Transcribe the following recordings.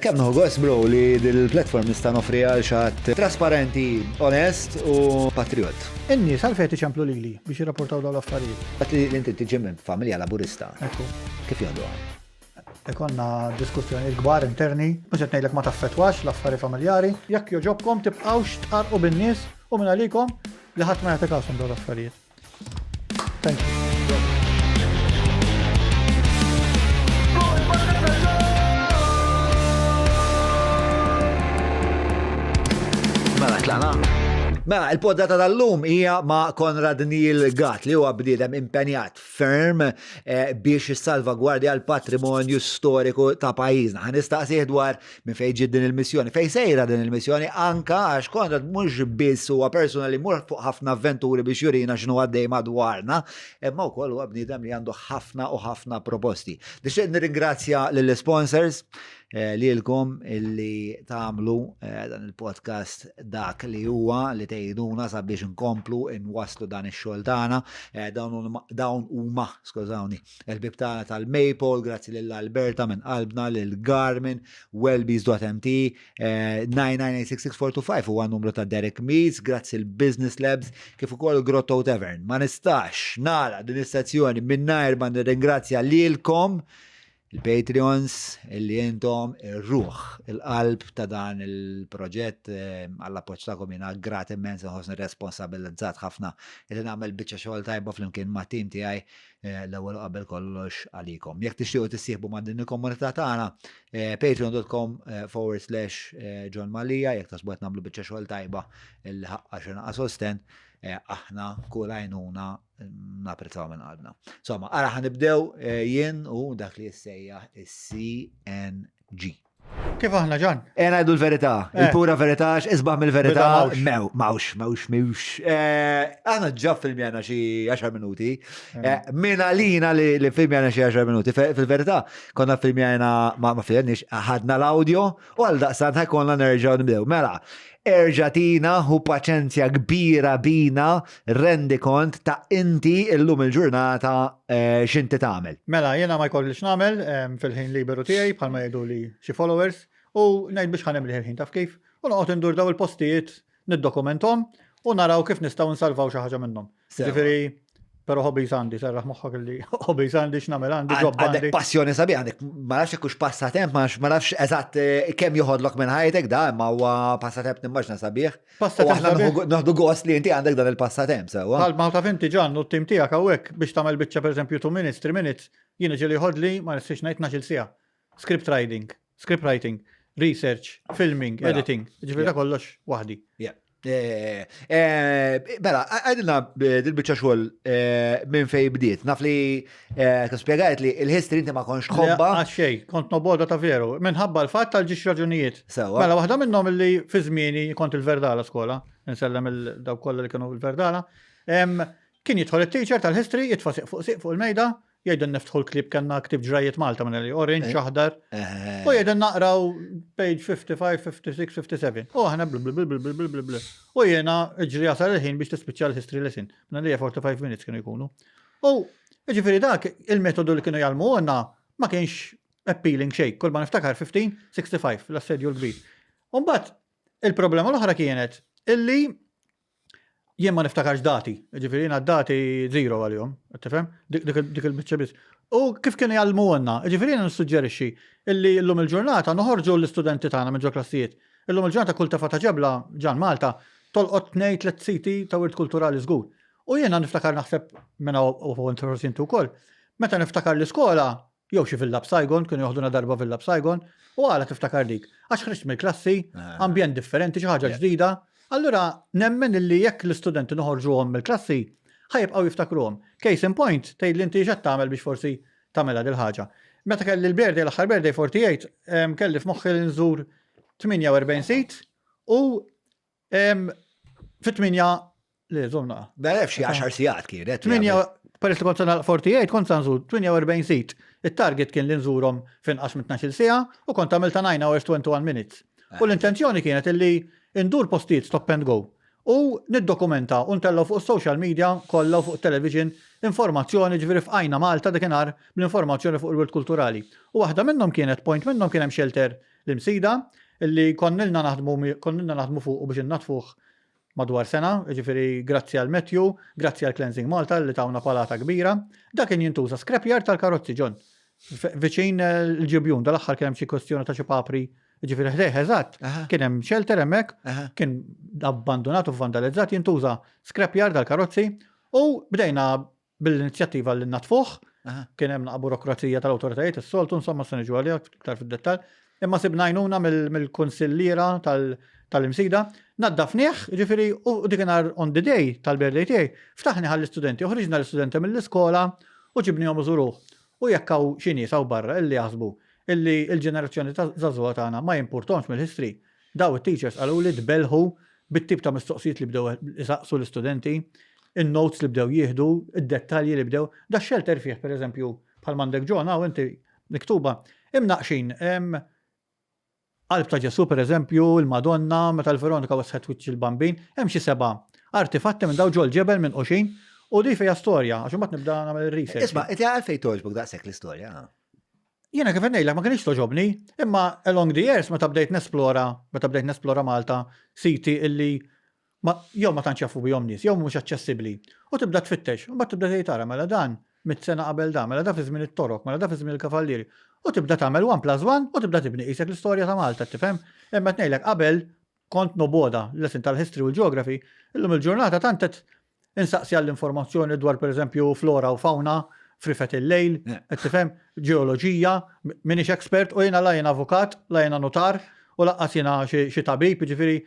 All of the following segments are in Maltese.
Kemm nieħu gost bro li dil-platform nista' noffri għal xi ħadd trasparenti, onest u patriot. In-nies għalfejn qed iċemplu lili biex jirrapportaw dawn l-affarijiet? Għedt li inti tiġi minn familja Laburista. Ekku. Kif joħduha? Ikollna diskussjonijiet kbar interni, mhux qed ngħidlek ma taffettwax l-affari familjari. Jekk jogħġobkom tibqgħux tqarrqu bin-nies u mingħalikom li ħadd ma jagħti kashom dawn l-affarijiet. Thank you. Mela, tlaqna? Mela, il-poddata tal-lum hija ma' Konrad Neil Gatt li huwa bniedem impenjat ferm eh, biex jissalvagwardja l-patrimonju storiku ta' pajjiżna. Ħa nistaqsih dwar minn fejn ġiet din il-missjoni, fejn sejra din il-missjoni anka għax Konrad mhux biss huwa persuna li mur fuq ħafna avventuri biex jurina x'inhu għaddej madwarna, imma wkoll huwa bniedem li għandu ħafna u ħafna proposti. Nixtieq nirringrazzja lill-sponsors eh, lilkom illi tagħmlu eh, dan il-podcast dak li huwa li tgħiduna sabiex nkomplu nwasslu dan ix-xogħol tagħna. Eh, dawn huma, skużawni, il-bib tagħna tal-Maple, grazzi lil Alberta minn qalbna, lil Garmin, wellbees.mt, 9986645 huwa numru ta' Derek Mees, grazzi l-Business Labs, kif ukoll Grotto Tavern. Ma nistax nara din is-sezzjoni mingħajr ma nirringrazzja lilkom Il-Patreons illi intom ir-ruħ, il-qalb ta' dan il-proġett għall-appoġġ tagħkom jiena grat immens inħossni responsabilizzat ħafna illi nagħmel biċċa xogħol tajba flimkien mat-tim tiegħi l-ewwel u qabel kollox għalikom. Jekk tixtiequ tissieħbu ma' din il-komunità tagħna, patreon.com forward slash John Mallia jekk taħsbu qed nagħmlu biċċa xogħol tajba illi ħaqqa xi naqa' sostenn, aħna kull għajnuna napprezzaw minn qalbna. Insomma, ara ħanibdew eh, jien u dak li jissejjaħ is-CNG. Kif aħna ġan? E ngħidu l-verità, eh. il-pura verità, isbaħ mill-verità, mew, mawx, mawx, mewx. Eh, aħna ġa filmjana xi 10 minuti. Min għalina li filmjana xi 10 minuti, fil-verità, konna filmjana ma filmjaniex, ħadna l-audio u għal daqstant ħajkonna nerġgħu nibdew. Mela, Erġa' tina ħu paċenzja kbira bina rendikont ta' inti illum il-ġurnata eh, x'inti tagħmel. Mela, jiena ma jkollix nagħmel fil-ħin liberu tiegħi bħalma jgħiduli xi followers u ngħid biex ħa nimli il-ħin taf kif u noqgħod indur daw il-postijiet niddokumenthom u naraw kif nistgħu nsalvaw xi ħaġa minnhom. Ġifieri, però hobbies għandi, serraħ moħħok li hobbies għandi x'nagħmel għandi job għandi. Passjoni sabiħ għandek, ma nafx hekk hux passatemp, ma nafx eżatt eh, kemm joħodlok minn ħajtek da, imma huwa passatemp nimmaġna sabiħ. Passatemp. Aħna naħdu gost li inti għandek dan il-passatemp sewwa. Bħal ma taf inti ġan u t-tim tiegħek hawnhekk biex tagħmel biċċa pereżempju 2 minutes, 3 minutes, jiena ġieli jħodli ma nistax ngħid 12-il siegħa. Script writing, script writing, research, filming, mela. editing, ġifieri da kollox waħdi. Eh, eh, mela, għadilna eh, dil-bicċa xogħol minn fej bdiet. Naf li spjegajt li il-history inti ma konx tħobba. Għaxej, kont noboda ta' veru. Minħabba l-fatt tal-ġiex raġunijiet. Mela, waħda minnhom li fi żmieni kont il-Verdala skola, nsellem il-daw kollha li kienu il-Verdala. Kien jidħol it-teacher tal-history, jitfa' siq fuq siq fuq il-mejda, jgħidin niftħu l-klib kellna ktib ġrajiet Malta minn li orange, eh. aħdar. Eh. U jgħidin naqraw page 55, 56, 57. U aħna bl bl bl bl bl bl bl. U jiena ġri jasal il-ħin biex tispiċċa l-history lesson. Minn li 45 minutes kienu jkunu. U ġifieri dak il-metodu li kienu jgħallmu għandna ma kienx appealing xejn. Kull ma niftakar 15, 65 l-assedju l-kbir. Umbat, il-problema l-oħra kienet illi Jien ma niftakarx dati, ġifieri jiena dati zero għalihom, tifhem? Dik il-biċċa biss. U kif kienu jgħallmuhomna, ġifieri jiena nissuġġerixxi illi llum il-ġurnata noħorġu l-istudenti tagħna minn ġo klassijiet. Illum il-ġurnata kull tefa ta' ġebla ġan Malta tolqot tnej tliet siti ta' wirt kulturali żgur. U jiena niftakar naħseb minn u forsi inti wkoll, meta niftakar l-iskola Jew xi Villa b'Saigon, kienu joħduna darba Villa b'Saigon, u għala tiftakar dik? Għax ħriġt mill-klassi, ah. ambjent differenti, xi ħaġa ġdida. Allura nemmen illi jekk l-istudenti noħorġuhom mill-klassi, ħajibqgħu jiftakruhom. Case in point, tgħid li inti x'qed tagħmel biex forsi tagħmilha dil ħaġa. Meta kelli l-birthday, l-aħħar birthday 48, kelli f'moħħi li nżur 48 sit u Fit-8 le, żomm naqa. Beh, xi 10 sigħat kienet. 8 peress li kont se nagħlaq 48 kont se nżur 48 sit. It-target kien li nżurhom f'inqas minn 12-il siegħa u kont għamilta 9 hours 21 minutes. U l-intenzjoni kienet illi ndur postijiet stop and go u niddokumenta u ntellgħu fuq is-social media kollha u fuq it-television informazzjoni ġifieri fqajna Malta dakinhar bl-informazzjoni fuq il-wirt kulturali. U waħda minnhom kienet point minnhom kien hemm shelter. l-Imsida, illi konnilna naħdmu konnilna naħdmu fuqu biex innaddfuh madwar sena, jiġifieri grazzi għal Matthew, grazzi għal Cleansing Malta li tawna palata kbira. Dak kien jintuża scrapyard tal-karozzi, John. Viċin il-ġibjun, dal-aħħar kien hemm xi kwestjoni ta' xi papri, jiġifieri ħdejh eżatt, kien hemm shelter hemmhekk, kien abbandunat u vandalizzat, jintuża scrapyard tal-karozzi u bdejna bil-inizjattiva li natfuh, kien hemm naqa' burokrazija tal-awtoritajiet is-soltu, insomma se niġu għaliha iktar fid-dettall, imma sibna għajnuna mill-kunsilliera tal-Imsida, naddafnieh, jiġifieri u dikinhar on the day tal-birthday tiegħi, ftaħnih għall-istudenti u ħriġna l-istudenti mill-iskola u ġibnihom iżuruh. U jekk hawn xi nies hawn barra illi jaħsbu illi l-ġenerazzjoni żagħżugħa tagħna ma jimpurthomx mill-history, Daw it-teachers qaluli tbellħu bit-tip ta' mistoqsijiet li bdew isaqsu l-istudenti, in-notes li bdew jieħdu, id-dettalji li bdew. Da xelter fih, per eżempju, bħal m'għandek ġo hawn inti miktuba, imnaqqxin qalb ta' Ġesù, per eżempju, il-Madonna, meta l-Veronika wessħet wiċċ il-Bambin, hemm xi seba' artifatti minn daw ġol-ġebel minquxin u di fiha storja, għax imbagħad nibda nagħmel ir-research. Isma' inti għalfejn togħġbok daqshekk l-istorja? Jiena kif qed ngħidlek ma kinitx togħġobni, imma along the years meta bdejt nesplora, meta bdejt nesplora Malta, siti illi ma, jew ma tantx jafu bihom nies, jew mhumiex aċċessibbli. U tibda tfittex, u mbagħad tibda tgħid ara mela dan mitt sena qabel dan, mela da fi żmien it-Torok, mela da fi żmien il-Kavallieri. U tibda tagħmel one plus one u tibda tibni qisek l-istorja ta' Malta, tifhem? Imma qed ngħidlek qabel kont nobgħodha, lesson tal-history u l-geography, illum il-ġurnata tant qed insaqsi għall-informazzjoni dwar pereżempju flora u fauna, frifet il-lejl, qed tifhem, ġeoloġija, m'iniex expert u jiena la jiena avukat, la jiena nutar u laqqas jiena xi tabib, jiġifieri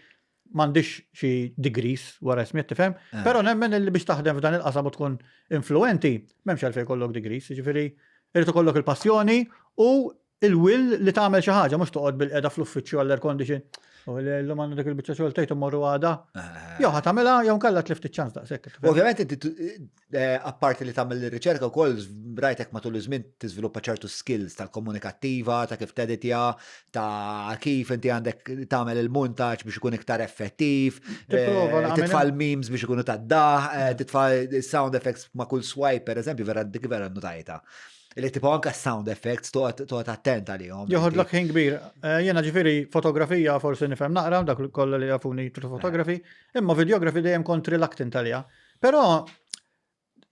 m'għandix xi degrees wara ismi, qed tifhem? Però nemmen li biex taħdem f'dan il-qasam u tkun influenti, m'hemmx għalfejn jkollok degrees, jiġifieri irid ikollok il-passjoni u il-will li tagħmel xi ħaġa mhux toqgħod bil-qeda fl-uffiċċju għall-air condition. U llum għandna dik il-biċċa xogħol tgħid immorru għada. Eh. Jew ħa tagħmilha jew nkella tlift iċ-ċans daqshekk. Ovvjament inti eh, apparti li tagħmel ir-riċerka wkoll rajtek matul iż-żmien tiżviluppa ċertu skills tal-komunikattiva, ta' kif teditja, ta' kif inti għandek tagħmel il-muntaġġ biex ikun iktar effettiv, eh, titfa' l-memes biex ikunu tad-daħ, titfa' sound effects ma' kull swipe pereżempju vera dik vera notajta. Li tipo anka sound effects toqgħod attent għalihom. Joħodlok ħin kbir. Eh, jiena ġifieri fotografija forsi nifhem naqra dak kollha li jafuni fotografi, imma videografi dejjem kont reluctant għaliha. Però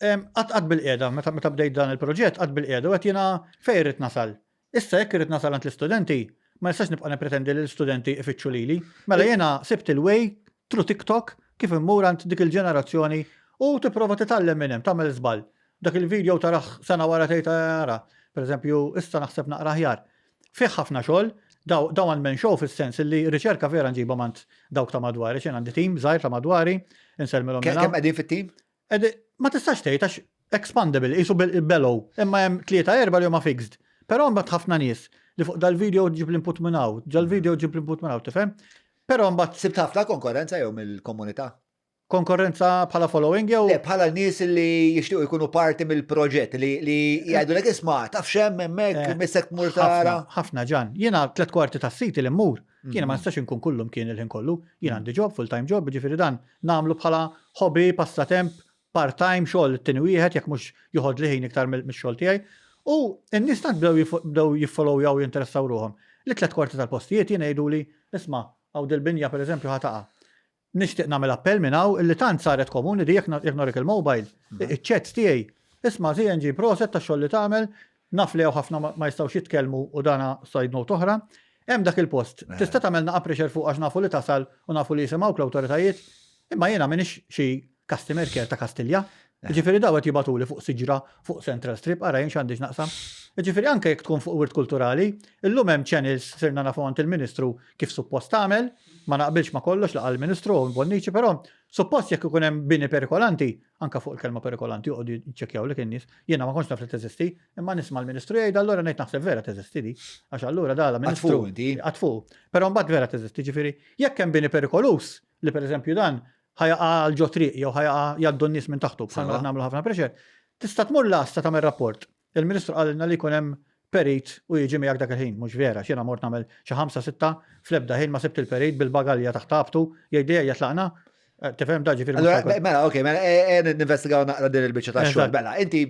qatt qatt bil-qiegħda, meta meta bdejt dan il-proġett qatt bil-qiegħda u qed jiena fejn irrid nasal. Issa jekk irrid nasal għand l-istudenti, ma nistax nibqa' nippretendi li l-istudenti ifittxu lili. Mela jiena sibt il-way through TikTok kif immur għand dik il-ġenerazzjoni u tipprova titgħallem minn hemm, tagħmel żball. Dak il-video tarah sena wara tgħid ara, pereżempju, issa naħseb naqra aħjar. Fih ħafna xogħol, daw da one man show fis-sens li riċerka vera nġibha m'għand dawk ta' madwari, xejn għandi tim żgħir ta' madwari, insellmilhom minn Kemm qegħdin fit-tim? Ma tistax tgħid għax expandable, qisu bellow, imma hemm tlieta erba' li huma fixed. Però mbagħad ħafna nies li fuq dal-video ġib l-input minn hawn, dal-video ġib l-input minn hawn, tifhem? Però mbagħad Sibt ħafna konkurrenza jew mill-komunità? Konkorrenza bħala following jew? Le, bħala nies li jixtiequ jkunu parti mill-proġett li jgħidulek isma' taf x'hemm hemmhekk eh, missek tmur tara. Ħafna ġan. Jiena tlet kwarti tas-siti li mmur, jiena ma mhm. nistax inkun kullum kien il-ħin kollu. Jiena mhm. għandi job, full-time job, ġifieri dan nagħmlu bħala hobby, passatemp, part-time xogħol it-tieni wieħed jekk mhux joħodli ħin iktar mix-xogħol tiegħi. U n-nies tant bdew jiffollowjaw jinteressaw ruħhom. Li tlet kwarti tal-postijiet jiena jgħiduli isma' hawn dil-binja pereżempju ħa taqa'. Nixtieq nagħmel appell minn hawn illi tant saret komuni di jekk jekk norik il-mobile, iċ-chats tiegħi, isma' ZNG proset tax-xogħol li tagħmel, naf li hawn ħafna ma jistgħux jitkellmu u dana side note oħra. Hemm dak il-post, tista' tagħmel naqa' pressure fuq għax nafu li tasal u nafu li jisimgħuk l-awtoritajiet, imma jiena m'iniex xi customer care ta' Kastilja. Jiġifieri dawn qed jibagħtuli fuq siġra fuq Central Strip, ara jien x'għandi x'naqsam. Jiġifieri anke jekk tkun fuq wirt kulturali, illum hemm channels sirna nafu għand il-Ministru kif suppost tagħmel, ma naqbilx ma' kollox li qal il-Ministru u Bonnici, però suppost jekk ikun hemm bini perikolanti, anke fuq il-kelma perikolanti joqogħdu jiċċekkjawlek in-nies, jiena ma kontx naf li teżisti, imma nisma' l-Ministru jgħidha allura ngħid naħseb vera teżisti di, għax allura dala Ministru. Għad fuq. Però mbagħad vera teżisti, ġifieri jekk hemm bini perikoluż, li pereżempju dan ħa jaqa' għal ġo triq jew ħa jaqa' jgħaddu n-nies minn taħtu bħalma qed nagħmlu ħafna pressure, tista' tmur l-għassa tagħmel rapport. Il-Ministru qalilna li jkun hemm perit u jiġi miegħek dak il-ħin. Mhux vera, għax jiena mort nagħmel xi ħamsa sitta, fl-ebda ħin ma sibt il-perit bil-bagalja taħt għabtu, jgħidli ejja tlaqna. Eh, tifhem da ġifieri. Allora, mela, ok, mela, eh, eh, ninvestigaw naqra din il-biċċa ta' xogħol. Mela, inti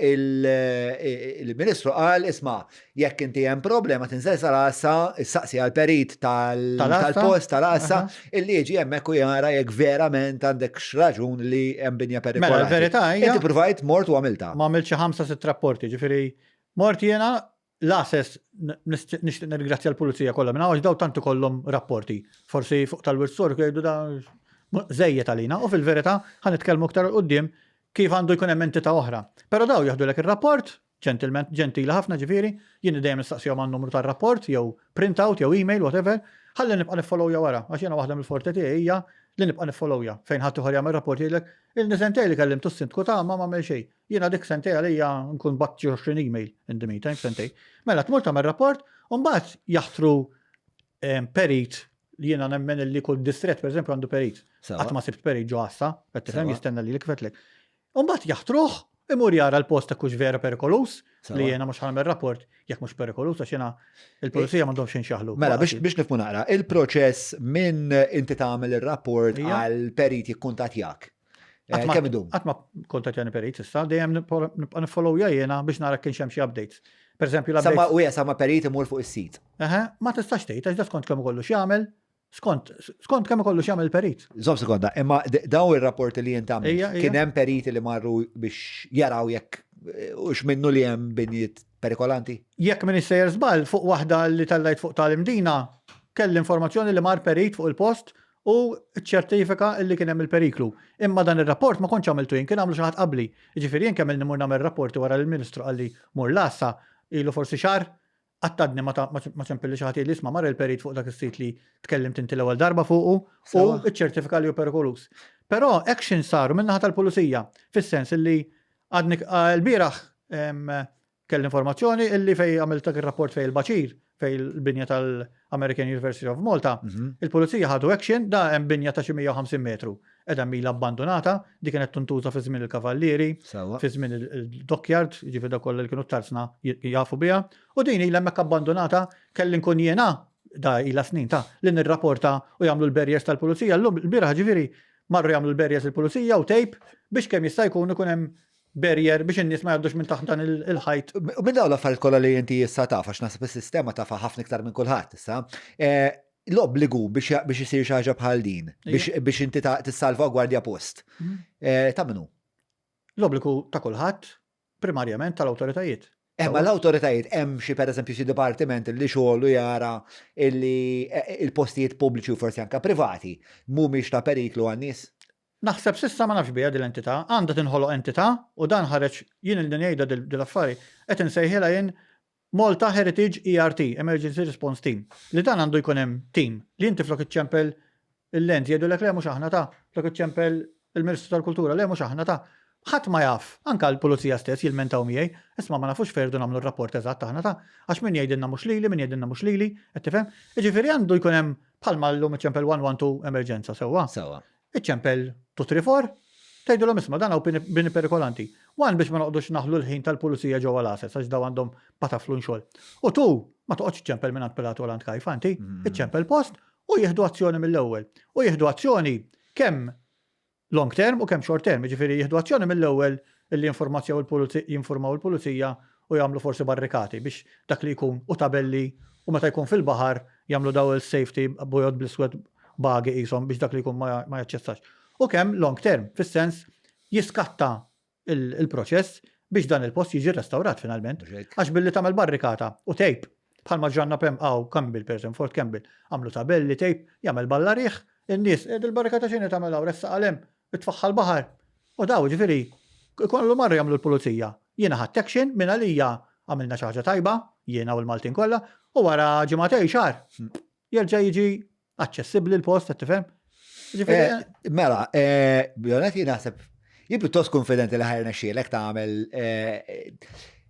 il-Ministru qal isma' jekk inti hemm problema tinżel sal-għassa, saqsi għal perit tal-post tal-għassa, illi jiġi hemmhekk u jara jekk verament għandek x'raġun li hemm binja perikolanti. Mela, verità hija. Inti provajt mort u għamilta. Ma għamilt xi ħamsa sitt rapporti, ġifieri mort jiena L-għases, nixtieq nirringrazzja l-pulizija kollha minn hawn għax daw tant ikollhom rapporti. Forsi fuq tal-wirt storiku jgħidu da żejjed għalina u fil-verità ħa nitkellmu iktar 'il quddiem kif għandu jkun hemm entità oħra. Però daw jaħdulek ir-rapport, ġentilment, ġentili ħafna ġifieri, jien dejjem nistaqsihom għan-numru tar-rapport jew printout jew email whatever, ħalli nibqa' niffollowja wara għax jiena waħda mill-forte tiegħi hija li nibqa' niffollowja. Fejn ħaddieħor jagħmel rapport jgħidlek, ilni sentejn li kellimtu s-sindku ta' ma m'għamel xejn. Jiena dik sentej għalija nkun bat xi 20 email in the meantime sentej. Mela tmur tagħmel rapport u mbagħad jaħtru perit li jiena nemmen li kull distret pereżempju għandu perit. Qatt ma sibt perit ġo għassa, qed tifhem jistenna li kifetlek. U mbagħad jaħtruh imur jara l-post hekk hux vera perikolus li jiena mhux ħanagħmel rapport jekk mhux perikolus għax jiena il-pulizija m'għandhomx xejn xaħlu. Mela biex biex nifhmu naqra, il-proċess minn inti tagħmel ir-rapport għal perit jikkuntatjak. Eh, kemm idum? Qatt ma kontattjani perit issa, dejjem nibqa' niffollowja jiena biex nara kienx hemm xi updates. Per eżempju, l-updates. Sama u sama perit imur fuq is-sit. Eħe, ma tistax tgħid għax da skont kemm ikollu x'jagħmel, skont skont kemm ikollu x'jagħmel perit. Żomm sekonda, imma dawn ir-rapporti li jint għamilt, kien hemm periti li marru biex jaraw jekk eh, hux minnu li hemm binjiet perikolanti? Jekk min sejjer żball fuq waħda li tellajt fuq tal-Imdina, kelli informazzjoni li mar perit fuq il-post u ċċertifika illi kien hemm il-periklu. Imma dan ir-rapport ma kontx għamiltu jien, kien għamlu xi ħadd qabli. Jiġifieri jien kemm ilni mmur nagħmel rapporti wara li l-Ministru qalli mur l-għassa, ilu forsi xahar, qatt għadni ma ma ċempilli xi ħadd jgħidli isma' mar il-perit fuq dak is-sit li tkellimt inti l-ewwel darba fuqu u ċċertifika li hu perikoluż. Però actions saru min-naħa tal-pulizija, fis-sens illi għadni l-bieraħ Kelli informazzjoni illi fej għamilt dak ir-rapport fej il-Baċir, fej il-binja tal-American University of Malta, mhm. il-pulizija ħadu action da hemm binja ta' xi 150 metru. Edha mila abbandonata, di kienet tuntuża fi żmien il-kavallieri, fi żmien il-dockyard, jiġifieri dak kollha li kienu tarzna jafu biha, u din ilha hemmhekk abbandonata kelli nkun jiena da ilha snin ta' li nirrapporta u jagħmlu l-barriers tal-pulizija. Llum il-bieraħ ġifieri marru jagħmlu l-barriers il-pulizija u tape biex kemm jista' jkun ikun hemm barrier biex in-nies ma jgħaddux minn taħt dan il-ħajt. U minn dawn l-affarijiet kollha li inti issa taf, għax naħseb is-sistema tafha ħafna iktar minn kulħadd issa, eh, l-obbligu biex biex isir xi ħaġa bħal din, biex inti tissalvagwardja post. Mhm. Eh, ta' minnu? L-obbligu ta' kulħadd, primarjament tal-awtoritajiet. Eh, ma l-awtoritajiet hemm xi pereżempju xi dipartiment li xogħlu jara illi eh, il-postijiet pubbliċi u forsi anke privati mhumiex ta' periklu għan-nies? Naħseb s'issa ma nafx biha din l-entità, għandha tinħoloq entità u dan ħareġ jien ilni ngħidha din l-affari, qed insejħilha jien Malta Heritage ERT, Emergency Response Team, li dan għandu jkun hemm team li inti flok iċċempel il-Lands jgħidulek le mhux aħna ta, flok iċċempel il-Ministru tal-Kultura le mhux aħna ta. Ħadd ma jaf, anke l-pulizija stess jilmentaw miegħi, isma' ma nafux fejn irridu nagħmlu r-rapport eżatt aħna ta, għax min jgħidilna mhux lili, min jgħidilna mhux lili, qed tifhem? Jiġifieri għandu jkun hemm bħalma llum iċċempel 112 emerġenza sewwa. Sewwa. Iċċempel 234, tgħidilhom isma' dan hawn bini perikolanti. One biex ma noqogħdux naħlu l-ħin tal-pulizija ġewwa l-għases għax dawn għandhom pataflun xogħol. U two, ma toqgħodx iċċempel mingħand Pilatu għal għand Kajfa inti, iċċempel post u jieħdu azzjoni mill-ewwel. U jieħdu azzjoni kemm long term u kemm short term, jiġifieri jieħdu azzjoni mill-ewwel illi jinformazzjaw jinfurmaw il-pulizija u jagħmlu forsi barrikati biex dak li jkun u tabelli u meta jkun fil-baħar jagħmlu daw il-safety bojod bl-iswed bagi qishom biex dak li jkun ma jaċċessax. U kemm long term, fis-sens jiskatta il-proċess biex dan il-post jiġi rrestawrat finalment. Għax billi tagħmel barrikata u tape, bħalma ġranna pem għaw Campbell, per eżempju, Fort Campbell, għamlu tabelli tape, jagħmel balla riħ, in-nies, eh, dil-barrikata x'inhi tagħmel hawn, ressaq għal hemm, itfaħħa l-baħar. U daw, ġifieri, kollu marru jagħmlu l-pulizija. Jiena ħadt action minn għalija għamilna xi ħaġa tajba, jiena u l-Maltin kollha, u wara ġimagħtejn xahar jerġa' jiġi aċċessibbli l-post, qed tifhem? Ġifieri, eh, mela, eh, Bjonet jien naħseb jien pjuttost konfidenti li ħajrna xielek tagħmel eh,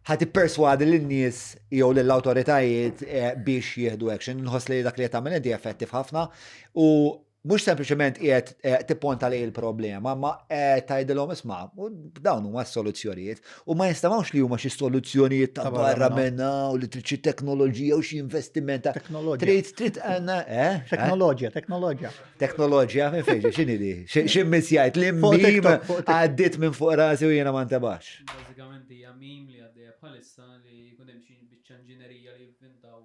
ħa tipperswadi lin-nies jew lill-awtoritajiet biex jieħdu action. Nħoss li dak li qed tagħmel inti effettiv ħafna u mhux sempliċement qiegħed eh, tipponta lejn il-problema, ma qed tgħidilhom isma' dawn huma s-soluzzjonijiet u ma jinstemgħux li huma xi soluzzjonijiet ta' barra minna u li trid xi teknoloġija u xi investiment. Teknoloġija. Trid trid għandna eh? eh? Teknoloġija, teknoloġija. Teknoloġija minn fejn x'inhi di? Xi missjajt li mim għaddiet minn fuq rasi u jiena ma ntebax. Bażikament hija mim li għaddejja bħalissa li jkun hemm xi biċċa inġinerija li jivvintaw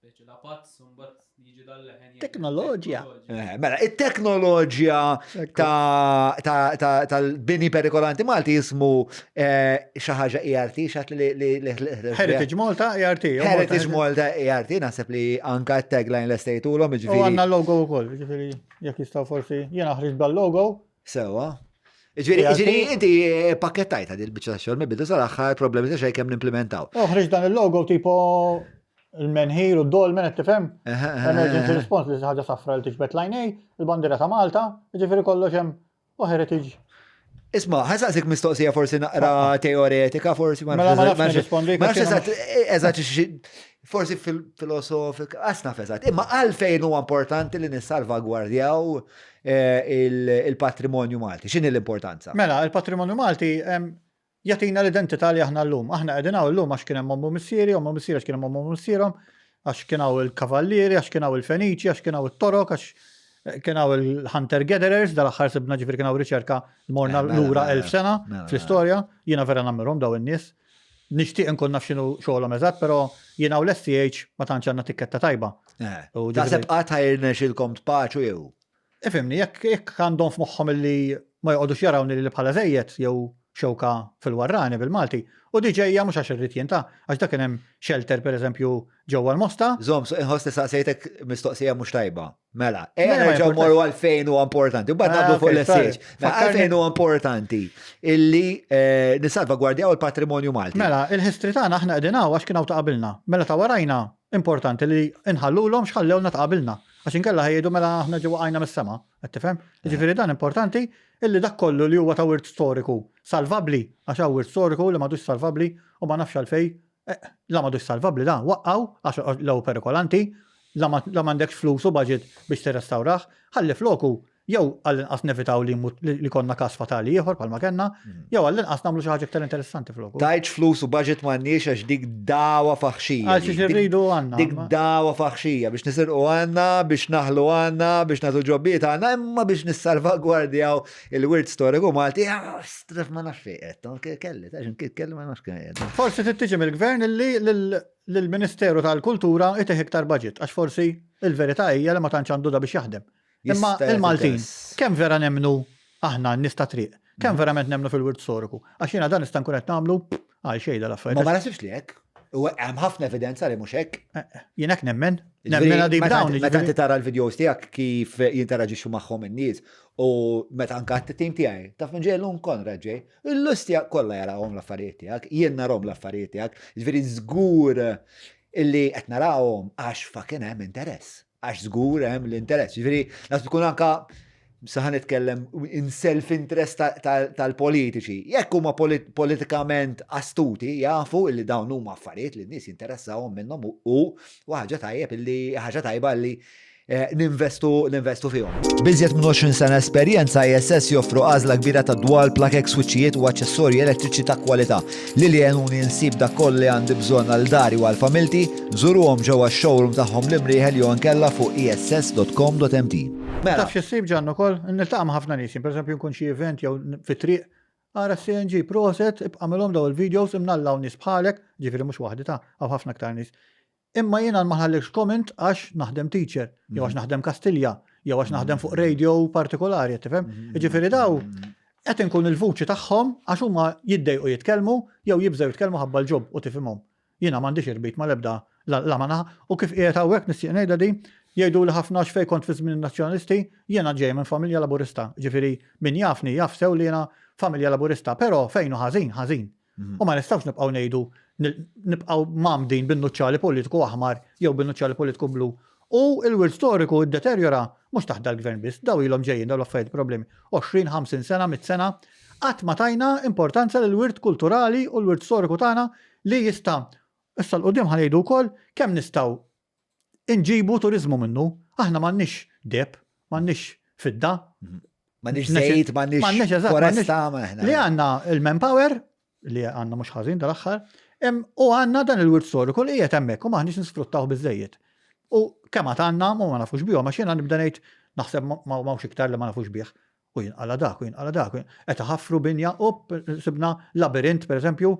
Speċi la pazz, mbagħad jiġi dal-leħen. Teknoloġija. Eh, mela, it-teknoloġija tal-bini perikolanti Malti jismu eh, xi ħaġa ERT, xat li Heritage Malta ERT. Heritage Malta ERT, naħseb li anka t-tagline l-estejtulhom, ġifieri. U għandna logo wkoll, ġifieri jekk jistgħu forsi jiena ħriġt bal-logo. Sewa. Ġifieri, ġifieri inti eh, pakkettajta dil biċċa xogħol mill-bidu sal-aħħar problemi ta' xejn kemm nimplementaw. U ħriġ dan il-logo tipo il-menhir u d-dolmen qed tifhem? Emergency response li ħaġa safra li tiġbed l-għajnej, il-bandiera ta' Malta, jiġifieri kollox hemm u heritage. Isma, ħasaqsik mistoqsija forsi naqra teoretika, forsi ma mela, ma nafx rispondi. Ma nafx eżatt, eżatt forsi filosofika, għasna eżatt. Imma għalfejn huwa importanti li nissalvagwardjaw eh, il-patrimonju Malti. X'inhi l-importanza? Mela, il-patrimonju Malti jagħtina l-identità li aħna llum. Aħna qegħdin hawn illum għax kien hemm ommu missieri, ommu missieri għax kien hemm ommu missierhom, għax kien hawn il-kavallieri, għax kien hawn il-Feniċi, għax kien hawn it-Torok, għax kien hawn il-hunter gatherers, dal-aħħar sibna ġifieri kien hawn riċerka morna eh, mela, lura mela, elf sena mela, fl-istorja, jiena vera nammirhom daw in-nies. Nixtieq inkun naf x'inhu xogħolhom eżatt, però jiena u l-SCH ma tantx għandna tikketta tajba. Eh, taħseb qatt ħajrnexilkom tpaċu jew? Ifhimni, jekk jekk għandhom f'moħħhom illi ma joqogħdux jarawni lili bħala żejjed jew xewka fil-warrani bil-Malti, u di ġejja mhux għax irrid jien ta, għax dak kien hemm shelter pereżempju ġewwa l-Mosta. Żomm, inħoss li saqsejtek mistoqsija mhux tajba. Mela, ejja nerġgħu mmorru għalfejn huwa importanti, u mbagħad ngħaddu fuq l-SH. Mela, għalfejn huwa importanti illi eh, nissalvagwardjaw il-patrimonju Malti. Mela, il-history tagħna aħna qegħdin hawn għax kien hawn ta' qabilna. Mela ta' warajna importanti li nħallulhom x'ħallewna ta' qabilna. Għax inkella ħa jgħidu mela aħna ġew waqajna mis-sema, qed tifhem? Jiġifieri dan importanti illi dak kollu li huwa ta' wirt storiku salvabbli, għax hawn wirt storiku li m'għadux salvabbli u ma nafx għalfejn, la m'għadux salvabbli dan, waqqgħu għax la hu perikolanti, la m'għandekx flus u budget biex tirrestawrah, ħalli floku Jew għall-inqas nevitaw li li jkollna każ fatali ieħor bħalma kellna, jew għall-inqas nagħmlu xi ħaġa iktar interessanti floku. Tgħidx flus u budget m'għandniex għax dik dagħwa faħxija. Għal xiex irridu għandna. Dik dagħwa faħxija biex nisirqu għandna, biex naħlu għandna, biex nagħtu ġobbiet għandna, imma biex nissalvagwardjaw il-wirt storiku Malti, stref ma nafx fejn qed, kelli, ta' kelli ma nafx kemm qiegħed. Forsi trid tiġi mill-gvern illi lill-Ministeru tal-Kultura itih iktar budget għax forsi il-verità hija li ma tantx għandu da biex jaħdem. Imma il-Maltin, kemm vera nemmnu aħna n-nies ta' triq, kemm mhm. verament nemmnu fil-wirt storiku? Għax jiena dan nista' nkun qed nagħmlu għal xejn dal-affarijiet. Ma ma nasibx li hekk. U hemm ħafna evidenza li mhux hekk. Eh, eh, jien hekk nemmen. Nemmen għadi dawn. Meta inti tara l-videos tiegħek kif jinteraġixxu magħhom in-nies u meta anke t-tim tiegħi, taf minn ġej lum Konrad ġej, il-lustja kollha jarawhom l-affarijiet tiegħek, jien narhom l-affarijiet tiegħek, ġifieri żgur illi qed narawhom għax fucking hemm interess. Għax żgur hemm l-interess. Ġifieri, naħseb tkun anka saħan nitkellem in self-interest tal-politiċi. Jekk huma politikament astuti, jafu illi dawn huma affarijiet li n-nies jinteressawhom minnhom u ħaġa tajjeb illi ħaġa tajba li eh, ninvestu ninvestu fihom. Biżjed minn 20 sena esperjenza ISS joffru għażla kbira ta' dwal, plakek, switchijiet u aċċessorji elettriċi ta' kwalità. Lili għenuni nsib dak kollu li għandi bżonn għal dari u għal familti, żuruhom ġewwa x-showroom tagħhom l-Imrieħel jew inkella fuq ess.com.mt. Mela. Taf xi ssib Ġann ukoll? Niltaqa' ma' ħafna nies, jien pereżempju nkun xi event jew fit-triq, ara s-CNG, proset, ibqa' agħmilhom dawn il-videos, imnalla hawn nies bħalek, ġifieri mhux waħdi ta, hawn ħafna iktar nies. Imma jiena ma nħallikx comment għax naħdem teacher, jew għax naħdem Kastilja, jew għax naħdem fuq radio partikolari, qed tifhem? Jiġifieri daw qed inkun il-vuċi tagħhom għax huma jiddejqu jitkellmu jew jibżgħu jitkellmu ħabba l-ġob u tifhimhom. Jiena m'għandix irbit mal-ebda la ma' naħa u kif qiegħed hawnhekk nixtieq ngħidha din, jgħiduli ħafna għax fejn kont fi żmien in-Nazzjonalisti, jiena ġej minn familja Laburista, jiġifieri min jafni jaf sew li jiena familja Laburista, però fejn hu ħażin, ħażin. U ma nistgħux nibqgħu ngħidu nibqgħu mgħammdin bin-nuċċali politiku aħmar jew bin-nuċċali politiku blu. U l-wirt storiku ddeterjora mhux taħt dal-gvern biss, daw ilhom ġejjin dawn l-affarijiet problemi 20, 50 sena, mitt sena, qatt ma tajna importanza lill-wirt kulturali u l-wirt storiku tagħna li jista' issa 'l quddiem ħa ngħidu wkoll kemm nistgħu inġibu turiżmu minnu. Aħna m'għandniex deheb, m'għandniex. fidda. M'għandniex żejt, m'għandniex foresta, Li għandna il-manpower, li għandna mhux ħażin dal-aħħar, u għandna dan il-wirt storiku li qiegħed hemmhekk u m'aħniex nisfruttawh biżejjed. U kemm għad għandna ma nafux bihom għax jiena nibda ngħid naħseb m'hawnx iktar li ma nafux bih. U jinqala dak, u jinqala dak, qed iħaffru binja u sibna labirint pereżempju,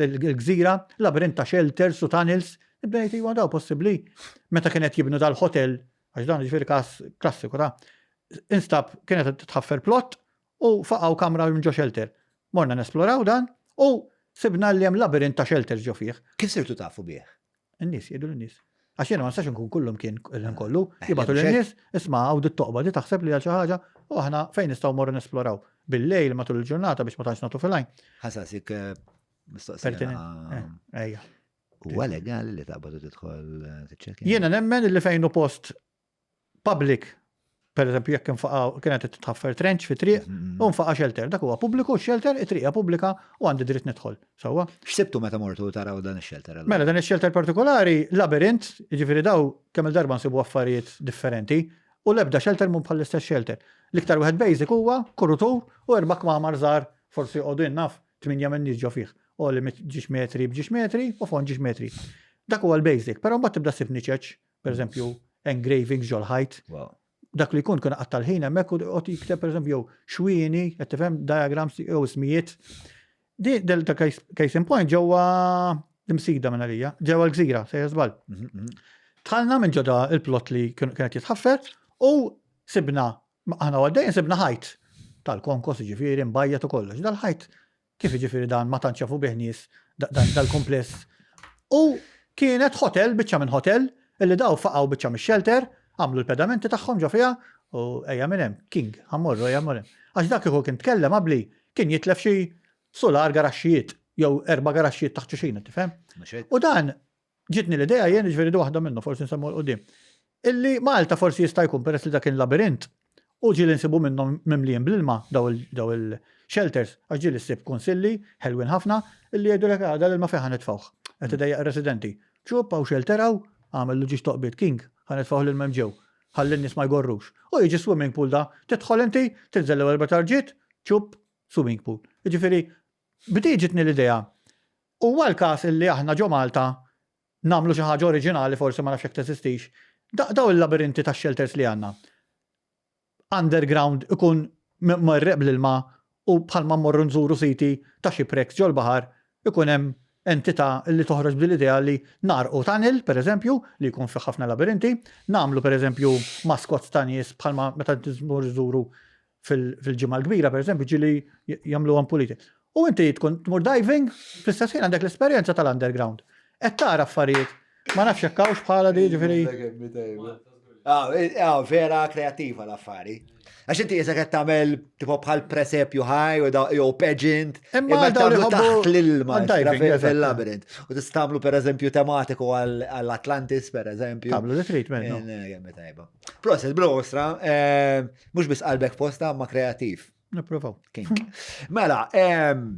il-gżira, labirint ta' shelters u tunnels, nibda ngħid iwa daw possibbli. Meta kien qed jibnu dal-hotel, għax dan ġifieri każ klassiku ta' instab kienet titħaffer plot u faqgħu kamra minn ġo shelter. Morna nesploraw dan u sibna li hemm labirint ta' shelters ġo fih. Kif sirtu tafu bih? In-nies, jgħidu lin-nies. Għax jiena ma nistax inkun kullum kien il-ħin kollu, eh, jibgħatu lin-nies, isma' hawn dit toqba di taħseb li għal xi ħaġa u aħna fejn nistgħu morru nesploraw. Bil-lejl matul il-ġurnata biex ma tantx nagħtu fil-għajn. Ħasasik eh, mistoqsija. Eh, ejja. Huwa legali li taqbad u tidħol tiċċekkja? Jiena nemmen li fejn hu post public, per eżempju jekk infaqa kienet qed titħaffer trench fi triq, mm-hmm. u nfaqa shelter, dak huwa pubbliku, shelter, it-triqa pubblika u għandi dritt nidħol. Sewwa. X'sibtu meta mortu taraw dan ix-shelter? Mela dan ix-shelter partikolari, labirint, jiġifieri daw kemm il-darba nsibu affarijiet differenti, u l-ebda shelter mhu bħall-istess shelter. L-iktar wieħed basic huwa kurutur u erba' kmamar żgħar forsi joqogħdu naf tminja minn nies ġo fih. Għoli ġiex metri b'ġiex metri u fond ġiex metri. Dak huwa l-basic, però mbagħad tibda ssib niċeċ, pereżempju engravings ġol-ħajt. Dak li jkun kien qatta' l-ħin hemmhekk u qed jikteb pereżempju jew xwieni, qed tifhem diagrams jew ismijiet. Di del ta' case in point ġewwa l-imsida minn għalija, ġewwa l-gżira, sejjer żball. Mhm, mhm. Tħallna minn ġoda il-plot li kienet jitħaffer u sibna Aħna għaddejjin sibna ħajt tal-konkos, jiġifieri mbajjad u kollox. Dal-ħajt kif jiġifieri dan ma tantx jafu bih nies dal-kumpless. U kienet hotel, biċċa minn hotel, illi daw faqgħu biċċa mix-shelter, għamlu l-pedamenti tagħhom ġo fiha u ejja minn hemm, king, ħa mmorru ejja mmorru hemm. Għax dak kieku kien tkellem qabli kien jitlef xi sular garaxxijiet jew erba' garaxxijiet taħt xulxin, tifhem? U dan Ġietni l-idea jien, jiġifieri di waħda minnhom, forsi nsemmu 'l quddiem, illi Malta forsi jista' jkun peress li dak kien labirint u ġieli nsibu minnhom mimlijin bl-ilma daw il-shelters għax ġieli ssib kunsilli ħelwin ħafna illi jgħidulek ah dal-ilma fejn ħa nitfgħuh? Qed idejjaq ir-residenti. Ċupp hawn shelter hawn, agħmel ġiex toqbiet king, ħa nitfgħuh l-ilma hemm ġew. Ħalli n-nies ma jgorrux. U jiġi swimming pool da, tidħol inti, tinżel l-ewwel erba' tarġiet, ċupp, swimming pool. Jiġifieri bdiet ġietni l-idea Huwa l-każ illi aħna ġo Malta nagħmlu xi ħaġa oriġinali forsi ma nafx jekk teżistix, dawn il-labirinti tax-shelters li għandna. Underground ikun mgħerreq bl-ilma u bħalma mmorru nżuru siti ta' shipwrecks ġol-baħar ikun hemm entità li toħroġ b'din l-idea li ngħarrqu tunnel, pereżempju, li jkun fih ħafna labirinti, nagħmlu pereżempju mascots ta' nies bħalma meta tmur iżżuru fil-Ġimgħa l-Kbira, pereżempju, ġieli jagħmluhom puliti. U inti tkun tmur diving, fl-istess ħin għandek l-esperjenza tal-underground. Qed tara affarijiet, ma nafx jekk hawnx bħala di ġifieri. Ah, eh, ah, vera kreativa l-affari. Għax inti jisek qed tagħmel tipo bħal presepju ħaj u jew pageant, imma tagħmlu taħt l-ilma fil-labirint. U tista' per eżempju tematiku għall-Atlantis per eżempju. Tagħmlu li trid mennu. Proset, bro, ostra, eh, mhux biss qalbek posta ma kreativ. Nipprovaw. Mela, ehm,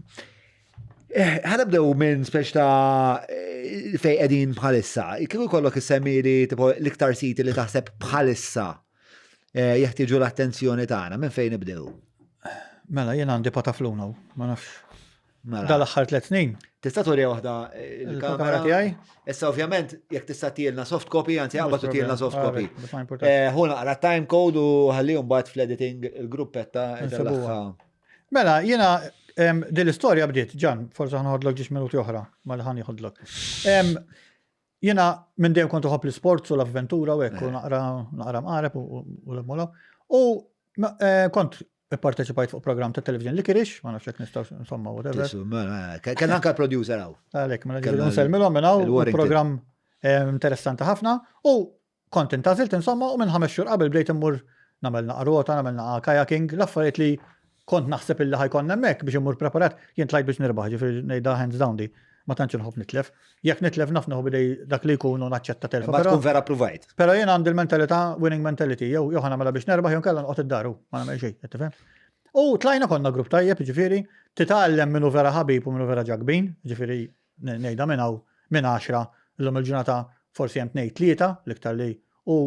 eh, ħanibdew minn speċ ta' eh, fej qegħdin bħalissa. Kieku jkollok issemmi li tipo l-iktar siti li taħseb bħalissa jeħtieġu l-attenzjoni tagħna, minn fejn nibdew? Mela, jien għandi patafluna, ma nafx. Mela. Dal-aħħar tlet snin. Tista' turi waħda eh, il-kamera tiegħi? Issa ovvjament jekk tista' tielna soft copy, anzi aqbad tielna soft copy. Eh, hu naqra time code u ħalli mbagħad fl-editing il-gruppetta Mela, jiena din l-istorja bdiet, ġan, forsi ħanħodlok ġiex minuti oħra, ma li ħan jħodlok. Jiena minn dejjem kont uħobb l-isports u l-avventura u hekk u naqra naqra mqareb u l-mola. U eh, kont ipparteċipajt fuq programm ta' television li kirix, ma nafx jekk nistgħu insomma whatever. Mela, Kellna anke producer hawn. Għalhekk mela ġifieri nsellmilhom minn hawn programm eh, interessanti ħafna u Kont intgħażilt insomma u minn ħames xhur qabel bdejt immur nagħmel naqa' rota, nagħmel naqa' kayaking, l-affarijiet li kont naħseb illi ħa jkollna hemmhekk biex immur preparat, jien tlajt biex nirbaħ, ġifieri ngħidha hands down di. Ma tantx inħobb nitlef. Jekk nitlef naf nieħu b'idej dak li jkun u naċċetta telfa. Imma tkun vera ppruvajt. Però jien għandi l-mentalità winning mentality, jew jew ħa nagħmilha biex nerbaħ jew inkella noqgħod id-dar u ma nagħmel xejn, qed tifhem? U tlajna konna grupp tajjeb, jiġifieri, titgħallem min hu vera ħabib u min hu vera ġakbin, jiġifieri ngħidha minn hawn minn għaxra, illum il-ġurnata forsi hemm tnejn tlieta l-iktar li u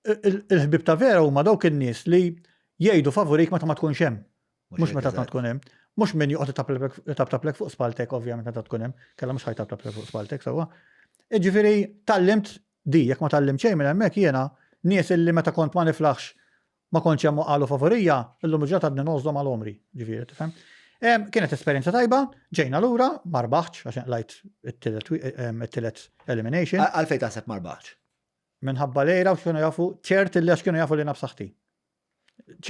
Il-ħbieb ta' vera huma dawk in-nies li jgħidu favorik meta ma tkunx hemm. Mhux meta ma tkun hemm. Mhux min joqgħod itaptaplek fuq spaltek ovvjament meta tkun hemm, kellha mhux ħajtaptaplek fuq spaltek sewwa. Jiġifieri tgħallimt di, jekk ma tgħallimt xejn minn hemmhekk jiena nies illi meta kont ma niflaħx ma kontx hemm u qalu favorija, illum il-ġurnata għadni ngħożżhom għal għomri, ġifieri tifhem. Kienet esperjenza tajba, ġejna lura, ma rbaħtx għax inqlajt it-tielet elimination. Għalfejn taħseb ma rbaħtx? Minħabba l-għira u x'kienu jafu, ċert illi għax kienu jafu li jiena b'saħħti.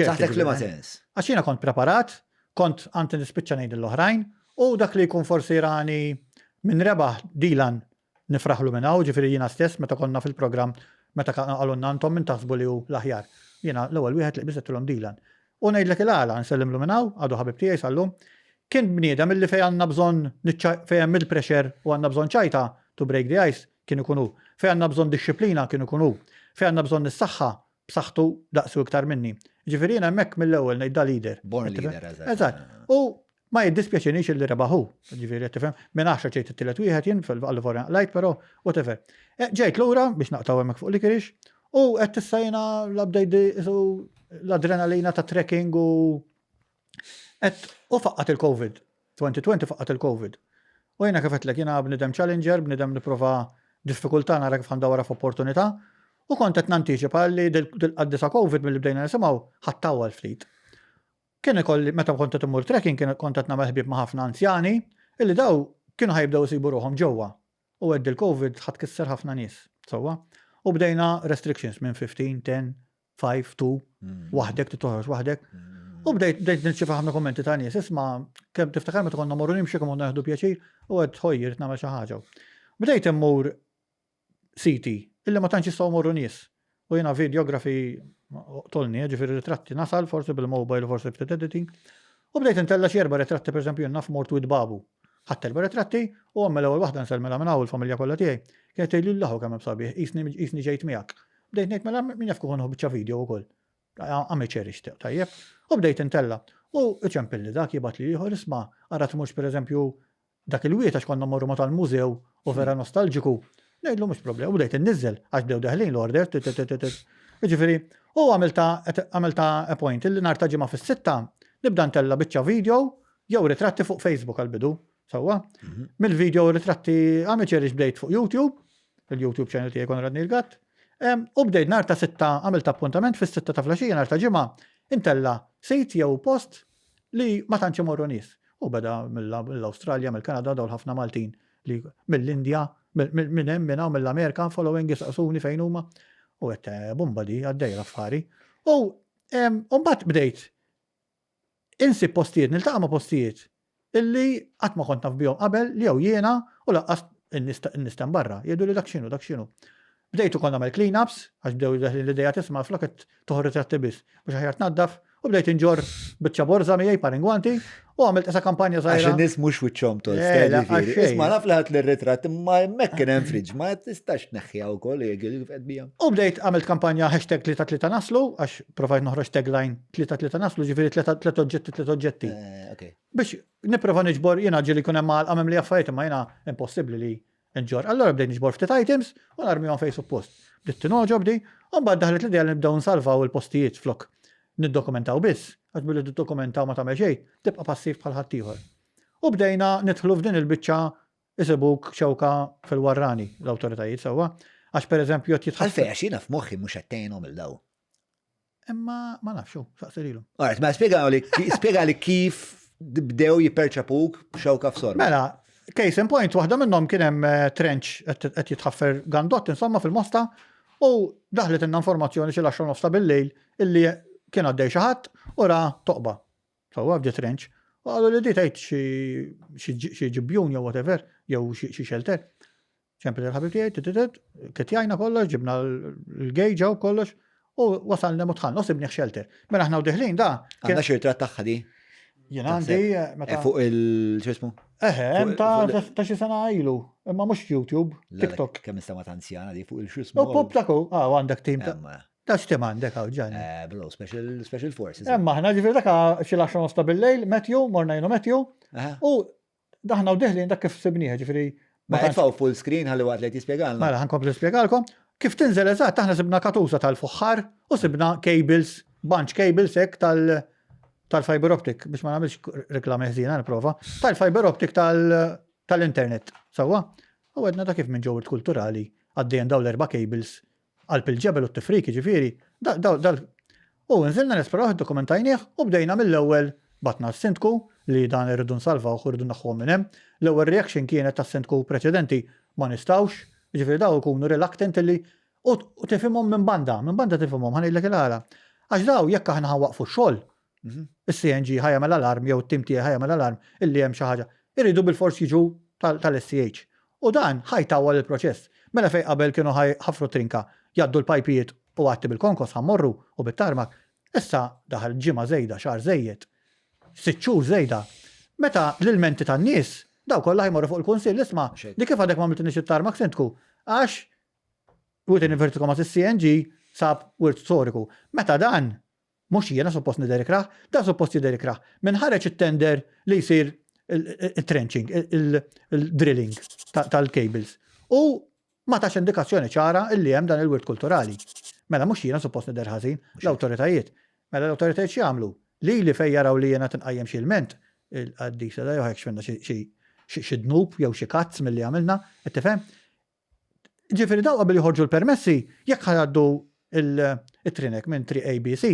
Saħtek f'liema sens? Għax jiena kont preparat, kont għandi nispiċċa ngħid l-oħrajn, u dak li jkun forsi rani minn rebaħ Dylan nifraħlu minn hawn, ġifieri jiena stess meta konna fil-programm meta qalulna intom min taħsbu li hu l-aħjar. Jiena l-ewwel wieħed li qbiżt għedtilhom Dylan. U ngħidlek il-għala, nsellimlu minn hawn, għadu ħabib tiegħi sal-lum, kien bniedem illi fejn għandna bżonn fejn hemm il-pressure u għandna bżonn ċajta to break the ice kien ikun hu. Fejn għandna bżonn dixxiplina kien ikun hu. Fejn għandna bżonn is-saħħa b'saħħtu daqsi u iktar minni. Ġifieri jiena hemmhekk mill-ewwel ngħid da leader. Born leader, eżatt. Eżatt. U ma jiddispjaċinix illi rebaħ hu. Ġifieri qed tifhem, minn għaxra ġejt it-tielet wieħed jien għall-vorja lajt, però whatever. Eh, ġejt lura biex naqtaw hemmhekk fuq Licorice u qed tista' jiena l-update l-adrenalina ta' trekking u Et, u faqqat il-Covid. 2020 faqqat il-Covid. U jiena kif għedtlek, jiena bnidem challenger, bnidem nipprova diffikultà nara kif ħandawra f'opportunità. U kont qed nantiċipa li dil-qaddisa Covid milli bdejna nisimgħu ħa ttawwal ftit. Kien ikolli meta kont qed immur trekking kien kont qed nagħmel ħbieb ma' ħafna anzjani illi daw kienu ħajbdew isibu ruħhom ġewwa. U għed dil-Covid ħa tkisser ħafna nies, sewwa. U bdejna restrictions minn 15, 10, 5, 2, waħdek, titoħroġ waħdek. U bdejt bdejt nirċievi ħafna kommenti ta' nies, isma' kemm tiftakar meta konna morru nimxi kemm konna nieħdu pjaċir u għedt ħoj irid nagħmel xi ħaġa. Bdejt immur siti illi ma tantx jistgħu jmorru nies. U jiena videography tolni, ġifieri ritratti nasal forsi bil-mobile u forsi ftit editing. U bdejt intella' xi erba' ritratti pereżempju jien naf mort Wied Babu. Ħadt erba' ritratti u ommi l-ewwel waħda nsellmilha minn hawn il-familja kollha tiegħi. Kienet tgħidli l-laħu kemm hemm sabiħ, qisni ġejt miegħek. Bdejt ngħid mela min jaf kieku nieħu biċċa video ukoll. Amateurish tajjeb. U bdejt intella. U iċempilli dak jibgħatli ieħor isma' ara tmurx pereżempju dak il-wied għax konna mmorru ma' tal-mużew u vera nostalġiku. Ngħidlu mhux problema u bdejt inniżżel għax bdew deħlin l-orders. Jiġifieri, u għamilta għamilta a point illi nhar ta' ġimgħa fis-sitta nibda ntella' biċċa video jew ritratti fuq Facebook għall-bidu. Sewwa? Mhm. Mill-video u ritratti amateurish bdejt fuq YouTube, il-YouTube channel tiegħi Konrad Neil Gatt. U bdejt nhar ta' sitta għamilt appuntament fis-sitta ta' flaxija nhar ta' ġimgħa intella sit jew post li ma tantx imorru nies. U beda mill-Awstralja, mill-Kanada, dawl ħafna Maltin li mill-Indja, minn hemm minn hawn mill-Amerika, following jisaqsuni fejn huma. U għedt eh, bumba di għaddej l-affari. U mbagħad bdejt insib postijiet, niltaqa' ma' postijiet illi qatt ma kont naf bihom qabel li jew jiena u lanqas in-nies t'hemm barra. Jgħiduli dak x'inhu, dak x'inhu. Bdejt ukoll nagħmel clean-ups, għax bdew deħlin l-ideat isma' flok qed toħor ritratti biss, mhux aħjar tnaddaf? U bdejt inġorr biċċa borża miegħi par ingwanti u għamilt qisha kampanja żgħira. Għax in-nies mhux wiċċhom tol, eh, ġifieri. Isma' naf li ħadt l-ritratt imma hemmhekk kien hemm fridge ma tistax tneħħiha wkoll jekk qed bija. U bdejt għamilt kampanja hashtag tlieta tlieta naslu għax provajt noħroġ tagline tlieta tlieta naslu ġifieri tliet oġġetti tliet oġġetti. Eh, Biex nipprova niġbor jiena ġieli jkun hemm għalqa mimli affarijiet imma jiena impossibbli li nġorr. Allura bdejt niġbor ftit items u narmihom fejn suppost. Bdiet tingħoġob di, u mbagħad daħlet l-idea li nibdew nsalvaw il-postijiet flok niddokumentaw biss, għax billi tiddokumentaw ma tagħmel xejn, tibqa' passiv bħal ħaddieħor. U bdejna nidħlu f'din il-biċċa isibuk xewka fil-warrani l-awtoritajiet sewwa. Għax pereżempju qed jitħassbu. Għalfejn għax jiena f'moħħi mhux qed tgħinhom 'il daw. Imma ma nafx, saqsi lilu. Alright, ma spjegali spjegali kif bdew jipperċepuk xewka f'sorba. Mela, case in point, waħda minnhom kien hemm eh, trench qed jitħaffer gandott insomma fil-mosta u daħlet inna informazzjoni xi l-10 nofs ta' bil-lejl illi kien għaddej xi ħadd u ra toqba. Sewwa f'di trench. U qalu li di tgħid xi ġibjun jew whatever, jew xi shelter. Ċempel il-ħabib tiegħi, tititit, kitjajna kollox, ġibna l-gejġa u kollox, u wasalna u dħalna, u sibnieh shelter. Mela aħna u deħlin da. Għandna xi ritratt tagħha di? Jien għandi eh, meta. Eh, fuq il-xismu? Eħe, hemm ta' xi sena ilu, imma mhux YouTube, TikTok. Kemm nista' ma tanzjana di fuq il-xismu. U pop ta' ah, għandek tim ta' Ta' x'tim għandek hawn Ġanni? Eh, bro, special, special forces. Emma aħna ġifieri dak xi l-10 nofs ta' bil-lejl, Matthew, morna jien u Matthew, u daħna u deħlin dak kif sibnieh, ġifieri. Ma tfgħu full screen ħalli waqt li qed jispjegalna. Mela, ħankompli nispjegalkom. Kif tinżel eżatt aħna sibna katusa tal-fuħħar u sibna cables, bunch cables hekk tal tal-fiber optic biex ma nagħmilx reklami ħżiena nipprova, tal-fiber optic tal-internet. Sewwa? U għedna da kif minn ġo wirt kulturali għaddejjen dawn l-erba' cables qalb il-ġebel u t-tifrik jiġifieri, dal U nżilna nesplorawh iddokumentajnieh u bdejna mill-ewwel batna s-sindku li dan irridu nsalvawh u rridu nneħħuhom minn hemm. L-ewwel reaction kienet tas-sindku preċedenti ma nistgħux, jiġifieri dawn ikunu reluctant illi u tifhimhom minn banda, minn banda tifhimhom, ħa ngħidlek il-għala. Għax dawn jekk aħna ħa nwaqqfu x-xogħol, Is-CNG ħa jagħmel alarm jew it-tim tiegħi ħa jagħmel alarm illi hemm xi ħaġa. Iridu bilfors jiġu tal-SCH. U dan ħa jtawwal il-proċess. Mela fejn qabel kienu ħa jħaffru trinka, jgħaddu l-pajpijiet u għatti bil-konkos ħa mmorru u bit-tarmak, issa daħal ġimgħa żejda, xahar żejjed, sitt xhur żejda. Meta l-ilmenti tan-nies, dawn kollha ħa jmorru fuq il-Kunsill, isma' di kif għadek m'għamiltilniex it-tarmak Sindku? Għax within inverted commas is-CNG sab wirt storiku. Meta dan Mhux jiena suppost nidher ikrah, dan suppost jidher ikrah. Min ħareġ it-tender li jsir it-trenching, il-drilling tal-cables. U ma tax indikazzjoni ċara illi hemm dan il-wirt kulturali. Mela mhux jiena suppost nidher ħażin, l-awtoritajiet. Mela l-awtoritajiet x'jagħmlu? Lili fejn jaraw li jiena tinqajjem xi ilment, il-qaddisa da jew hekk x'minna xi dnub jew xi kazz milli għamilna, qed tifhem? Ġifieri daw qabel joħorġu l-permessi, jekk ħajgħaddu il-trinek minn triq ABC,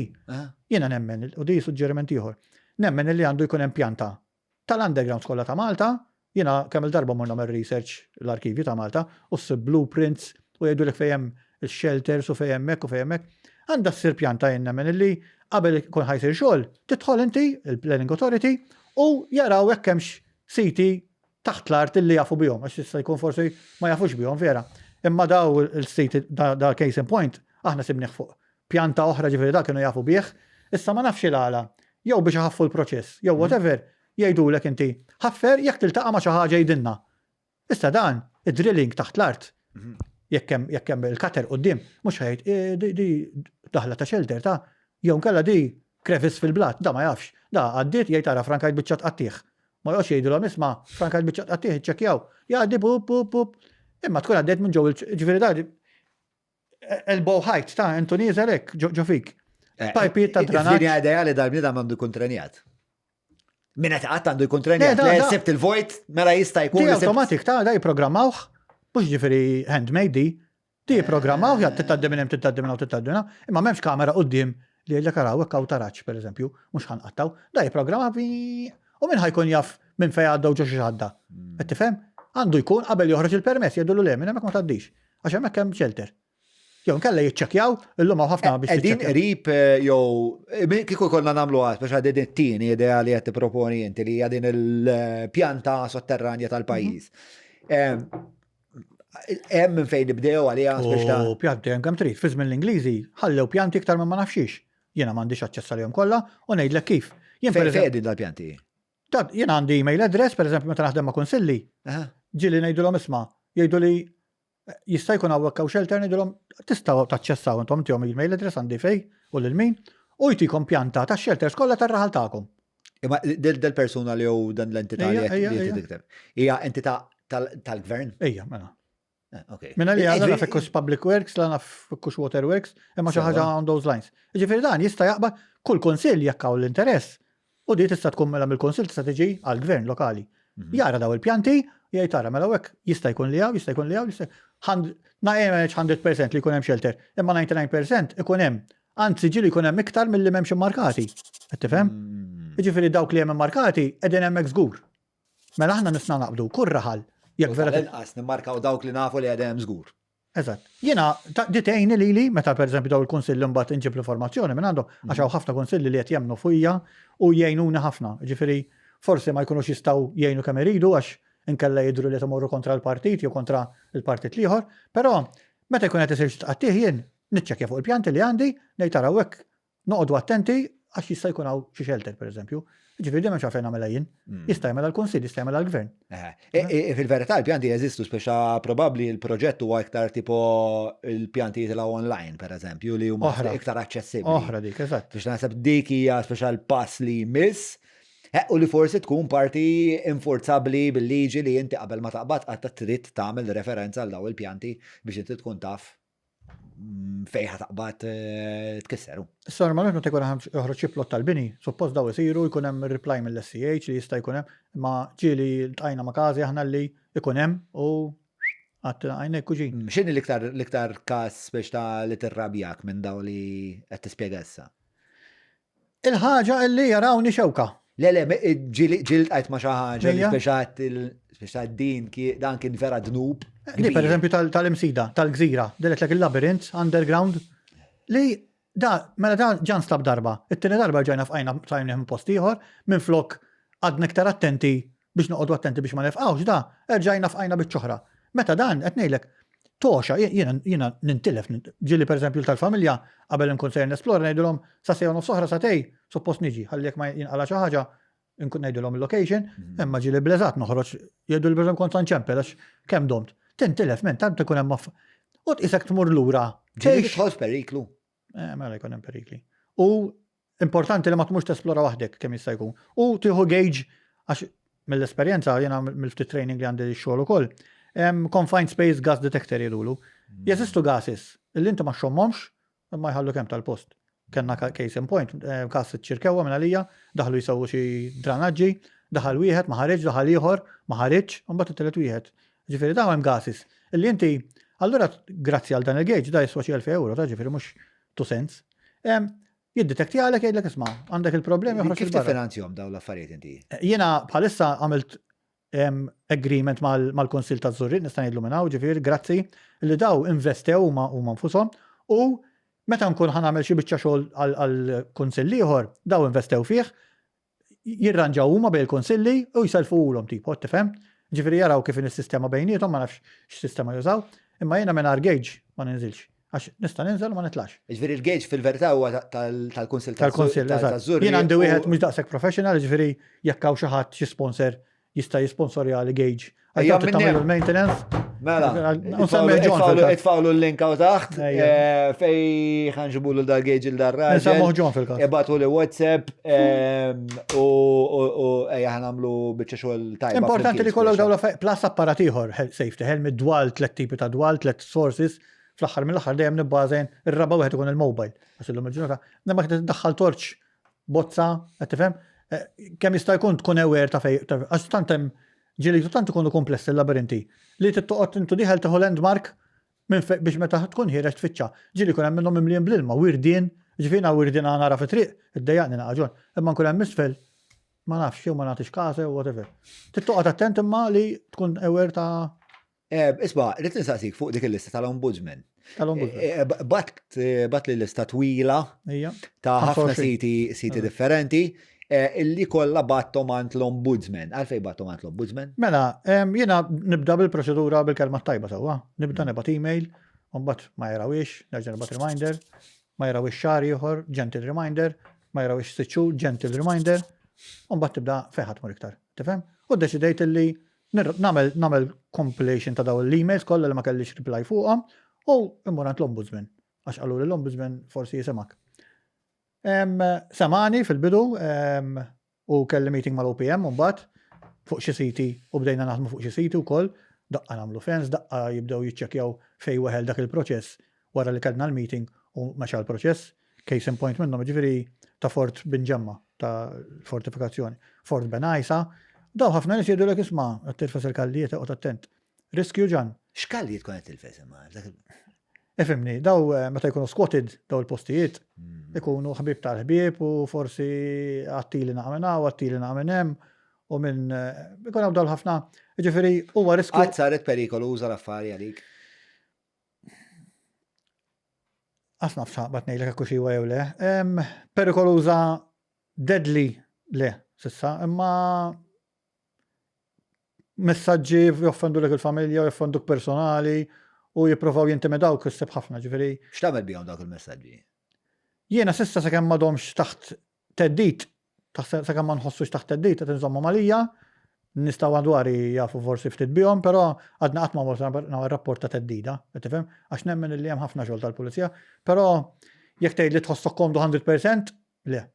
jiena nemmen, u di suġġeriment ieħor, nemmen li għandu jkun hemm pjanta tal-underground kollha ta' Malta, jiena kemm il-darba mur nagħmel research l-arkivju ta' Malta, u ssib blueprints u jgħidulek fejn hemm il-shelters u fejn hemm hekk u fejn hemm hekk. Għandha ssir pjanta jien nemmen illi qabel ikun ħajsir xogħol, tidħol inti, il-Planning Authority, u jaraw jekk hemmx siti taħt l-art illi jafu bihom, għax jista' jkun forsi ma jafux bihom vera. Imma daw il-siti da case in point, aħna sibnih fuq pjanta oħra ġifieri da kienu jafu bih, issa ma nafx il-għala, jew biex iħaffu l-proċess, jew whatever, jgħidulek inti, ħaffer jekk tiltaqa' ma' xi ħaġa jgħidilna. Issa dan, id-drilling taħt l-art, jekk hemm jekk hemm il-cutter quddiem, mhux ħa jgħid, eh, di di daħla ta' shelter ta' jew inkella di crevice fil-blat, da ma jafx. Da għaddiet jgħid ara frankajt biċċa tqattigħ. Ma joqgħodx jgħidilhom isma' frankajt biċċa tqattigħ iċċekkjaw. Jgħaddi pup pup pup. Imma tkun għaddejt minn ġew il-ġifieri da elbow height ta' intu nieżel hekk ġo fik. Eh, Pajpijiet ta' dranaġġ. Dinja ideali dal-bniedem għandu jkun trenjat. Min qed qatt għandu jkun trenjat. Le sibt il-vojt mela jista' jkun. Di automatic ta' da jipprogrammawh, mhux ġifieri handmade di, Ti jipprogrammaw, ja titgħaddi minn hemm, titgħaddi minn hawn, titgħaddi minn hawn, imma m'hemmx kamera quddiem li jgħidlek araw hekk hawn taraġ, pereżempju, mhux ħa nqattgħu. Da jipprogramma u min ħa jkun jaf minn fejn għadda u ġo xiex għadda. Hmm. Qed tifhem? Għandu jkun qabel joħroġ il-permess jgħidulu le minn hemmhekk ma tgħaddix. Għax hemmhekk hemm shelter. Jew nkella jiċċekkjaw, illum hawn ħafna biex. Qegħdin qrib eh, jew eh, kieku konna nagħmlu għad biex għadin it-tieni idea li qed tipproponi inti li hija din il-pjanta sotterranja tal-pajjiż. Mhm. Hemm minn fejn nibdew għaliha biex ta' U pjanti hemm kemm trid. Fi żmien l-Ingliżi ħallew pjanti iktar minn ma nafxiex. Jiena m'għandix aċċess għalihom kollha u ngħidlek kif. Jien fejn qegħdin dal-pjanti? Jien għandi email address, pereżempju meta naħdem ma' kunsilli, ġieli ngħidulhom isma' jgħidu li jista' jkun hawnhekk hawn shelter ngħidulhom tistgħu taċċessaw intom tihom email address għandi fej u lil min u jtikom pjanta tax-shelters kollha tar-raħal tagħkom. Imma del persuna li jew dan l-entità li tikteb. Hija entità tal-gvern? Ejja, mela. Eh, Minna li għalla naf ikkux Public Works, la naf ikkux Water Works, imma xi ħaġa on those lines. Ġifieri dan jista' jaqbad kull kunsill jekk hawn l-interess. U di tista' tkun mela mill-kunsill tista' tiġi għall-gvern lokali. Mhm. Jara daw il-pjanti, jgħid tara mela hekk jista' jkun li hawn, jista' jkun li hawn, jista' 100% li jkun hemm shelter, imma 99% ikun hemm Anzi ġieli jkun hemm iktar milli m'hemmx immarkati. Qed tifhem? Mm. Jiġifieri dawk li hemm immarkati qegħdin hemmhekk żgur. Mela aħna nisna naqbdu kull raħal jekk vera. Inqas nimmarkaw dawk li nafu li qegħdin hemm żgur. Eżatt. Jiena di tgħinni lili meta pereżempju daw il-kunsilli mbagħad inġib l-informazzjoni minn għandhom għax hawn ħafna kunsilli li qed jemmnu fija u jgħinuni ħafna. Ġifieri forsi ma jkunux jistgħu jgħinu kemm iridu għax inkella jidhru li qed imorru kontra l-partit jew kontra l-partit l-ieħor, però meta jkun qed isir xi tqattih jien Niċċekkja fuq il-pjanti li għandi, ngħid araw hekk noqogħdu attenti għax jista' jkun hawn xi shelter pereżempju. Ġifieri dejjem għalfejn nagħmilha jien. Mm. Jista' jagħmilha l-Kunsill, jista' jagħmilha l-Gvern. E, e, fil-verità l-pjanti jeżistu speċa probabbli l-proġett huwa iktar tipo il-pjanti jitilgħu online pereżempju li huma iktar aċċessibbli. Oħra dik, eżatt. Biex naħseb dik hija speċa l-pass li jmiss eh, u li forsi tkun parti infurzabbli bil-liġi li inti qabel ma taqbad qatta trid tagħmel referenza għal daw il-pjanti biex inti tkun taf. fejn ħa taqbad eh, tkisser. Issa normalment meta jkun hemm joħroġ xi plot tal-bini, suppost daw isiru jkun hemm reply mill-SCH li jista' jkun hemm, imma ġieli ltqajna ma' każi aħna li jkun hemm u għattina għajnek kuġin. Mm, x'inhi l-iktar l-iktar każ biex ta' li tirrabjak minn daw li qed tispjega issa? Il-ħaġa illi jarawni xewka. Le, le, ġieli tqajt ma' xi ħaġa li speċa din dan kien vera dnub. Di per eżempju tal-imsida, tal-gżira, diletlek il-labyrinth underground li da, mela da ġan stab darba. It-tieni darba ġajna fqajna tajna minn post ieħor, minn flok għadna iktar attenti biex noqogħdu attenti biex ma nefqgħux da, erġajna fqajna biċċ'oħra. Meta dan qed ngħidlek toxa, jiena jiena nintilef, ġieli pereżempju tal-familja qabel inkun sejjer nesplora ngħidilhom sa sejja nofs oħra satej suppost niġi ħalli jekk ma jinqala xi ħaġa nkun ngħidilhom il-location, mhm. imma ġieli bleżat noħroġ jgħidu li pereżempju kont nċempel għax kemm domt. Tintilef minn tant ikun hemm u tqisek tmur lura. Ġieli tidħol f'periklu. Eh, mela jkun hemm perikli. U importanti li ma tmurx tesplora waħdek kemm jista' jkun. U tieħu gauge għax mill-esperjenza jiena mill-ftit training li għandi xogħol ukoll. Confined space gas detector jgħidulu. Mm. Jeżistu gases illi inti ma xxommhomx imma jħallu kemm tal-post. Kenna case in point, eh, kas ċirkewa minn għalija, daħlu jisewwu xi dranaġġi, daħal wieħed ma ħareġ, daħal ieħor ma ħareġ, u mbagħad it-tielet wieħed. Ġifieri dawn hemm gases illi inti allura grazzi għal dan il-gauge da jiswa xi 1000 euro ta' ġifieri mhux 2 cents. Jiddetektjalek jgħidlek isma' għandek il-problemi oħroġ Kif tiffinanzjahom dawn l-affarijiet inti? Jiena bħalissa għamilt agreement mal-Kunsill taż-Żurrieq nista' ngħidlu minn hawn ġifieri grazzi li daw investew huma huma nfushom u meta nkun ħa nagħmel xi biċċa xogħol għal kunsill ieħor daw investew fih jirranġaw huma bejn il-kunsilli u jsellfuhulhom tipo, tifhem? Ġifieri jaraw kif inhi s-sistema bejniethom, ma nafx x'sistema jużaw, imma jiena mingħajr gauge ma ninżilx. Għax nista' ninżel u ma nitlax. Ġifieri l-gauge fil-verità huwa tal-Kunsill Tal-Kunsill, eżatt. Jien għandi wieħed mhux daqshekk professional, ġifieri jekk hawn xi ħadd xi sponsor jista' jisponsorjali gauge. Ejja minn tagħmlu l-maintenance. Mela, itfawlu l-link hawn taħt eh, fej ħanġibulu dal-gauge il dar-raġel. Nsemmuh John fil-każ. Ibatu li WhatsApp ehm, u ejja ħanamlu biċċa xogħol tajba. Importanti li kollok dawn plus apparat ieħor safety helmet dwal tliet tipi ta' dwal, tliet sources. Fl-aħħar mill-aħħar dejjem nibbażen ir-raba' wieħed ikun il-mobile. Għax illum il-ġurnata, imma tiddaħħal torċ bozza, qed tifhem? Eh, kemm jista' jkun tkun aware ta' fej, għax tant hemm ġieli tant ikunu komplessi l-labirinti li tittoqgħod intu dieħel tieħu landmark minn biex meta tkun ħiereġ tfittxa. Ġieli jkun hemm minnhom mimlijin bl-ilma, wirdien, ġifieri wirdien nara fi triq, iddejjaqni naqa' ġon. Imma nkun hemm isfel, ma nafx jew ma nagħtix każ jew whatever. Tittoqgħod attent imma li tkun aware ta' Eh, isma, rrid nistaqsik fuq dik il-lista tal-Ombudsman. Tal-Ombudsman. Eh, eh, bat li lista twila ta' ħafna siti siti differenti illi kollha battom għand l-Ombudsman. Għalfej battom għand l-Ombudsman? Mela, jiena nibda bil-proċedura bil-kelma tajba sewwa. Nibda mm. nibgħat email, u mbagħad ma jarawix, nerġa' nibgħat reminder, ma jarawix xahar ieħor, gentle reminder, ma jarawix sitt xhur, gentle reminder, u mbagħad tibda fejn ħadd mur iktar. Tifhem? U ddeċidejt illi Nagħmel nagħmel compilation ta' dawn l-emails kollha li ma kellix reply fuqhom u immur għand l-ombudsman għax qalu li l-ombudsman forsi jisimgħek. Semani fil-bidu u kelli meeting mal-OPM mbagħad fuq xi siti u bdejna naħdmu fuq xi siti wkoll, daqqa nagħmlu fence, daqqa jibdew jiċċekkjaw fejn weħel dak il-proċess wara li kellna l-meeting u mexa l-proċess. Case in point minnhom jiġifieri ta' Fort Binġemma, ta' fortifikazzjoni, Fort Benajsa. Daw ħafna nies jgħidulek isma' qed tirfes il-kallijiet oqgħod attent. Riskju ġan. X'kallijiet tkun qed tilfes imma? Ifhimni, daw eh, meta jkunu squatted daw il-postijiet, mm. ikunu ħbieb tal-ħbieb u forsi għattili naqminn hawn, għattili naqminn hemm, u minn eh, ikun hawn dawl ħafna. Ġifieri huwa riskju. Qatt saret perikoluża l-affari għalik? Għas naf xaqbat ngħidlek hekk hux iwa jew le. Perikoluża deadly le sissa, imma messaġġi joffendulek il-familja, joffenduk personali u jipprovaw jintimidawk issib ħafna ġifieri. X'tagħmel bihom dawk il-messaġġi? Jiena sissa sakemm m'għadhomx taħt theddid sakemm ma nħossux taħt theddid qed inżommhom għalija, nies ta' madwari jafu forsi ftit bihom, però għadna qatt ma mort nagħmel rapport ta' theddida, qed tifhem? Għax nemmen illi hemm ħafna xogħol tal-pulizija, però jekk tgħidli tħossok komdu 100%, le.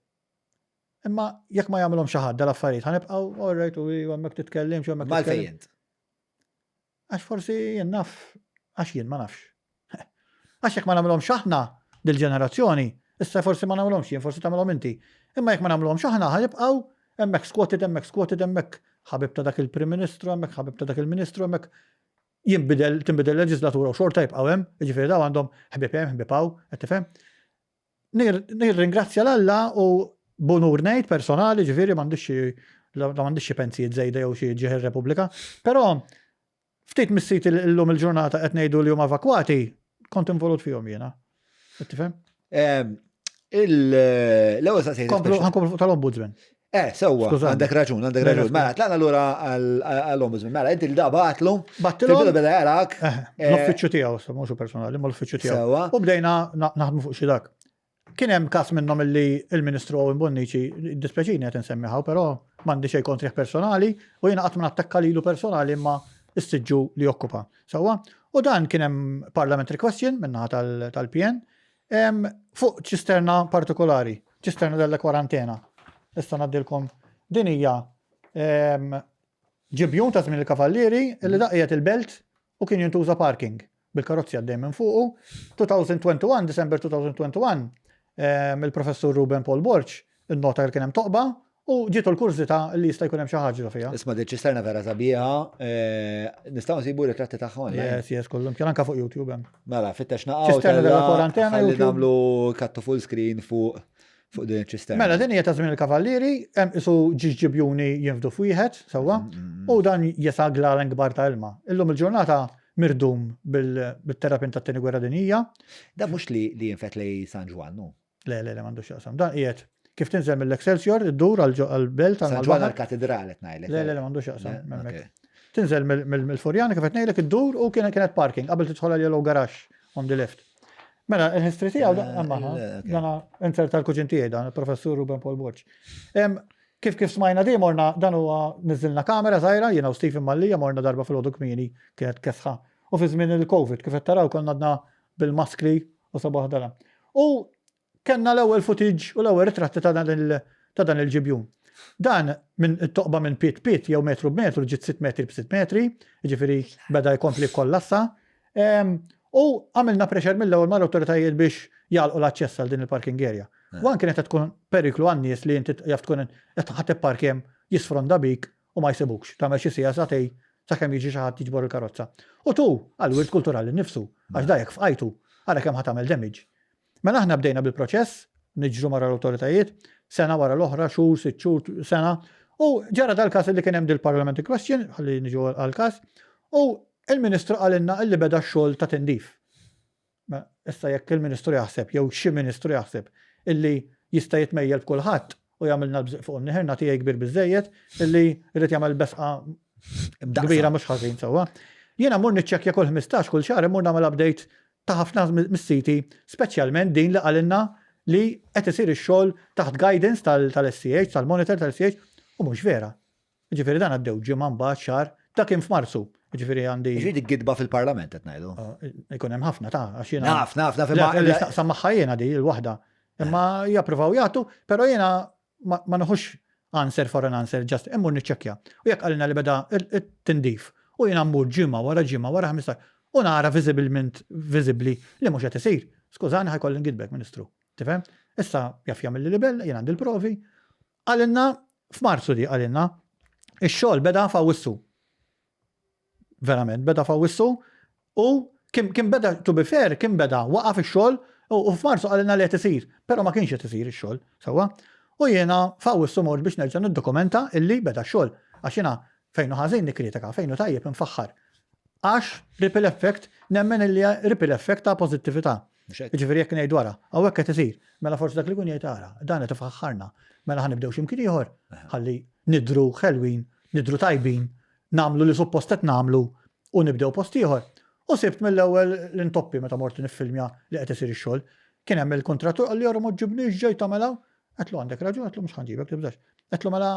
Imma jekk ma jagħmilhom xi ħadd dal-affarijiet, ħa nibqgħu all right u hemmhekk titkellimx u hemmhekk. Ma għalfejn int? Għax forsi jien naf, għax jien ma nafx. Għax jekk ma nagħmluhomx aħna dil-ġenerazzjoni, issa forsi ma nagħmluhomx jien, forsi tagħmilhom inti. Imma jekk ma nagħmluhomx aħna ħa nibqgħu hemmhekk squatted, hemmhekk squatted, hemmhekk ħabib ta' dak il-Prim Ministru, hemmhekk ħabib ta' dak il-Ministru, hemmhekk jinbidel, tinbidel leġislatura u xorta jibqgħu hemm, jiġifieri daw għandhom ħbieb hemm, ħbieb hawn, qed tifhem? Nirringrazzja l-Alla u b'unur ngħid personali, ġifieri m'għandix xi m'għandix xi pensijiet żejda jew xi ġieħ ir-Repubblika, però ftit mis-siti li llum il-ġurnata qed ngħidu li huma evakwati, kont involut fihom jiena. Qed tifhem? L-ewwel saqsejt. Komplu ħankomplu fuq tal-Ombudsman. Eh, sewwa, għandek raġun, għandek raġun. Mela, tlaqna lura għall-Ombudsman. Mela, inti l-da batlu. Battilhom. Fil-bidu beda jarak. Eh, eh, l-uffiċċju tiegħu, sa mhux personali, ma l-uffiċċju tiegħu. Sewwa. U bdejna naħdmu fuq xi dak. Kien hemm każ minnhom illi il-Ministru Owen Bonnici, dispjaċini qed insemmiħaw, però m'għandi xejn kontrih personali u jiena qatt ma nattakka lilu personali imma s-siġġu li jokkupa. Sewwa, u dan kien hemm parliamentary question min-naħa tal-PN fuq ċisterna partikolari, ċisterna della kwarantena. Issa ngħaddilkom din hija ġibjun ta' żmien il-Kavallieri li daqqiet il-belt u kien jintuża parking bil-karozzi għaddej minn fuqu. 2021, December 2021, il-professur Ruben Paul Borg innota li kien hemm toqba u ġietu l-kurżità li jista' jkun hemm xi ħaġa fiha. Isma' di ċisterna vera sabiħa, eh, nistgħu nsibu ritratti tagħha online. Yes, yes, kollhom kien anke fuq YouTube hemm. Mela, fittex naqgħu. Ċisterna della quarantena YouTube. Nagħmlu kattu full screen fuq fuq din ċisterna. Mela, din hija ta' żmien il-kavallieri, hemm isu ġiex ġibjuni jinfdu f'wieħed, sewwa, mm, mm, mm. u dan jesa glalen kbar ta' ilma. Illum il-ġurnata mirdum bil-terrapin tat-tieni gwerra dinjija. Da mhux li li jinfet lej San Ġwann, nu? Le, le, le, m'għandux x'jaqsam. Dan qiegħed kif tinżel mill-Excelsior, iddur għall-belt. San Ġwann għall-katedral qed ngħidlek. Le, le, le, m'għandux x'jaqsam. Tinżel mill-Furjana kif qed ngħidlek iddur u kienet parking qabel tidħol għal Yellow Garage on the left. Mela, il-history tiegħu dana inser tal-kuġin tiegħi dan, il-professur Ruben Paul Borg. Kif kif smajna di morna dan huwa niżilna kamera żgħira jiena u Stephen Mallia morna darba filgħodu kmieni kienet kesħa. U fi żmien il-Covid kif qed taraw konna għadna bil-maskri u sabaħ dala. U kellna l-ewwel footage u l-ewwel ritratti ta' dan il ta' dan il-ġibjun. Dan minn it-toqba minn pied pied jew metru b'metru ġiet sitt metri b'sitt metri, jiġifieri beda jkompli jikkollassa. U għamilna pressure mill-ewwel mal-awtoritajiet biex jagħlqu l-aċċess għal din il-parking area. U anke kienet qed tkun periklu għan-nies li inti jaf tkun qed ħa tipparkja hemm jisfronda bik u ma jsibukx, tagħmel xi siegħa sagħtejn sakemm jiġi xi ħadd jiġbor il-karozza. U tu għall-wirt kulturali nnifsu, għax da jekk fqajtu, ara kemm ħa tagħmel damage. Mela aħna bdejna bil-proċess, niġru mara l-awtoritajiet, sena wara l-oħra, xhur, sitt xhur, sena, u ġara dal-każ li kien hemm dil-parliamentary question, ħalli niġu għall-każ, u il-Ministru qalilna illi beda x-xogħol ta' tindif. Issa jekk il-Ministru jaħseb jew xi Ministru jaħseb illi jista' jitmejjel b'kulħadd u jagħmilna l-bżieq fuq imnieħirna tiegħi kbir biżżejjed illi jrid jagħmel besqa kbira mhux ħażin sewwa. Jiena mmur niċċekkja kull 15 kull xahar immur nagħmel update ta' ħafna mis-siti, speċjalment din li qalilna li qed isir ix-xogħol taħt guidance tal-SCH, tal-monitor tal-SCH, u mhux vera. Jiġifieri dan għaddew ġimgħa mbagħad xahar, dak kien f'Marzu. Jiġifieri għandi. Jiġifieri dik gidba fil-Parlament qed ngħidu. Ikun hemm ħafna ta' għax jiena. Naf, naf, naf imma. Li staqsam magħha jiena di l-waħda. Imma jappruvaw jagħtu, però jiena ma nieħux answer for an answer, just immur niċċekkja. U jekk qalilna li beda t-tindif u jiena mmur ġimgħa wara ġimgħa wara 15 u nara viżibilment viżibbli li mhux qed isir. Skużani ħa jkolli ngidbek, Ministru. Tifhem? Issa jaf jagħmilli libell, jien għandi l-provi. Qalilna F'Marzu di qalilna, ix-xogħol beda f'Awwissu. Verament, beda f'Awwissu u kien, kien beda, to be fair, kien beda waqaf ix-xogħol u f'Marzu qalilna li qed isir, però ma kienx qed isir ix-xogħol, sewwa. U jiena f'Awwissu mort biex nerġa' niddokumenta illi beda x-xogħol. Għax jiena fejn hu ħażin nikkritika, fejn hu tajjeb infaħħar. Għax ripple effect, nemmen illi ripple effect ta' pożittività. Jiġifieri jekk ngħidu ara, hawnhekk qed isir, mela forsi dak li jkun jgħid ara, dan qed ifaħħarna, mela ħa nibdew xi mkien ieħor ħalli nidhru ħelwin, nidhru tajbin, nagħmlu li suppost qed nagħmlu u nibdew post ieħor. U sibt mill-ewwel l-intoppi meta mort niffilmja li qed isir ix-xogħol. Kien hemm il-kuntrattur qalli ara ma ġġibnix ġej tagħmel hawn. Għedtlu għandek raġun, għedtlu mhux ħa nġibek, tibżax. Għedtlu mela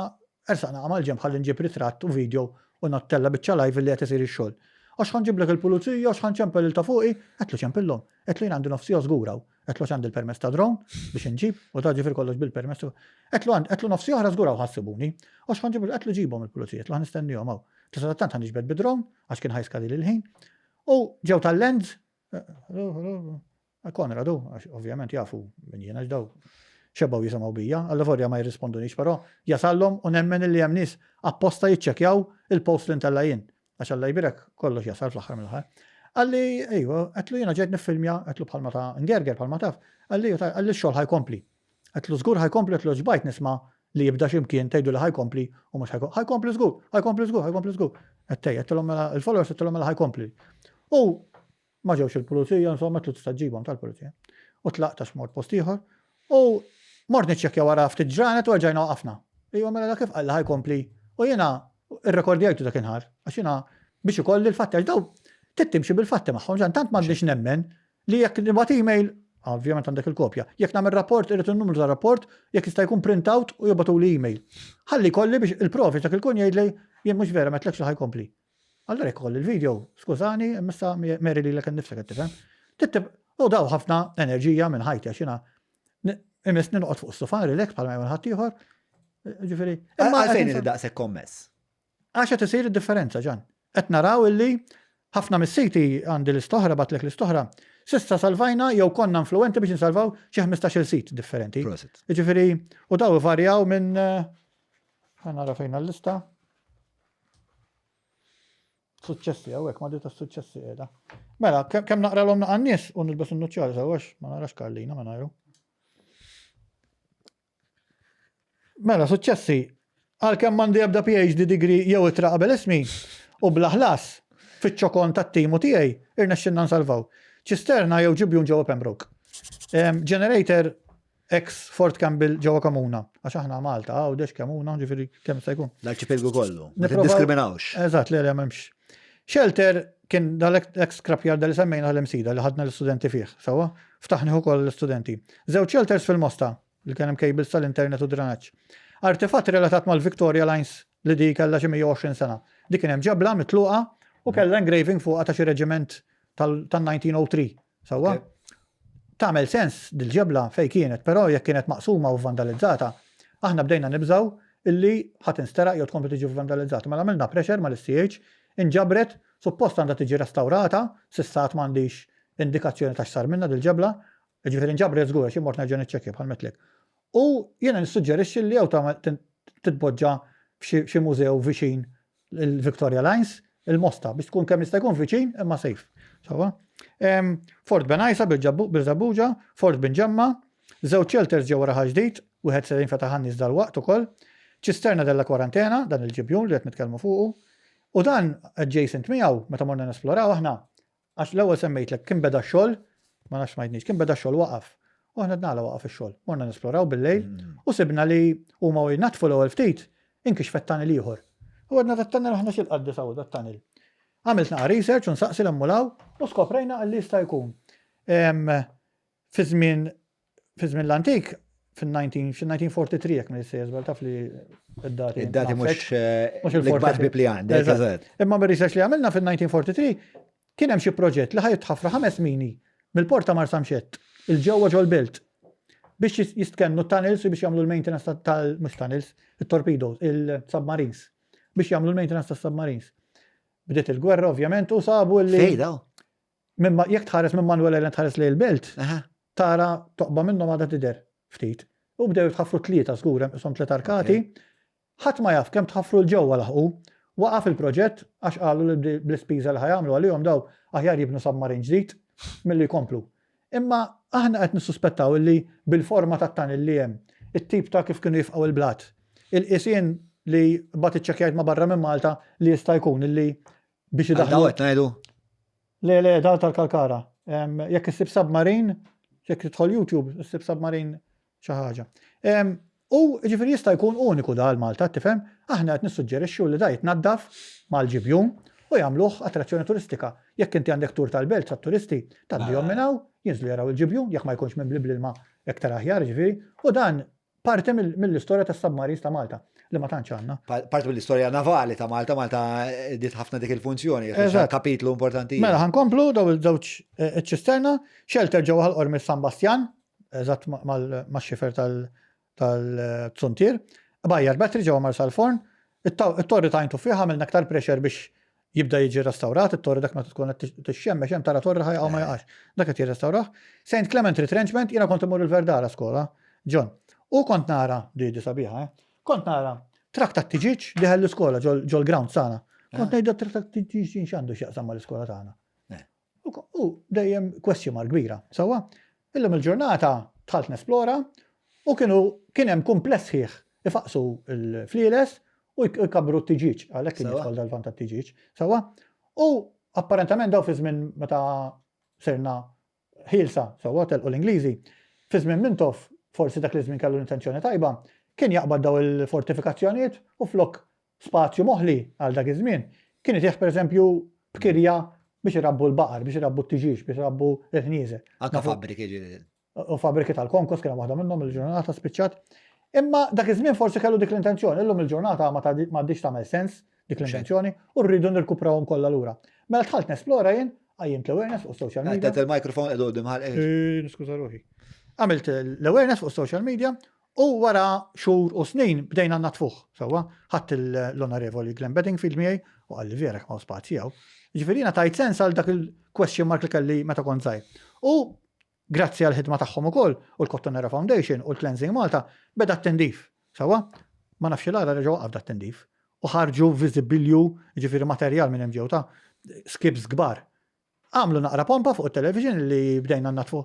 Ersaq naqa' mal-ġenb ħalli nġib ritratt u video u nattella biċċa live illi qed isir ix-xogħol. Għax ħa nġiblek il-pulizija, għax ħa nċempel lil ta' fuqi, għedtlu ċempillhom. Għedtlu jien għandi nofs siegħa żgur hawn. Għedtlu għax għandi l-permess ta' drone biex inġib u ta' ġifieri kollox bil-permess. Għedtlu għand, għedtlu nofs siegħa oħra żgur hawn ħa ssibuni. Għax ħa nġib, għedtlu ġibhom il-pulizija, għedtlu ħa nistennihom hawn. Għedtlu sadattant ħa niġbed bi drone għax kien ħa jiskadili l-ħin. U ġew tal-lands, Konrad hu, għax ovvjament jafu min jien għax daw xebgħu jisimgħu bija, allavolja ma jirrispondunix, però jasallhom u nemmen illi hemm nies apposta jiċċekkjaw il-post li ntella' jien. Għax Alla jbierek kollox jasal fl-aħħar mill-aħħar. Qalli, ejwa, għedtlu jiena ġejt niffilmja, għedtlu bħalma ta' ngerger bħalma taf. Qalli, ejwa, qalli x-xogħol ħa jkompli. Għedtlu żgur ħa jkompli, għedtlu xbajt nisma' li jibda xi mkien tgħidu li ħa jkompli u mhux ħa jkompli. Ħa jkompli żgur, ħa jkompli żgur, ħa jkompli żgur. Għedt ejja, għedtilhom mela il-followers għedtilhom mela ħa jkompli. U ma ġewx il-pulizija, insomma, għedtlu tista' ġġibhom tal-pulizija. U tlaqt għax mort post ieħor. U mort niċċekkja wara ftit ġranet u erġajna waqafna. Ejwa mela dak kif qalli ħa jkompli. U jiena irrekordjajtu dakinhar għax jiena biex ikolli l-fatti għax daw trid timxi bil-fatti magħhom ġan tant m'għandix nemmen li jekk nibgħat email ovvjament għandek il-kopja. Jekk nagħmel rapport irid in-numru ta' rapport, jekk jista' jkun print out u jibgħatuli email. Ħalli jkolli biex il-provi dak il-kun jgħidli jien mhux vera m'għedtlekx li ħa jkompli. Allura jekk ikolli l-video, skużani, imma issa meri lilek innifsek qed tifhem. Trid u daw ħafna enerġija minn ħajti għax jiena imissni noqgħod fuq is-sufan relax bħalma jagħmel ħaddieħor. Ġifieri. Imma għalfejn inti daqshekk kommess? Għax qed isir id-differenza, Ġan. Qed naraw illi ħafna mis-siti għandi lista oħra, bagħtlek lista oħra, s'issa salvajna jew konna influwenti biex insalvaw xi 15-il sit differenti. Prosit. Jiġifieri, u daw ivarjaw minn ħa nara fejn l-lista. Suċċessi hawnhekk ma ta' suċċessi qiegħda. Mela, kemm naqralhom naqa' nies u nilbes in-nuċċali sewwa ma narax Karlina ma ngħidu. Mela, suċċessi, għalkemm m'għandi ebda PhD degree jew ittra qabel ismi, u bla ħlas, fiċ-ċokon tat-timu tiegħi, irnexxilna nsalvaw. Ċisterna jew ġibjun ġewwa Pembroke. Generator ex Fort Campbell ġewwa Kemuna, għax aħna Malta, Għawdex, Kemuna, ġifieri kemm jista' jkun. L-arċipelgu kollu. Ma tiddiskriminawx. Eżatt, le le m'hemmx. Shelter kien dal-ex scrapyard li semmejna l-Imsida li ħadna l-istudenti fih, sewwa? Ftaħnih ukoll l-istudenti. Żewġ shelters fil-Mosta, li kien hemm cables tal-internet u drenaġġ. Artefatt relatat mal-Victoria Lines li di kellha xi 120 sena. Dik kien hemm ġebla mitluqa u kellha engraving fuqha ta' xi reġiment tal-1903. Sewwa? Tagħmel sens dil-ġebla fejn kienet, però jekk kienet maqsuma u vandalizzata, aħna bdejna nibżgħu illi ħa tinsteraq jew tkompli tiġi vandalizzata. Mela għamilna pressure mal-SCH, inġabret, suppost għandha tiġi restawrata, s'issa għad m'għandix indikazzjoni ta' x'sar minnha dil-ġebla, jiġifieri inġabret żgur għax jien mort nerġa' niċċekkja bħal m'għedtlek. U jiena nissuġġerixxi li jew titpoġġa f'xi mużew viċin il-Victoria Lines, il-Mosta, biex tkun kemm jista' jkun viċin imma safe. Sawa? Fort Benajsa bil-Żabbuġa, Fort Binġemma, żewġ shelters ġewwa Raħal Ġdid, wieħed se jinfetaħ għan-nies dalwaqt ukoll, Ċisterna della Quarantena, dan il-ġibjun li qed nitkellmu fuqu, u dan adjacent miegħu meta morna nesploraw aħna Għax l-ewwel semmejtlek kien beda x-xogħol, ma nafx smajtnix, kien beda x-xogħol waqaf. U aħna għedna għala waqaf ix-xogħol. Morna nesploraw bil-lejl u sibna li huma u jnaddfu l-ewwel ftit, inkixfet tunnel ieħor. U għedna dat-tunnel aħna x'il-qaddis hawn dat-tunnel. Għamilt naqra research u nsaqsi 'l hemm u 'l hawn u skoprejna li jista' jkun fi żmien fi żmien l-antik fin-1943 jekk ma jissejjes żball taf li id-dati. Id-dati mhux eh, mhux il-kbar ħbieb li għandek. Eżatt. Imma mir-research li għamilna fin-1943 kien hemm xi proġett li ħajtħaffru ħames mini mill-port ta' Marsamxett il-ġewwa ġol-belt biex jistkennu tunnels u biex jagħmlu l-maintenance tal mhux tunnels, it-torpedoes, il-submarines biex jagħmlu l-maintenance tas-submarines. Bdiet il-gwerra ovvjament u sabu li. Fejn daw? Minn jekk tħares minn Manuel Island tħares lejn il-belt, tara toqba minnhom għadha tidher ftit. U bdew jitħaffru tlieta żgur hemm qishom tliet arkati. Ħadd ma jaf kemm tħaffru 'l ġewwa laħqu. Waqaf il-proġett għax qalu li bl-ispiża li ħa jagħmlu għalihom daw aħjar jibnu submarine ġdid milli jkomplu. Imma aħna qed nissuspettaw illi bil-forma tat-tunnel li hemm, it-tip ta' kif kienu jifqgħu il-blat, il-qisien li mbagħad iċċekkjajt ma' barra minn Malta li jista' jkun illi biex idaħħlu. Daw qed ngħidu? Le, le, dal tal-Kalkara. Jekk issib submarine, jekk tidħol YouTube, issib submarine xi ħaġa. U ġifieri jista' jkun uniku da għal Malta, tifhem? Aħna qed nissuġġerixxu li da jitnaddaf mal-ġibjun u jagħmluh attrazzjoni turistika. Jekk inti għandek tur tal-belt tat-turisti, tgħaddihom minn hawn, jinżlu jaraw il-ġibjun, jekk ma jkunx mimli bl-ilma iktar aħjar, ġifieri, u dan Parti mill-istorja tas-submarines ta' Malta, li ma tantx għandna. Parti mill-istorja navali ta' Malta, Malta diet ħafna dik il-funzjoni, kapitlu importanti. Mela, ħankomplu daw il-żewġ eh, ċisterna, shelter ġewwa ħal-Qormi San Bastjan, eżatt max-xifer tal-Zuntier, Bajjar Battery ġewwa Marsalforn, it-torri ta' Għajn Tuffieħa għamilna aktar pressure biex Jibda jiġi restawrat it-torri dak meta tkun qed tixxemmex hemm tara torri ħa jaqa' ma jaqax. Dak qed jirrestawrah. Saint Clement Retrenchment, jiena kont immur il-Verdala skola, John. U kont nara, di di sabiħa, eh? Kont nara trakk tat-tiġieġ dieħel l-iskola ġol-ground tagħna. Kont ngħid dat trakk tat-tiġieġ din x'għandu x'jaqsam mal-iskola tagħna. U dejjem question mark kbira. Sewwa? Illum il-ġurnata dħalt nesplora u kienu kien hemm kumpless sħiħ ifaqqsu l-flieles u jkabbru t-tiġieġ, għalhekk kien jidħol dal-van tat-tiġieġ. Sewwa? U apparentament daw fi żmien meta sirna ħielsa, sewwa telqu l-Ingliżi, fi żmien Mintoff, forsi dak li żmien kellu l-intenzjoni tajba, kien jaqbad daw il-fortifikazzjonijiet u flok spazju moħli għal dak iż-żmien, kien itih pereżempju b'kirja biex irabbu l-baqar, biex irabbu t-tiġieġ, biex irabbu l-ħnieżer. Anke fabbriki ġieli. U fabbriki tal-konkos kien hemm waħda minnhom il-ġurnata spiċċat. Imma dak iż-żmien forsi kellu dik l-intenzjoni, illum il-ġurnata ma m'għadhiex tagħmel sens dik l-intenzjoni u rridu nirkuprawhom kollha lura. Mela dħalt nesplora jien, qajjimt l-awareness fuq social media. Għadet il-microphone qed quddiem ħalqek. Niskuża ruħi. Għamilt l-awareness fuq social media U wara xhur u snin bdejna nnaddfuh, sewwa, ħadt l-Onorevoli Glenn Bedingfield miegħi u qalli vera kemm hawn spazji hawn. Jiġifieri jiena tajt sens għal dak il-question mark li kelli meta kont żgħir. U grazzi għall-ħidma tagħhom ukoll u l-Kottonera Foundation u l-Cleansing Malta beda t-tindif, sewwa. Ma nafx il-għala reġa' waqaf dat-tindif. U ħarġu viżibilju, jiġifieri materjal minn hemm ġew ta' skips kbar. Għamlu naqra pompa fuq it-television li bdejna nnaddfuh.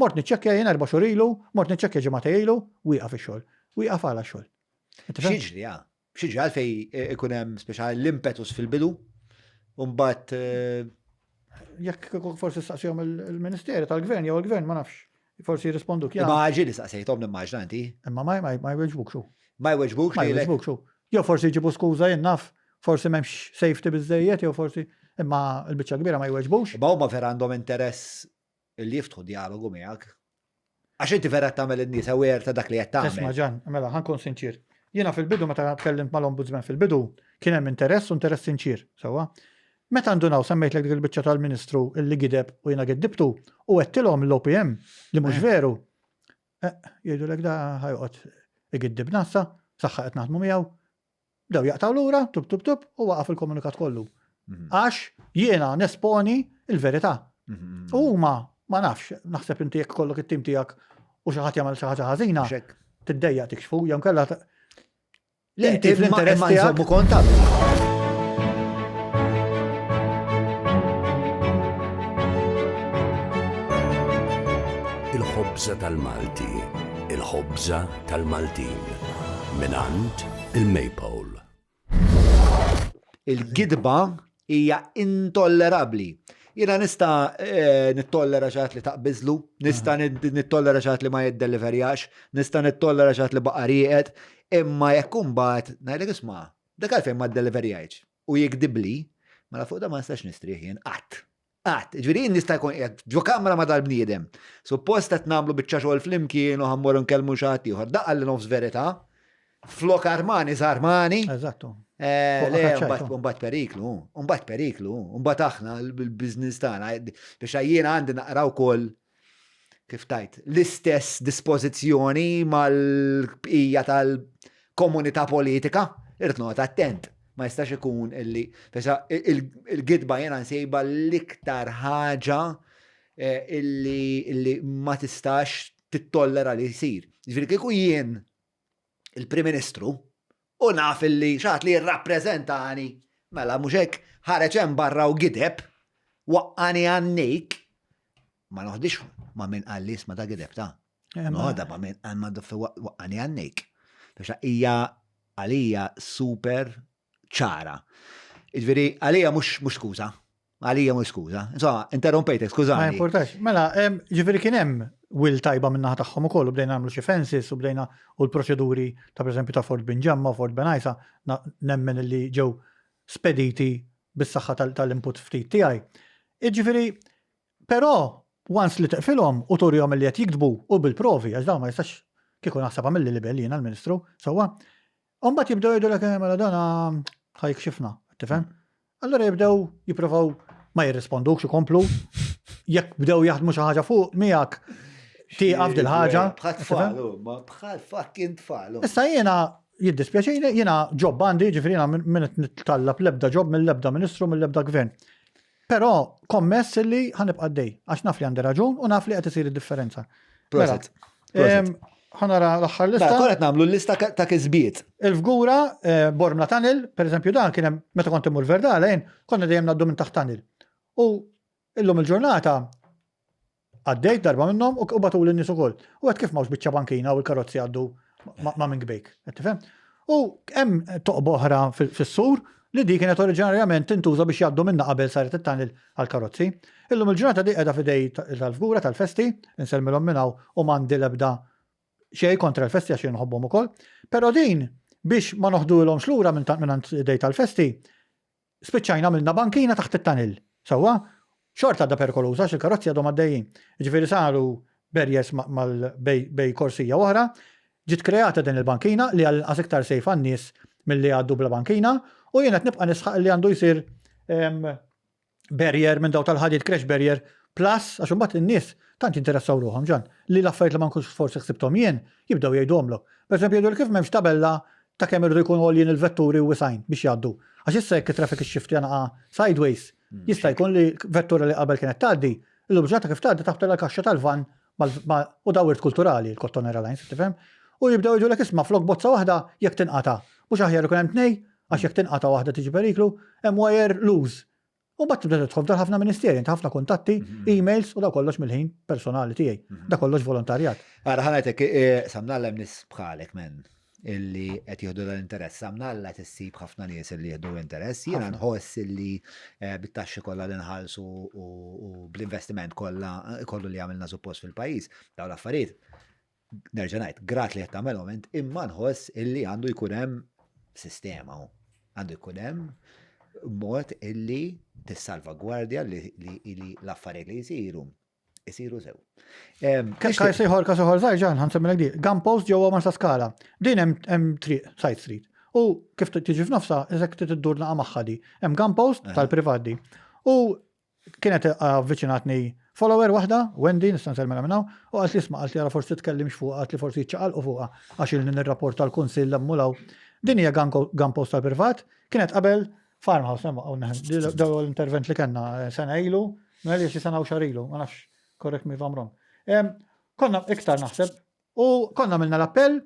Mort niċċekkja jien erba' xhur ilu, mort niċċekkja ġimgħatej ilu, wieqaf ix-xogħol. Wieqaf għala x-xogħol. X'jiġri, ah? X'jiġri għalfejn ikun hemm speċa l-impetus fil-bidu u mbagħad eh, Jekk forsi staqsihom il-Ministeri tal-Gvern jew il-Gvern ma nafx. Forsi jirrisponduk. Imma ġieli saqsejthom nimmaġna inti. Imma ma ma jweġbuk xu. Ma jweġbuk Ma jweġbuk xu. Jew forsi jġibu skuża jien naf, forsi m'hemmx safety biżejjed jew forsi imma l-biċċa kbira ma jweġbux. Imma huma vera għandhom interess li jiftħu dialogu miegħek. Għax inti vera tagħmel in-nies aware ta' dak li qed tagħmel. Isma' Ġan, mela ħa nkun sinċier. Jiena fil-bidu meta tkellimt mal-Ombudsman fil-bidu kien hemm interess u interess sinċier, sewwa. Meta ndunaw semmejtlek dik il-biċċa tal-Ministru illi gideb u jiena giddibtu u għedtilhom l-OPM li mhux eh. veru. Eh, jgħidulek da ħajqgħod igiddibna issa, saħħa qed naħdmu miegħu. Bdew jaqtgħu lura, tub tub tub, u waqaf il-komunikat kollu. Mhm. Għax jiena nesponi il-verità. Mhm. U huma ma nafx, naħseb inti jekk kollok it-tim tiegħek u xi ħadd jagħmel xi ħaġa ħażina, tiddejjaq tikxfu, jew kellha Le, inti fl-interess tiegħek. Nżommu kontabbli. Il-ħobża tal-Malti, il-ħobża tal-Maltin. Minant il-Maypole. Il-gidba hija intollerabbli. Jiena nista' eh, nittollera xi ħadd li taqbiżlu, nista' nittollera xi ħadd li ma jiddeliverjax, nista' nittollera xi ħadd li baqa' rieqed, imma jekk imbagħad ngħidlek isma' dak għalfejn ma ddeliverjajtx u jikdibli, mela fuq da ma nistax nistrieħ jien qatt. Qatt, ġifieri jien nista' jkun qiegħed ġo kamra ma' dal-bniedem. Suppost qed nagħmlu biċċa xogħol flimkien u ħammorru nkellmu xi ħadd ieħor. Daqqa li nofs verità, flok armani żarmani. Eżattu. Eh, le, mbagħad periklu, mbagħad periklu, mbagħad aħna l-business tagħna biex jiena għandi naqra wkoll kif tajt, l-istess dispożizzjoni mal-bqija tal-komunità politika, irrid noqgħod attent. Ma jistax ikun illi, il-gidba jena nsejba l-iktar ħaġa eh, illi ma tistax tittollera li jsir. Ġifieri kieku jien il-Prim Ministru u naf illi xaħat li jirrappreżentani, mela mhux hekk ħareġ hemm barra u gideb, waqqani għannejk, ma noħdix ma' min qalli isma' da gideb ta'. Eh, Noħodha ma' min qal ma waqqani għannejk. Biex hija għalija super ċara. Jiġifieri għalija mhux skuża. Għalija mhux skuża. Insomma, interrompejtek, skużani. Ma importax. Mela, ġifieri kien hemm will tajba min-naħa tagħhom ukoll u bdejna nagħmlu xi fences u bdejna u l-proċeduri ta' pereżempju ta' Fort Binġemma u Fort Benajsa nemmen li ġew spediti bis-saħħa tal-input ftit tiegħi. Jiġifieri, però once li teqfilhom u turihom li qed jiktbu u bil-provi għax dawn ma jistax kieku naħseb għamilli libel jiena l-Ministru, sewwa, U mbagħad jibdew jgħidulek eh, mela dan ħa jikxifna, tifhem? Allura jibdew jipprovaw ma jirrispondukx ikomplu, jekk bdew jaħdmu xi ħaġa fuq miegħek tieqaf dil ħaġa. Bħal tfal, ma bħal fucking tfal. Issa jiena Jiddispjaċini, jiena job għandi, ġifieri jiena min qed nitallab l-ebda job mill-ebda ministru mill-ebda gvern. Però kommess li ħa nibqa' għaddej, għax naf li għandi raġun u naf li qed isir id-differenza. Mela, Prosit. Prosit. Ħa nara l-aħħar lista. Mela, konna qed nagħmlu l-lista ta' kisbiet. Il-Fgura, eh, Bormla Tunnel, per eżempju dan kien hemm meta kont immur Verdala jien, konna dejjem ngħaddu minn taħt tunnel. U illum il-ġurnata Għaddejt darba minnhom u bagħtuli n-nies ukoll. U għedt kif m'hawnx biċċa bankina u l-karozzi jgħaddu ma' minn kbejk. Qed tifhem? U hemm toqba oħra fis-sur li di kienet oriġinarjament tintuża biex jgħaddu minnha qabel saret it-tunnel għall-karozzi. Illum il-ġurnata di qiegħda f'idej tal-Fgura tal-festi, insellmilhom minn hawn u m'għandi l-ebda xejn kontra l-festi għax jien nħobbhom ukoll. Però din biex ma noħduhomx lura minn mingħand idej tal-festi, Spiċċajna għamilna bankina taħt it-tunnel. Sewwa? Xorta għadha perikoluża għax il-karozzi għadhom għaddejjin. Jiġifieri saru barriers bejn korsija u oħra. Ġiet kreata din il-bankina li għall-inqas iktar safe għan-nies milli jgħaddu bla bankina u jien qed nibqa' nisħaq li għandu jsir barrier minn daw tal-ħadid crash barrier plus għax imbagħad in-nies tant jinteressaw ruħhom ġan li l-affarijiet li ma nkunx forsi ħsibthom jien jibdew jgħiduhomlok. Pereżempju jgħidulek kif m'hemmx tabella ta' kemm iridu jkunu għoljin il-vetturi u wisgħin biex jgħaddu. Għax issa jekk it-traffic ixxiftja naqa' sideways, jista' jkun li vettura li qabel kienet tgħaddi, illum il-ġurnata kif tgħaddi taħbtilha l-kaxxa tal-vann u da wirt kulturali l-Kottonera Lines, tifhem? U jibdew jgħidulek isma' flok bozza waħda jekk tinqata', mhux aħjar ikun hemm tnejn għax jekk tinqata' waħda tiġi periklu, hemm wire loose. U mbagħad tibda tidħol f'dar ħafna ministeri, inti ħafna kuntatti, mhm. emails u da kollox mill-ħin personali tiegħi. Mhm. Da kollox volontarjat. Ara ħanajtek, eh, samnalla hemm nies bħalek men illi qed jieħdu l-interess. Samnalla tissib ħafna nies illi jieħdu interess. Jiena nħoss illi eh, bit-taxxi kollha li nħallsu u bl-investiment kollha eh, kollu li għamilna suppost fil-pajjiż, dawn l-affarijiet nerġa' ngħid, grat li qed tagħmelhom int, imma nħoss illi għandu jkun hemm sistema hu. Għandu jkun hemm mod illi tissalvagwardja li l-affarijiet li jsiru jsiru sew. Każ ieħor, każ ieħor żgħir ġan, ħansemmilek di. Gun post ġewwa Marsa Skala. Din hemm triq, side street. U kif tiġi f'nofsa, iżek trid iddur naqa' magħha di. Hemm gun post tal-privat di. U Kienet avviċinatni follower waħda, Wendy, nista' nsellmilha minn hawn, u qaltli isma' qaltli ara forsi titkellimx fuqha, qaltli forsi jiċċaqalqu fuqha għax ilni nirrapporta l-kunsill hemm u 'l hawn. Din hija gun post tal-privat, kienet qabel farmhouse, hemm hawn l-ewwel intervent li kellna sena ilu, mela xi sena u xahar ilu, ma nafx, correct me if I'm wrong. Konna iktar naħseb, U konna għamilna l-appell,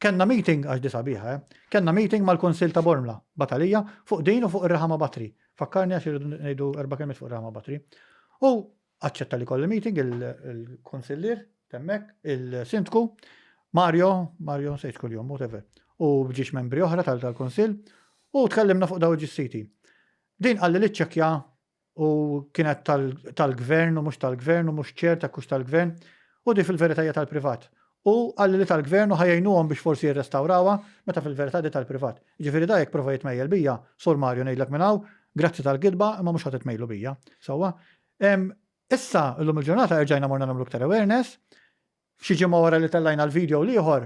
kellna meeting, għax di sabiħa, eh, kellna meeting mal-Kunsill ta' Bormla, batalija, fuq din u fuq ir-Raħama Batri. Fakkarni għax irridu ngħidu erba' kelmiet fuq ir-Raħama Batri. U aċċetta li kolli meeting il-konsillier temmek, il-sindku, Mario, Mario nsejt kuljum, whatever, u bġiex membri oħra tal-kunsill, u tkellimna fuq daw il-ġissiti. Din qalli li ċċekkja u kienet tal-gvern u mhux tal-gvern u mhux ċert jekk hux tal-gvern, u di fil-verità hija tal-privat. U qalli li tal-gvern u ħa jgħinuhom biex forsi jirrestawrawha, meta fil-verità di tal-privat. Jiġifieri da jekk prova jitmejjel bija, Sur Mario ngħidlek minn hawn, grazzi tal-gidba imma mhux ħa titmejlu bija. Sewwa? Issa, illum il-ġurnata erġajna morna nagħmlu iktar awareness, Xi ġimgħa wara li tellajna l-video l-ieħor,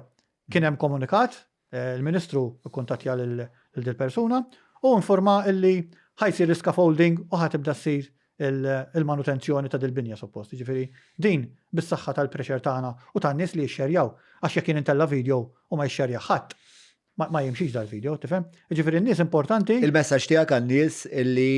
kien hemm komunikat, il-Ministru kkuntattja lil dil-persuna u informa illi ħa jsir l-iscaffolding u ħa tibda ssir il-manutenzjoni ta' dil-binja suppost. Jiġifieri din bis-saħħa tal-pressure tagħna u tan-nies li jixxerjaw. Għax jekk jien intella' video u ma jixxerjah ħadd, ma jimxix dal-video, tifhem? Jiġifieri n-nies importanti. Il-messaġġ tiegħek għan-nies illi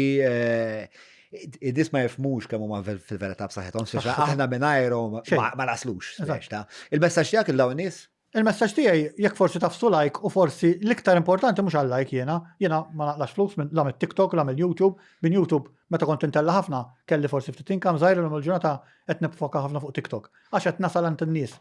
in-nies ma jifhmux kemm huma fil-verità b'saħħithom, speċa aħna mingħajrhom ma naslux. Il-messaġġ tiegħek lil dawn in-nies? Il-messaġġ tiegħi jekk forsi tafsu like u forsi l-iktar importanti mhux għal like jiena, jiena ma naqlax flus minn la mit-TikTok, la mill-YouTube, minn YouTube meta kont intella' ħafna kelli forsi ftit income żgħir illum il-ġurnata qed niffoka ħafna fuq TikTok għax qed nasal għand in-nies.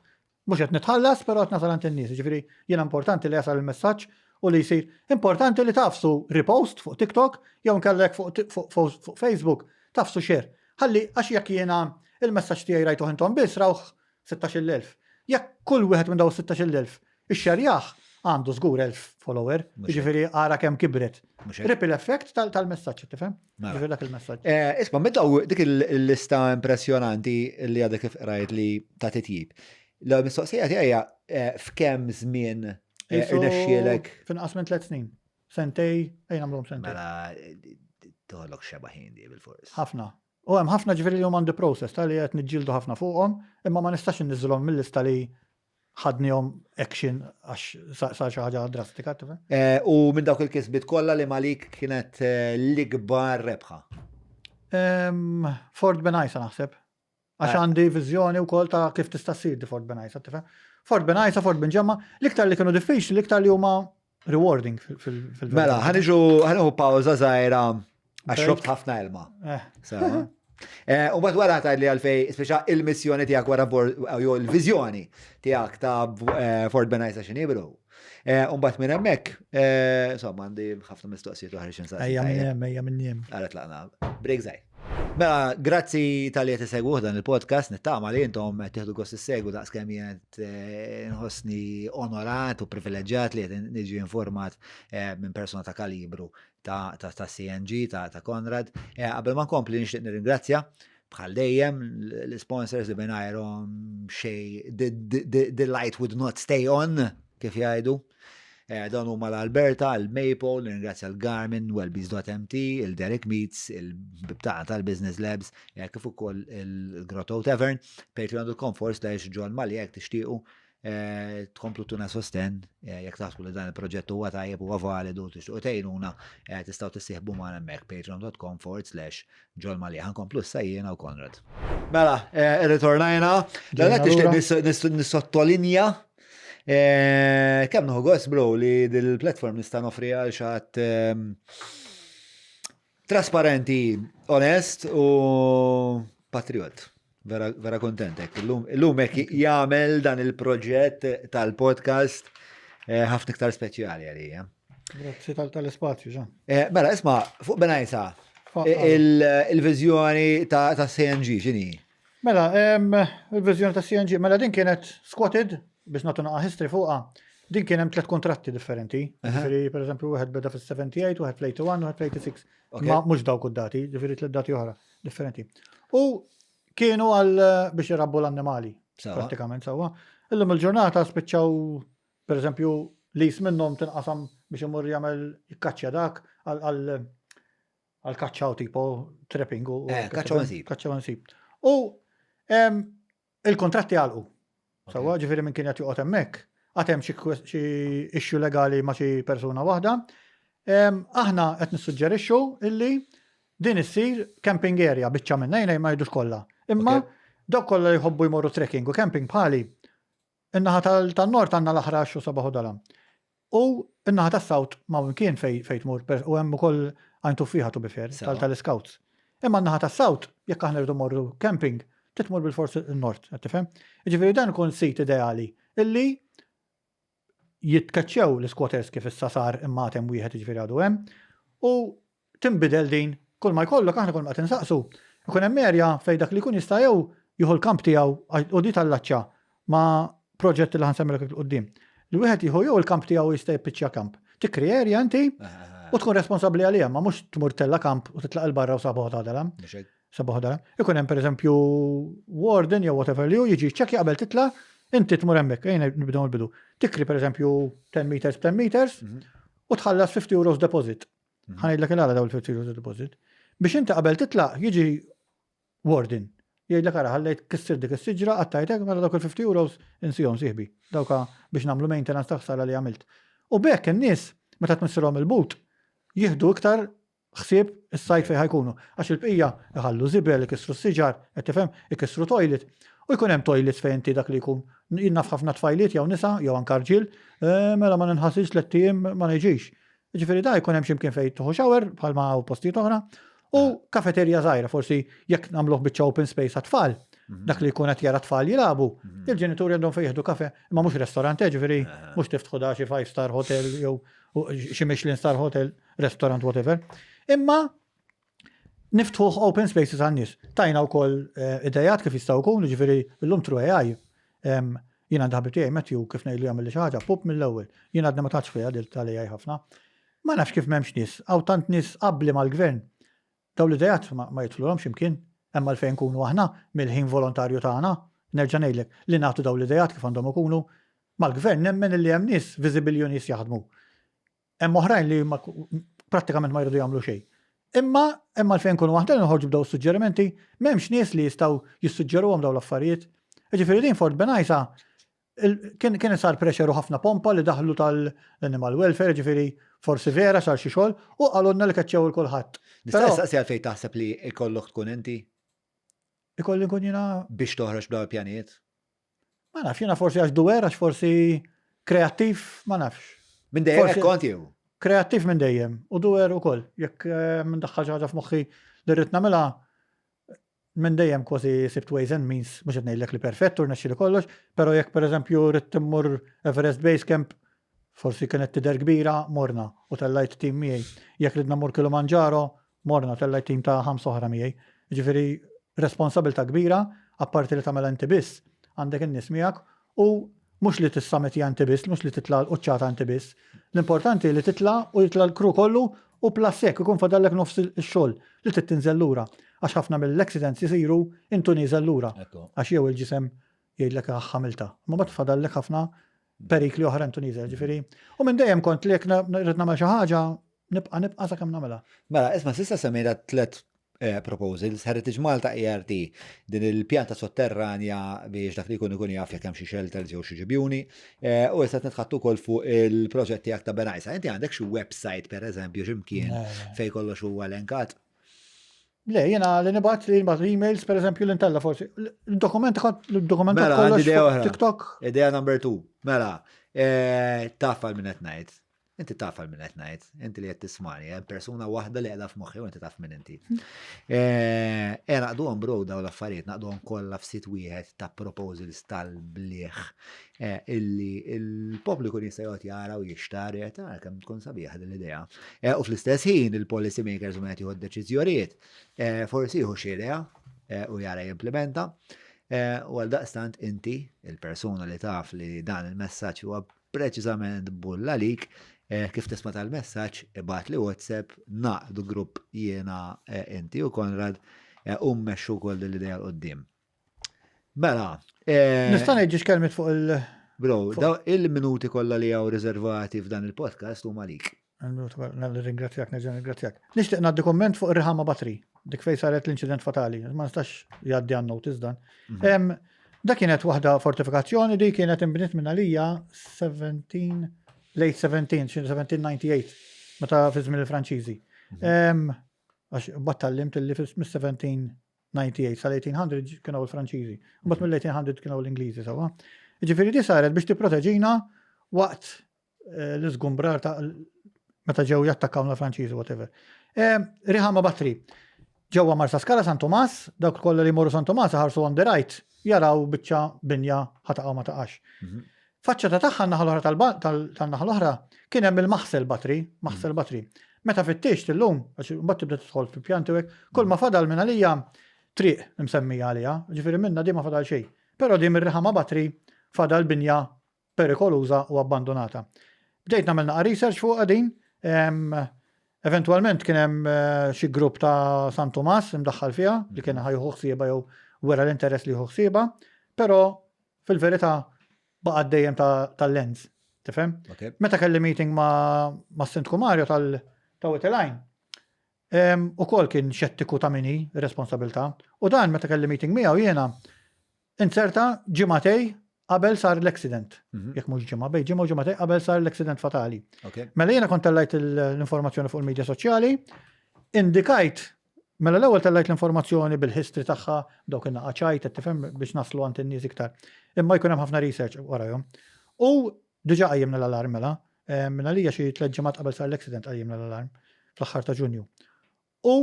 Mhux qed nitħallas, però qed nasal għand in-nies. Jiġifieri jiena importanti li jasal il-messaġġ u li jsir. Importanti li tagħfsu repost fuq TikTok jew inkella jekk fuq fuq Facebook tagħfsu share. Ħalli għax jekk jiena il-messaġġ tiegħi rajtuh intom biss rawh 16,000. Jekk kull wieħed minn dawn is-16,000 ixxerjah għandu żgur 1000 follower, jiġifieri ara kemm kibret. Ripple effect tal-messaġġ, tifhem? Mela. Ġifieri dak il-messaġġ. Eh, isma' minn daw dik il-lista impressjonanti li għadek kif qrajt li ta' titjib. L-mistoqsija tiegħi hija eh, f'kemm żmien eh, irnexxielek. Finqas minn tliet snin. Sentej, ejn nagħmluhom sentej. Mela toħlok xeba ħin di bil-fors. Ħafna. U hemm ħafna ġifieri li huma the process tal-li qed niġġieldu ħafna fuqhom, imma ma nistax inniżżilhom mill-lista li ħadnihom action għax sar xi ħaġa drastika, tifhem? Eh, u minn dawk il-kisbiet kollha li malik kienet eh, l-ikbar rebħa. Fort Benajsa naħseb. Għax eh. għandi viżjoni wkoll ta' kif tista' ssir di Fort Benajsa, tifhem? Fort Benajsa, Fort Binġemma, l-iktar li kienu diffiċli, l-iktar li huma rewarding fil-. Mela, ħaniġu ħaniħu pawża żgħira għax robt ħafna ilma. Eh. Eh, u bat wara ta' li għalfej, speċa il-missjoni tijak wara jew il-vizjoni tijak ta' eh, Fort Benajsa xinibru. U bat minn hemmhekk, insomma, għandi ħafna mistoqsijiet oħra x'in Ejja minn hemm, ejja minn hemm. Għara tlaqna. Break żgħir. Mela, grazzi tal-li qed isegwuh dan il-podcast, nittama li intom qed tieħdu gost issegwu daqs kemm jien qed eh, nħossni onorat u privileġġjat li qed niġi informat eh, minn persuna ta' kalibru ta' CNG, ta' Konrad. Eh, qabel ma nkompli nixtieq nirringrazzja bħal dejjem l-sponsors li mingħajrhom xej the light would not stay on kif jgħidu. Eh, dawn huma l-Alberta, il-Maple, nirringrazzja l-Garmin, Wellbees.mt, il-Derek Meats, il-bibtaqa tal-Business Labs, eh, kif ukoll il-Grotto Tavern, patreon.com forward slash John Mali jekk tixtiequ eh, tkomplu tuna sosten, jekk taħsbu li dan il-proġett huwa tajjeb huwa validu tixtiequ tgħinuna, tistgħu tissieħbu magħna hemmhekk patreon.com forward slash John Mali. Ħankomplu issa jiena u Konrad. Mela, ritornajna. Dan qed tixtieq nissottolinja Eh, kemm nħu gost bro li dil-platform nista' nofri għal xatt ehm, trasparenti, onest u patriot. Vera, vera kontent hekk. Illum hekk jagħmel dan il-proġett tal-podcast eh, ħafna iktar speċjali għalija. Grazzi tal-ispazju, ġan. Eh, mela, isma' fuq Benajsa, il-viżjoni ta' CNG x'inhi? Mela, il-viżjoni ta' CNG, mela din kienet squatted, biex nagħtu naqa' history fuqha, din kien hemm tliet kontratti differenti. Ġifieri, pereżempju, wieħed beda fis-78, wieħed fl-81, wieħed fl-86. Ma mhux dawk id-dati, ġifieri tliet dati oħra differenti. U kienu għal biex irabbu l-annimali, prattikament sewwa. Illum il-ġurnata spiċċaw, pereżempju, lis minnhom tinqasam biex imur jagħmel jikkaċċja dak għal Għal kaċċa u tipo trapping u. Eh, kaċċa u nsib. Kaċċa u nsib. U il-kontratti għalqu. Sawa, ġifieri minn kien qed joqgħod hemmhekk, għad hemm xi issue legali ma' xi persuna waħda. Aħna qed nissuġġerixxu illi din issir camping area biċċa minnha jiena ma jridux kollha. Imma dawk kollha li jħobbu jmorru trekking u camping bħali, in-naħa tan-nord għandna l-aħrax u sabaħ u dalam. U n-naħa tas-South m'hawn imkien fejn fejn tmur u hemm ukoll Għajn Tuffieħa to be fair, tal tal-Iscouts. Imma n-naħa tas-South, jekk aħna rridu mmorru camping, trid tmur bilfors in-Nord, qed tifhem? Jiġifieri dan ikun sit ideali illi jitkeċċew l-isquatters kif issa sar imma għad hemm wieħed jiġifieri għadu hemm u tinbidel din, kull ma jkollok aħna kull ma qed insaqsu, ikun hemm area fejn dak li jkun jista' jew jieħu l-kamp tiegħu u di tallaċċa ma' proġett li ħa nsemmilek 'il quddiem. Li wieħed jieħu jew il-kamp tiegħu jista' jippiċċja kamp. Tikri area inti u tkun responsabbli għaliha, ma mhux tmur tella kamp u titlaq 'il barra u sabuħ tagħdalha. Sabuħ tagħdalha. Ikun hemm pereżempju warden jew whatever li hu jiġi jiċċekkja qabel titla' inti tmur hemmhekk, ejja nibdew mill-bidu. Tikri pereżempju 10 meters b'10 meters u tħallas 50 euros deposit. Mhm. Ħa ngħidlek il-għala daw il-50 euros deposit. Biex inti qabel titlaq jiġi warden. Jgħidlek ara ħallejt kissir dik is-siġra qattajtek mela dawk il-50 euros insihom sieħbi. Dawka biex nagħmlu maintenance ta' ħsara li għamilt. U b'hekk in-nies meta tmissilhom il-but jieħdu iktar ħsieb is-sajt fejn ħajkunu. Għax il-bqija iħallu żibel, ikissru s-siġar, qed tifhem, ikissru toilet. U jkun hemm toilets fejn inti dak li jkun. Jien naf ħafna tfajliet jew nisa jew anke rġiel, eh, mela ma ninħasilx tlett ijiem ma niġix. Jiġifieri da jkun hemm xi mkien fejn tieħu shower bħalma hawn postijiet oħra u kafeterja żgħira forsi jekk nagħmluh biċċa open space għat-tfal, mhm. dak li jkun qed jara tfal jilagħbu, mhm. il-ġenituri għandhom fejn jieħdu kafe, imma mhux restorant, eh, ġifieri eh. mhux tiftħu da xi five star hotel jew xi Michelin star hotel, restaurant whatever. Imma niftħuh open spaces għan-nies. Tajna wkoll eh, idejat kif jistgħu jkunu, ġifieri llum true AI. Jien għandi ħabib tiegħi Matthew kif ngħidlu jagħmel xi ħaġa, pup mill-ewwel. Jien għadni ma tantx fiha dil tal-AI ħafna. Ma nafx kif m'hemmx nies, hawn tant nies abbli mal-gvern. Dawn l-idejat ma jidħlulhomx imkien. Hemm għalfejn nkunu aħna mill-ħin volontarju tagħna, nerġa' ngħidlek, li nagħtu dawn l-idejat kif għandhom ikunu. Mal-gvern nemmen illi hemm nies viżibbli u nies jaħdmu. Hemm oħrajn li ma prattikament ma jridu jagħmlu xejn. Imma hemm għalfejn nkunu aħna li noħorġu b'daw is-suġġerimenti, m'hemmx nies li jistgħu jissuġġeruhom dawn l-affarijiet. Jiġifieri din Fort Benajsa Kien sar pressure u ħafna pompa li daħlu tal-animal welfare, ġifieri forsi vera sar xi xogħol, u qalulna li keċċew il kulħadd. Nista' nistaqsi għalfejn taħseb li ikollok tkun inti? Ikolli nkun jiena. Biex toħroġ b'dawn il-pjanijiet? Ma nafx, jiena forsi għax doer, għax forsi kreattiv, ma nafx. Minn dejjem hekk kont jew? Kreattiv minn dejjem u doer ukoll. Jekk eh, minn daħħal xi ħaġa f'moħħi li rrid nagħmilha, minn dejjem kważi sibt ways and means, mhux qed ngħidlek li perfett u rnexxieli kollox, però jekk pereżempju rrid immur Everest Base Camp, forsi kienet tidher kbira, morna u tellajt tim miegħi. Jekk ridna mmur Kilimanjaro, morna tellajt tim ta' ħamsa oħra miegħi. Jiġifieri responsabilità kbira, apparti li tagħmilha inti biss, għandek in-nies miegħek u mhux li tissamitja inti biss, mhux li titla' l-quċċata inti biss. L-importanti li titla' u jitla' l-crew kollu u plus hekk ikun fadallek nofs ix-xogħol li trid tinżel lura. Għax ħafna mill-accidents isiru intu nieżel lura. Għax jew il-ġisem jgħidlek aħ għamiltha. Imma mbagħad fadallek ħafna perikli oħra intu nieżel, ġifieri. U minn dejjem kont li jekk rrid nagħmel xi ħaġa, nibqa' nibqa' sakemm nagħmilha. Mela, isma' s'issa semmejna tlett eh, proposals, Heritage Malta ERT, din il-pjanta sotterranja biex dak li jkun ikun jaf jekk hemm xi shelters jew xi ġibjuni, eh, u issa nitħattu wkoll fuq il-proġett tiegħek ta' Benajsa. Inti għandek xi website pereżempju x'imkien fejn kollox huwa elenkat? Le, jena li nibat li nibat emails, per eżempju, li ntella forsi. Il-dokumenti il-dokumenti mela, kollox TikTok. Idea number two. Mela, eh, taf għal min qed ngħid. Inti taf għal min qed ngħid, inti li qed tismani, hemm persuna waħda li qiegħda f'moħħi u inti taf min inti. Eh, eh naqduhom bro daw l-affarijiet, naqduhom kollha f'sit wieħed ta' proposals tal-bliħ eh, illi il-poplu jkun jista' joqgħod jara u jixtar jgħid ah, kemm tkun sabiħa din l-idea. Eh, u fl-istess ħin il-policy makers u qed jieħu deċiżjonijiet, forsi jieħu xi idea u jara jimplementa. U għal daqstant inti, il-persuna li taf li dan il-messaġġ huwa preċiżament bull għalik, eh, kif tisma' tal-messaġġ, ibgħatli WhatsApp, naqdu grupp jiena eh, inti u Konrad eh, u mmexxu wkoll din l-idea l-qoddim. Mela. Nista' ngħid ġiex kelmiet fuq il- Bro, daw il-minuti kollha li hawn riservati f'dan il-podcast huma għalik. Nirringrazzjak, nerġa' nirringrazzjak. Nixtieq ngħaddi kumment fuq ir-Riħama Batri, dik fejn saret l-inċident fatali. Ma nistax jgħaddi għan notice dan. Mhm. Da kienet waħda fortifikazzjoni di kienet inbniet minn għalija 17 late 17, 1798, meta fi żmien il-Franċiżi. Mhm. Għax battallimt li mis-1798 sal-1800 kienu l-Franċiżi. Mbagħad mhm. mill-1800 kienu l-Ingliżi sewwa. Ġifieri di saret biex tipproteġina waqt eh, l-iżgumbrar ta' meta ġew jattakkawna l-Franċiżi, whatever. Eh, Riħama Batri. Ġewwa Marsa Skala San Tomas, dawk kollha li jmorru San Tomas ħarsu on the right, jaraw biċċa binja ħataqgħu ma taqax. Mhm. Faċċata tagħha n-naħa l-oħra tan-naħa l-oħra kien hemm il-maħsel batri, maħsel mhm. batri. Meta fittixt illum, għax mbagħad tibda tidħol fi pjanti hekk, kull ma fadal minn għalija triq msemmija għalija, ġifieri minna di ma fadal xejn. Però di mir-riħama batri fadal binja perikoluża u abbandunata. Bdejt nagħmel naqa' research fuqha din, eventwalment kien hemm eh, xi grupp ta' San Tumas imdaħħal fiha li kien ħajħu ħsieba jew wera l-interess li jieħu ħsieba, però fil-verità baqgħet dejjem tal-lens, tifhem? Meta kelli meeting ma' Sindku Mario tal ta' Witelajn, ukoll kien xettiku ta' min hi r-responsabilità. U dan meta kelli meeting miegħu jiena Inzerta ġimagħtej qabel sar l-accident. Mhm. Jekk mhux ġimgħa, bejn ġimgħa u ġimagħtej qabel sar l-accident fatali. Mela jiena kont tellajt l-informazzjoni fuq il-medja soċjali, indikajt Mela l-ewwel tellajt l-informazzjoni bil-history tagħha, dawk in-naqa ċajt, qed tifhem biex naslu għand in-nies iktar. Imma jkun hemm ħafna research warahom. U diġà qajjimna l-alarm mela, eh, minn għalija xi tliet ġimgħat qabel sar l-accident qajjimna l-alarm fl-aħħar ta' Ġunju. U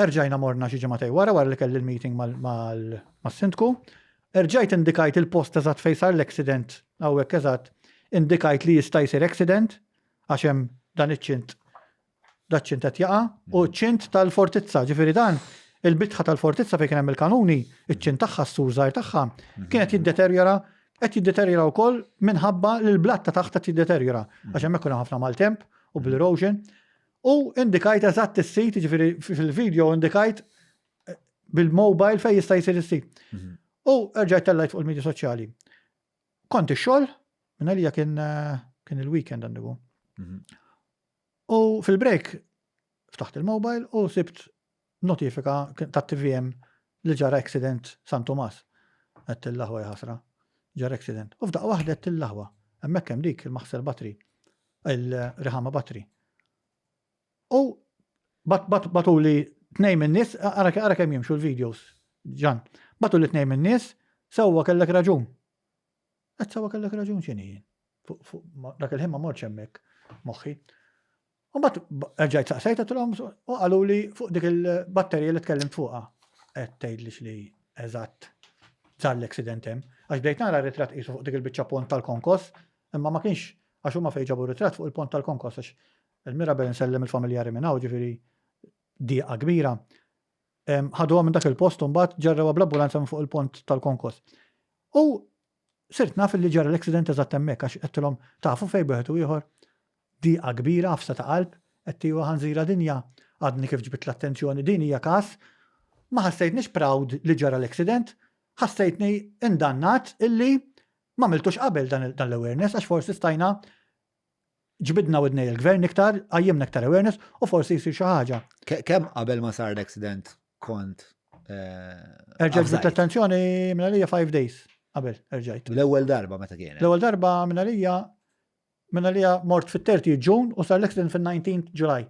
Erġajna morna xi ġimagħtejn wara, wara li kelli l-meeting mas-sindku. Erġajt indikajt il-post eżatt fejn sar l-accident, hawnhekk eżatt, indikajt li jista' jsir accident għax hemm dan iċ-ċint, daċ-ċint qed jaqa' u ċ-ċint tal-fortizza, ġifieri dan il-bitħa tal-fortizza fejn kien hemm il-kanuni, iċ-ċint tagħha, s-sur żgħir tagħha, kien qed jiddeterjora, qed jiddeterjora wkoll minħabba li l-blat ta' taħt qed jiddeterjora, għax hemmhekk kien hemm ħafna maltemp u bl-erosion. U indikajt eżatt is-sit, jiġifieri fil-video indikajt eh, bil-mobile fejn jista' jsir is-sit. Mhm. U rġajt tellajt fuq il-medja soċjali. Kont ix-xogħol, minn għalija kien eh, kien il-weekend għandu. Mhm. U fil-break ftaħt il-mobile u sibt notifika tat-TVM li ġara accident San Tomas. Għedt l-aħwa ħasra. Ġara accident. U f'daqqa waħda għedt il-laħwa. Hemmhekk hemm dik il-maħsel battery, il-Rihama battery. U batuli tnejn min-nies, ara kemm jimxu l-videos, Ġan. Batuli tnejn min-nies, sewwa kellek raġun. Qed sewwa kellek raġun x'inhi jien. Dak il-ħin ma mortx hemmhekk moħħi. U mbagħad erġajt saqsejt għedtilhom u qaluli fuq dik il-batterija li tkellimt fuqha. Qed tgħidli x'li eżatt sar l-accident hemm. Għax bdejt nara ritratt qisu fuq dik il-biċċa pont tal-konkos, imma ma kienx għax huma fejn ġabu ritratt fuq il-pont tal-konkos għax il-Mirabel insellem il-familjari minn hawn ġifieri dieqa kbira. Ħaduha minn dak il-post u mbagħad ġarrewha bl-ambulanza minn fuq il-pont tal-konkos. U sirt naf li ġara l-accident eżatt hemmhekk għax għedtilhom tafu fejn b'wieħed u ieħor. Dieqa kbira, għafsa ta' qalb, għedt iva ħanżira dinja, għadni kif ġbidt l-attenzjoni, din hija każ. Ma ħassejtnix proud li ġara l-accident, ħassejtni indannat illi m'għamiltux qabel dan l-awareness għax forsi stajna ġbidna widnej il-gvern iktar, qajjimna iktar awareness u forsi jsir xi ħaġa. Kemm qabel ma sar l-accident kont eh, Erġajt ġbidt l-attenzjoni minn għalija 5 days qabel erġajt. L-ewwel darba meta kienet? L-ewwel darba minn għalija minn għalija mort fit-30 June u sar l-accident fil-19 July.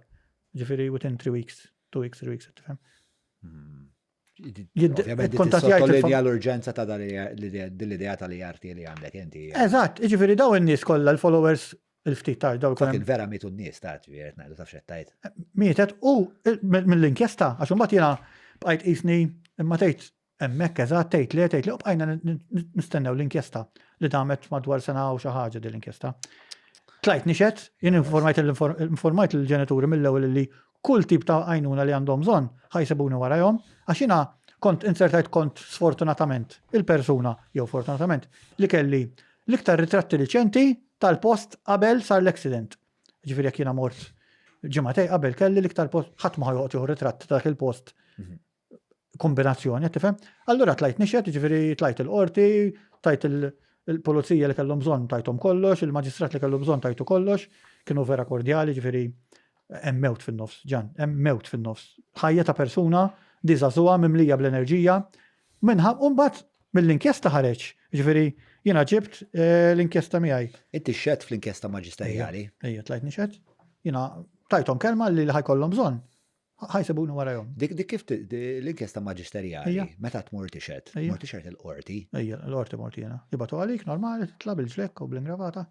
Ġifieri within 3 weeks, 2 weeks, 3 weeks, tifhem. Hmm. Sottolinja l-urġenza ta' l-idea tal-IRT li għandek inti. Eżatt, jiġifieri daw in-nies kollha l-followers il-ftit ta' daw kien vera mietu n-nies ta' ġifieri ngħidu taf xettajt. Mietet u mill-inkjesta għax imbagħad jiena bqajt qisni imma tgħid hemmhekk eżatt tgħid le tgħid le u bqajna nistennew l-inkjesta li damet madwar sena u xi ħaġa din l-inkjesta. Tlajt nixed, jien informajt il-ġenituri mill-ewwel li kull tip ta' għajnuna li għandhom bżonn ħa jsibuni warajhom, għax jiena kont inzertajt kont sfortunatament il-persuna, jew fortunatament, li kelli l-iktar ritratti riċenti tal-post qabel sar l-accident. Ġifieri jekk jiena mort ġimagħtej qabel kelli l-iktar post, ħadd ma ħa joqgħod jieħu ritratt ta' dak il-post kombinazzjoni, qed tifhem? Allura tlajt nixhed, jiġifieri tlajt il-qorti, tajt il-pulizija li kellhom bżonn tajthom kollox, il-maġistrat li kellu bżonn tajtu kollox, kienu vera kordjali, jiġifieri hemm mewt fin-nofs, Ġan, hemm mewt fin-nofs. Ħajja ta' persuna di żagħżugħa mimlija bl-enerġija, minħa u mbagħad mill-inkjesta ħareġ, jiġifieri jiena ġibt eh, l-inkjesta miegħi. Inti xedt fl-inkjesta maġisterjali? Ejja, tlajt nixhed. Jiena tajthom kelma li ħa jkollhom bżonn. Ħa jsibuni warajhom. Dik dik kif l-inkjesta maġisterjali, meta tmur tixhed, tmur tixhed il-qorti. Ejja, l-qorti mort jiena. Jibgħatu għalik normali, titla' bil-ġlekk u bl-ingravata.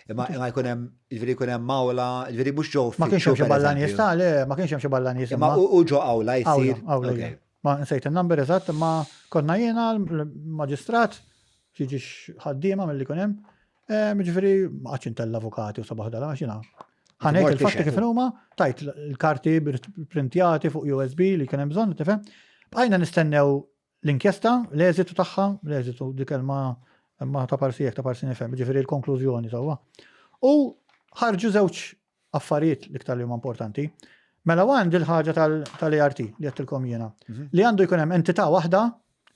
Imma imma jkun hemm, jiġifieri jkun hemm awla, jiġifieri mhux ġo Ma kienx hemm xi balla nies ta' le, ma kienx hemm xi balla nies. Imma u ġo awla jsir. Awla, Ma nsejt in-number eżatt, imma konna jiena l-maġistrat, xi ġiex ħaddiema milli jkun hemm. Jiġifieri ma qgħadx intella' avukati u sabaħ dala għax jiena Ħa ngħid il-fatti kif huma, tajt il-karti printjati fuq USB li kien hemm bżonn, tifhem. Bqajna nistennew l-inkjesta, l-eżitu tagħha, l-eżitu di kelma ma ta' parsi jekk ta' parsi nifhem, ġifieri l-konklużjoni sewwa. U ħarġu żewġ affarijiet l-iktar li huma importanti. Mela għand il-ħaġa tal-ART li għedtilkom jiena, mhm. li għandu jkun hemm entità waħda,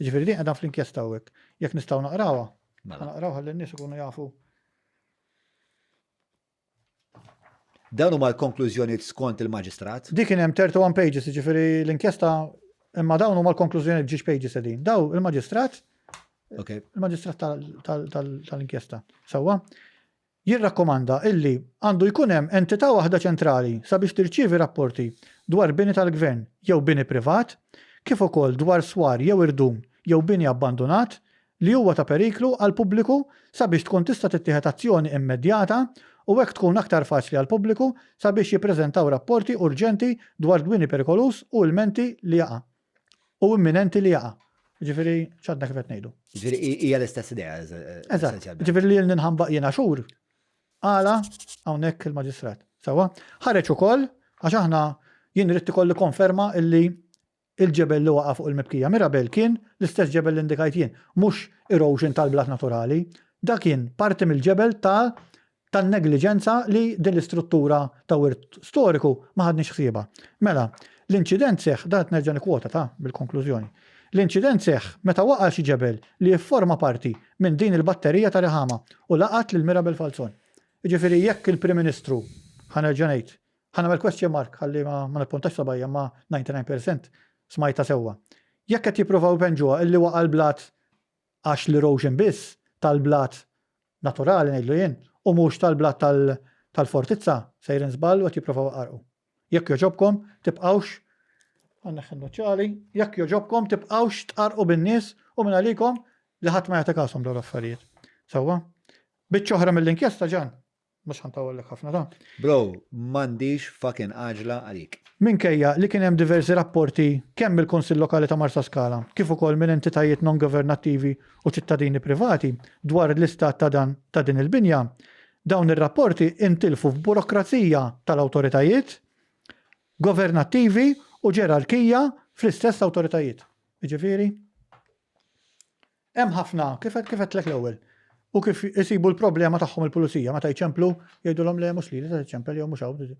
ġifieri din qiegħda fl-inkjesta hawnhekk, jekk nistgħu naqrawha. Mela. Naqrawha ħalli n-nies ikunu jafu. Dawn huma l-konklużjonijiet skont il-Maġistrat? Dik kien hemm 31 pages, jiġifieri l-inkjesta, imma dawn huma l-konklużjonijiet ġiex pages qegħdin. Daw il-Maġistrat, il-Maġistrat tal-inkjesta. Sewwa. Jirrakkomanda illi għandu jkun hemm entità waħda ċentrali sabiex tirċievi rapporti dwar bini tal-Gvern jew bini privat, kif ukoll dwar swar jew irdum jew bini abbandunat li huwa ta' periklu għall-pubbliku sabiex tkun tista' tittieħed azzjoni immedjata u hekk tkun aktar faċli għall-pubbliku sabiex jippreżentaw rapporti urġenti dwar dwini perikoluż u ilmenti li jaqa' u imminenti li jaqa'. Jiġifieri x'għadna kif qed ngħidu. Jiġifieri hija l-istess idea Eżatt. Jiġifieri li ilni nħambaq jiena xhur għala hawnhekk il-Maġistrat. Sewwa? Ħareġ ukoll għax aħna jien ridt ikolli konferma illi Il-ġebel li waqa' fuq il-mibkija Mirabel kien l-istess ġebel li indikajt jien, mhux erosion tal-blat naturali. Dak kien parti mill-ġebel ta' tan-negliġenza li din l-istruttura ta' wirt storiku ma ħadniex ħsiebha. Mela, l-inċident seħħ, dan qed nerġa' nikkwota ta' bil-konklużjoni. L-inċident seħħ meta waqa' xi ġebel li jifforma parti minn din il-batterija ta' riħama u laqat lil Mirabel Falzon. Jiġifieri jekk il-Prim Ministru, ħa nerġa' ngħid, Ħa nagħmel question mark ħalli ma nippuntax sabajja imma 99 percent smajtha sewwa. Jekk qed jippruvaw ipenġuha illi waqa' l-blat għax l-erosion biss, tal-blat naturali ngħidlu jien u mhux tal-blat tal-fortizza sejrin żball u qed jipprovaw iqarrqu. Jekk jogħġobkom tibqgħux ħa nneħħi n-nuċċali, jekk jogħġobkom tibqgħux tqarrqu bin-nies u mingħalikom li ħadd ma jagħti kashom dawn l-affarijiet. Sewwa? Biċċa oħra mill-inkjesta Ġan, mhux ħa ntawwallek ħafna ta. Bro, m'għandix fucking għaġla għalik. Minkejja li kien hemm diversi rapporti kemm mill-Kunsill Lokali ta' Marsaskala kif ukoll minn entitajiet non-governattivi u ċittadini privati dwar l-istat ta' dan ta' din il-binja, dawn ir-rapporti intilfu f'burokrazija tal-awtoritajiet governattivi u ġerarkija fl-istess awtoritajiet. Jiġifieri, hemm ħafna, kif kif għedtlek l-ewwel, u kif isibu l-problema tagħhom il-pulizija meta jċemplu jgħidulhom le mhux lili ta' ċempel jew mhux hawn.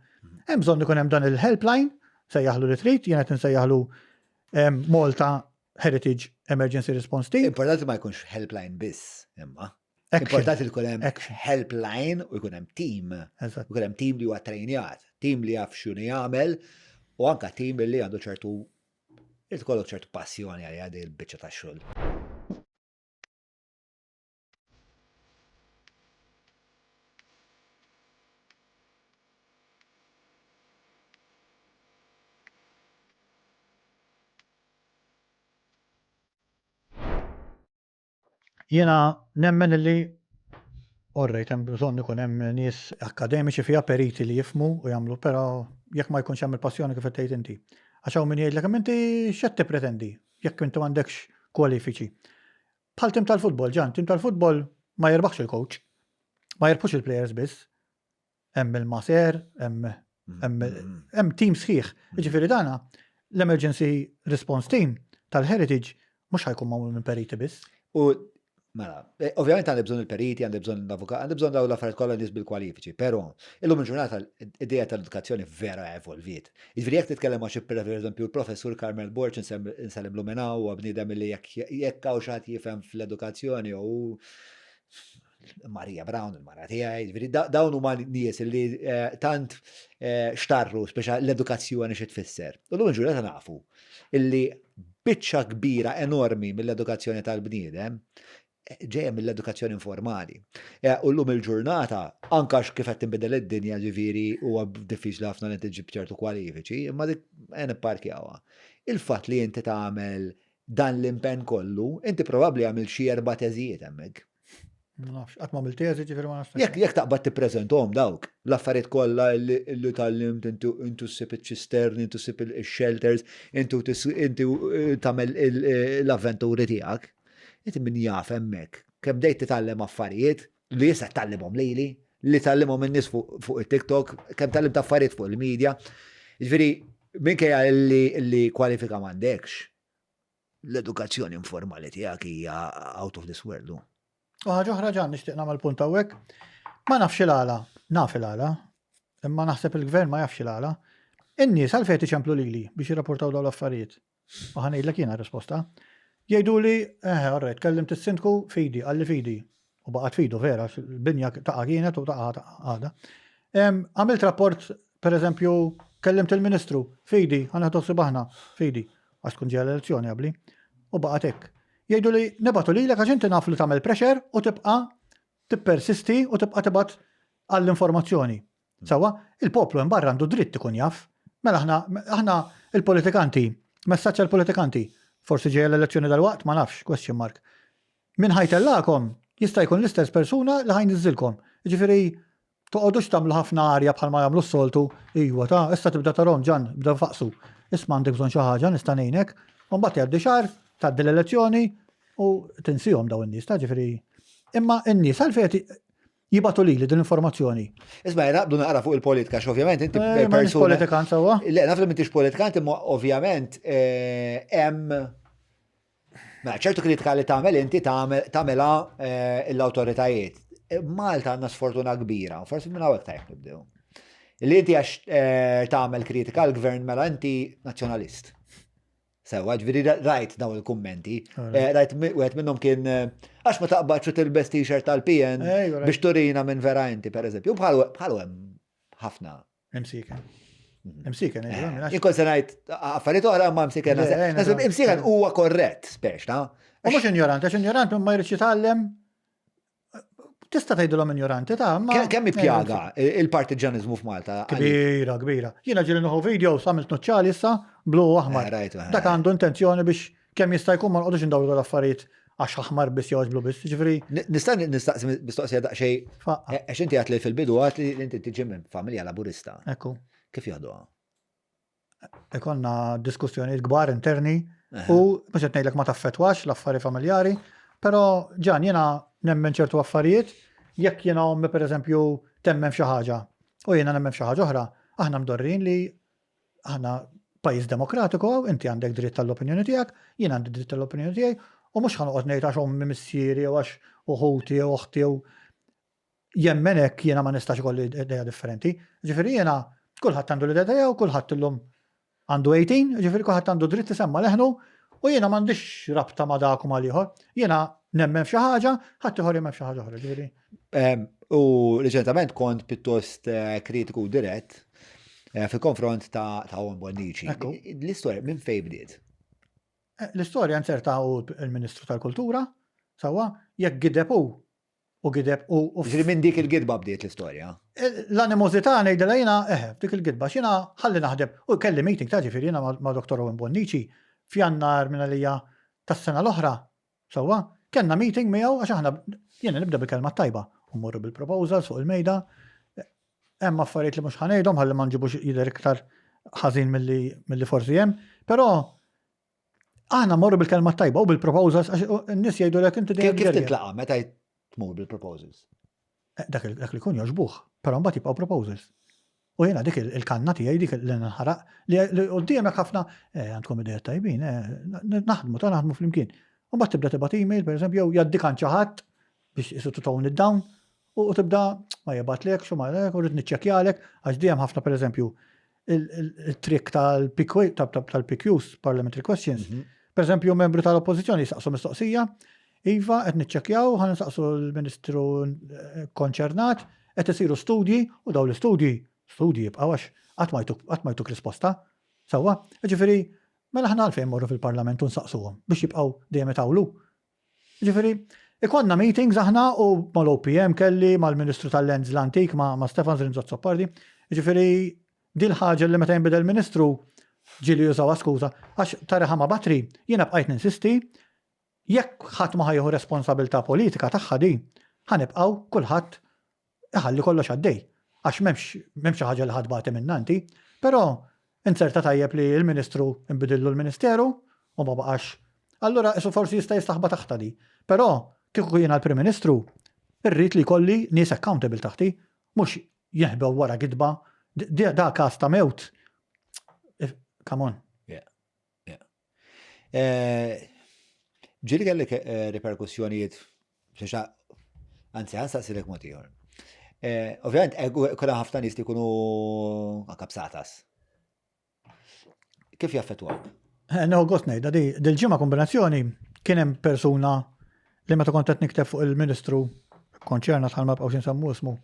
Hemm bżonn ikun hemm dan il-helpline, sejjaħlu li trid, jien qed insejjaħlu Malta Heritage Emergency Response Team. Importanti ma jkunx helpline biss, imma. Importanti li jkun hemm helpline u jkun hemm team. Jkun hemm team li huwa trejnjat, team li jaf x'inhu jagħmel u anka team li għandu ċertu Irid ikollok ċertu passjoni għaliha din il-biċċa ta' xogħol. Jiena nemmen illi orrejt hemm bżonn ikun hemm nies akkademiċi fiha periti li jifhmu u jagħmlu, però jekk ma jkunx hemm il-passjoni kif qed tgħid inti. Għax hawn min jgħidlek imma inti x'qed tippretendi jekk inti m'għandekx kwalifiċi. Bħal tim tal-futbol, Ġan, tim tal-futbol ma jirbaħx il-coach, ma jirbħux il-players biss, hemm il-maser, hemm hemm team sħiħ. Jiġifieri dana l-emergency response team tal-heritage mhux ħajkun magħmul minn periti biss. U mela, eh, ovvjament għandi bżonn il-periti, għandi bżonn l-avukat, għandi bżonn dawn l-affarijiet kollha nies bil-kwalifiċi, però illum il-ġurnata id-idea tal-edukazzjoni vera evolviet. Jiġifieri jekk titkellem ma' xi pereżempju l-professur Carmel Borg insellimlu minn hawn huwa bniedem li jekk jekk hawn xi ħadd jifhem fl-edukazzjoni u Maria Brown, il-mara tiegħi, ġifieri dawn huma nies li eh, tant eh, xtarru speċa l-edukazzjoni xi tfisser. U llum il-ġurnata nafu illi biċċa kbira enormi mill-edukazzjoni tal-bniedem eh, ġejja mill-edukazzjoni informali. U llum il-ġurnata, anka kif qed tinbidel id-dinja ġifieri huwa diffiċli ħafna li tiġib ċertu kwalifiċi, imma dik nipparkjawha. Il-fatt li inti tagħmel dan l-impenn kollu, inti probabbli għamilt xi erba' teżijiet hemmhekk. Ma nafx, qatt ma għamilt teżi ġifieri ma nafx. Jekk jekk taqbad tippreżenthom dawk l-affarijiet kollha li tgħallimt intu intu ssib iċ-ċisterni, intu ssib ix-shelters, intu inti eh, tagħmel eh, l-avventuri tiegħek. Inti min jaf hemmhekk kemm bdejt titgħallem affarijiet li issa tgħallimhom lili, li tgħallimhom in-nies fuq it-TikTok, kemm tgħallimt affarijiet fuq il-media. Ġifieri minkejja li kwalifika m'għandekx, l-edukazzjoni informali tiegħek hija out of this world. U ħaġa oħra ġan nixtieq nagħmel punt hawnhekk. Ma nafx il-għala, naf il-għala, imma naħseb il-gvern ma jafx il-għala. In-nies għalfejn iċemplu lili biex jirrapportaw dawn l-affarijiet. U ħa ngħidlek jiena r-risposta. Jgħiduli, eh, all right, kellimt is-sindku fidi, qalli fidi. U baqgħet fidu vera, il-binja taqa' kienet u taqa' għadha. Għamilt rapport, per eżempju, kellimt il-ministru, fidi, ħa nieħdu ħsieb aħna, fidi, għax tkun ġejja l-elezzjoni qabli. U baqgħet hekk. Jgħidu li nibgħatu lilek għax inti naf li tagħmel pressure u tibqa' tippersisti u tibqa' tibgħat għall-informazzjoni. Sewwa, il-poplu hemm barra għandu dritt ikun jaf. Mela aħna, aħna il-politikanti, messaġġ għall-politikanti, forsi ġejja l-elezzjoni dalwaqt, ma nafx, question mark. Min ħa jtellagħkom jista' jkun l-istess persuna li ħa jniżżilkom. Jiġifieri toqgħodux tagħmlu ħafna arja bħalma jagħmlu s-soltu, iwa ta' issa tibda tarhom ġan, bdew faqsu. Isma' għandek bżonn xi ħaġa nista' ngħinek. U mbagħad jgħaddi xahar, tgħaddi l-elezzjoni u tinsihom dawn in-nies ta' ġifieri. Imma n-nies għalfejn qed jibatu lili din l-informazzjoni. Isma' naqbdu naqra fuq il-politika, x'ovvjament inti eh, persuna. Politikant sewwa. Le, naf li m'intix politikant, imma ovvjament eh, hemm Mela, ċertu kritika li tagħmel inti tagħmilha eh, l-awtoritajiet. Malta għandna sfortuna kbira, forsi minn hawnhekk tajjeb nibdew. Li inti għax tagħmel kritika l-gvern mela inti nazzjonalist. Sewa, ġviri rajt dawn il-kummenti. Eh, rajt wieħed minnhom kien eh, għax ma taqbadx u tilbes t-shirt tal-PN biex turina minn vera inti, per eżempju. Bħalu hemm ħafna. Imsiken. Mhm. Imsiken, eh, Jien kont se ngħid affarijiet oħra ma imsiken. Imsiken huwa korrett, spex, ta' U mhux ignorant, għax ignorant ma jridx jitgħallem. Tista' tgħidilhom injoranti ta' ma. Kemm pjaga il-partiġanizmu f'Malta? Kbira, kbira. Jiena ġieli nieħu videos għamilt nuċċali issa blu u aħmar. Eh, eh. Dak għandu intenzjoni biex kemm jista' jkun ma nqogħdux indawru tal-affarijiet għax aħmar biss jew għax blu biss, ġifieri. Nista' nistaqsi mistoqsija daqsxejn. Eh, għax inti għat li fil-bidu għat li inti tiġi minn familja laburista. Ekku. Kif jaħduha? Ikonna diskussjonijiet kbar interni u mhux qed ngħidlek ma taffetwax l-affari familjari, però ġan jiena nemmen ċertu affarijiet, jekk jiena ommi pereżempju temmen f'xi ħaġa u jiena nemmen f'xi ħaġa oħra, aħna mdorrin li aħna pajjiż demokratiku inti għandek dritt tal-opinjoni tiegħek, jien għandi dritt tal-opinjoni tiegħi, u mhux ħa noqgħod ngħid għax ommi missieri jew għax uħuti jew oħti jew jemmen hekk jiena ma nistax ikolli idea differenti. Ġifieri jiena kulħadd għandu l-idea tiegħu, kulħadd illum għandu 18, ġifieri kulħadd għandu dritt isemma leħnu u jiena m'għandix rabta ma' dak u mal-ieħor. Jiena nemmen f'xi ħaġa, ħadd ieħor jemmen f'xi ħaġa oħra, ġifieri. U riċentament kont pittost eh, kritiku dirett eh, fil-konfront ta' Owen Bonnici. L-istorja minn fejn bdiet? Eh, l-istorja nzerta u l-Ministru tal-Kultura, sawa, jekk gideb hu u gideb u. Ġifieri minn dik il-gidba bdiet l-istorja. L-animożità ngħidilha jiena, eħe, f'dik il-gidba, għax jiena ħalli naħdem, u kelli meeting ta' ġifieri jiena ma' Dottor Owen Bonnici f'Jannar minn għalija tas-sena l-oħra, sewwa, kellna meeting miegħu għax aħna jiena nibda bil-kelma t-tajba u mmorru bil-proposals fuq il-mejda. Hemm affarijiet li mhux ħa ngħidhom ħalli ma nġibux jidher iktar ħażin milli forsi hemm, però Aħna morru bil-kelma tajba u bil-proposals, għax n-nies jgħidulek inti dejjem. Kif tintlaqa' meta tmur bil-proposals? Eh, dak li jkun jogħġbuh, però mbagħad jibqgħu proposals. U jiena dik il-kanna tiegħi dik li nħaraq li quddiemek ħafna eh, għandkom idea tajbin, eh, naħdmu ta' naħdmu flimkien. U mbagħad tibda tibgħat email, pereżempju, jew jgħaddik għand xi ħadd biex isu to tone it down u tibda ma jibgħatlek xu ma u rrid niċċekkjalek għax dejjem ħafna pereżempju il-trick tal-PQs, Parliamentary Questions. Mhm. Per eżempju, membru tal-oppozizjoni jistaqsu mistoqsija, Iva, qed niċċekkjaw, ħan nsaqsu l-ministru eh, konċernat, qed isiru studji u daw l-istudji, studji jibqgħu għax qatt ma jtuk risposta. Sewwa, ġifieri, mela ħna għalfejn morru fil-Parlament u nsaqsuhom biex jibqgħu dejjem itawlu. Ġifieri, ikollna meetings aħna u mal-OPM kelli, mal-Ministru tal-Lands l-antik, ma' ma Stefan Zrinzo Azzopardi. Ġifieri, dil-ħaġa li meta jinbidel Ministru ġieli jużawha skuża, għax ta' Reħama Batri jiena bqajt ninsisti jekk ħadd ma ħa jieħu responsabilità politika tagħha di, ħa nibqgħu kulħadd iħalli kollox għaddej. Għax m'hemmx m'hemmx xi ħaġa li ħa tbati minnha inti. Però inzerta tajjeb li l-Ministru nbidillu l-Ministeru u ma baqax. Allura isu forsi jista' jistaħba taħtha di. Però kieku jiena l-Prim Ministru rrid li jkolli nies accountable taħti, mhux jinħbew wara gidba. Da każ ta' mewt. Come on. Eh, ġieli kellek eh, riperkussjonijiet, anzi, għan saqsilek mod ieħor. Eh, ovvjament, kolla ħafna nies li jkunu kapsatas. Kif jaffettwak? Neħu gost ngħidha di dil-ġimgħa kombinazzjoni kien hemm persuna li meta kont qed nikteb fuq il-Ministru konċernat ħal ma bqgħux insemmu ismu,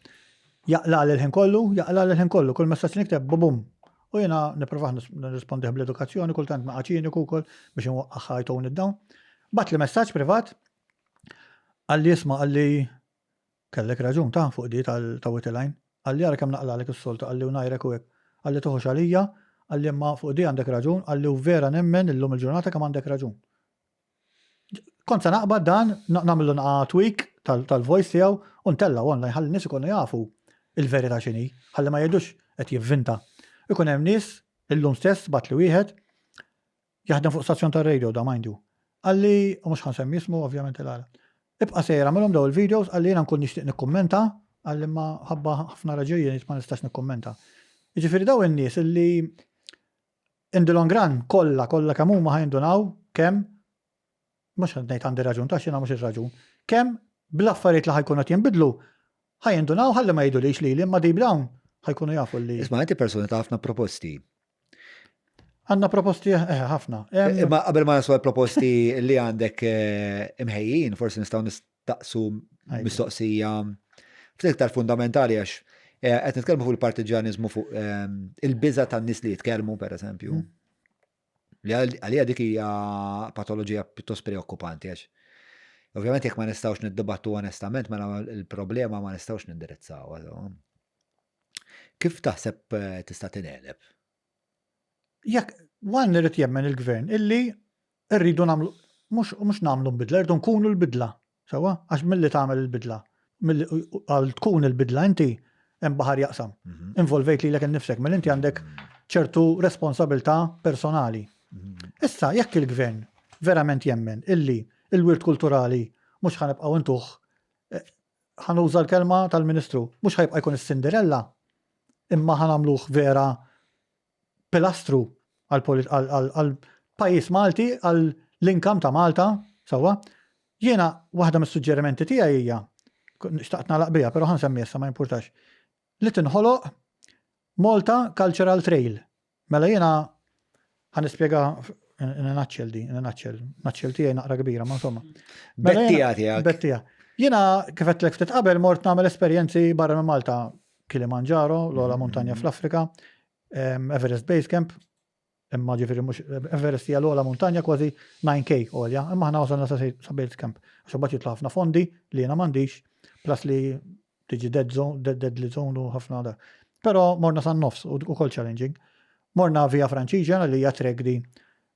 jaqla' l-ħin kollu, jaqla' l-ħin kollu, kull messaġġ nikteb bubum, U jiena nipprova nirrispondih bl-edukazzjoni, kultant naqa' ċiniku wkoll biex inwaqqagħha I tone it down. Bagħatli messaġġ privat, qalli isma' qalli kellek raġun ta' fuq di ta' Witiline. Qalli ara kemm naqlagħlek is-soltu, qalli u ngħajrek u hekk. Qalli toħux għalija, qalli imma fuq di għandek raġun, qalli u vera nemmen illum il-ġurnata kemm għandek raġun. Kont se naqbad dan, nagħmillu naqa' tweak tal-voice tiegħu u ntellgħu online ħalli n-nies ikunu jafu il-verità x'inhi, ħalli ma jgħidux qed jivvinta. Ikun hemm nies, illum stess bagħatli wieħed, jaħdem fuq stazzjon tar-radio da mind you. Qalli, u mhux ħa nsemmi ismu ovvjament il-għala. Ibqa' sejjer agħmilhom dawn il-videos, qalli jiena nkun nixtieq nikkummenta, qalli imma ħabba ħafna raġunijiet ma nistax nikkummenta. Jiġifieri dawn in-nies illi In the long run, kollha, kollha kemm huma ħa jindunaw kemm, mhux qed ngħid għandi raġun, ta' x'jiena mhux ir-raġun, kemm bl-affarijiet li ħa jkunu qed jinbidlu, ħa jindunaw ħalli ma jgħidulix lili imma deep down ħa jkunu jafu li. Isma' inti persuna ta' ħafna proposti. Għandna proposti eh, ħafna. Imma qabel ma naslu proposti li għandek eh, imħejjin, forsi nistgħu nistaqsu mistoqsija ftit iktar fundamentali għax eh, qed nitkellmu fuq il-partiġjaniżmu fuq ehm, il-biża tan-nies li jitkellmu pereżempju. Mm. Li għalija dik hija patoloġija pjuttost preokkupanti għax. Ovvjament jekk ma nistgħux niddibattu onestament mela l-problema ma nistgħux nindirizzawha. Kif taħseb eh, tista' tingħeleb? Jekk one irid jemmen il-gvern illi rridu nagħmlu mhux mhux nagħmlu bidla, rridu nkunu l-bidla. Sewwa? Għax milli tagħmel il-bidla, milli għal tkun il-bidla inti hemm baħar jaqsam. Mhm. Involvejt lilek innifsek, mela inti għandek ċertu responsabilità personali. Mhm. Issa jekk il-gvern verament jemmen illi il-wirt kulturali mhux ħa nibqgħu ntuh eh, ħa nuża l-kelma tal-Ministru, mhux ħa jibqa' jkun is-Cinderella, imma ħa nagħmluh vera pilastru għall-pajjiż Malti, għall-income ta' Malta, sewwa. Jiena waħda mis-suġġerimenti tiegħi hija, xtaqt nagħlaq biha, però ħa nsemmiha issa ma jimpurtax, li tinħoloq Malta Cultural Trail. Mela jiena ħa nispjega in a nutshell di, in a nutshell. Nutshell tiegħi naqra kbira, ma insomma. Mela Bettija tiegħek. Bettija. Jiena kif għedtlek ftit qabel mort nagħmel esperjenzi barra minn Malta, Kilimanjaro, l-ogħla muntanja fl-Afrika, Everest Base Camp, imma ġifieri mhux Everest hija l-ogħla muntanja kważi 9K għolja, imma aħna wasalna sa Base Camp. Għax imbagħad jitlu ħafna fondi li jiena m'għandix, plus li tiġi dead zone, dead deadly zone u ħafna da. Però morna san nofs u ukoll challenging. Morna via Franċiġena li hija trek di.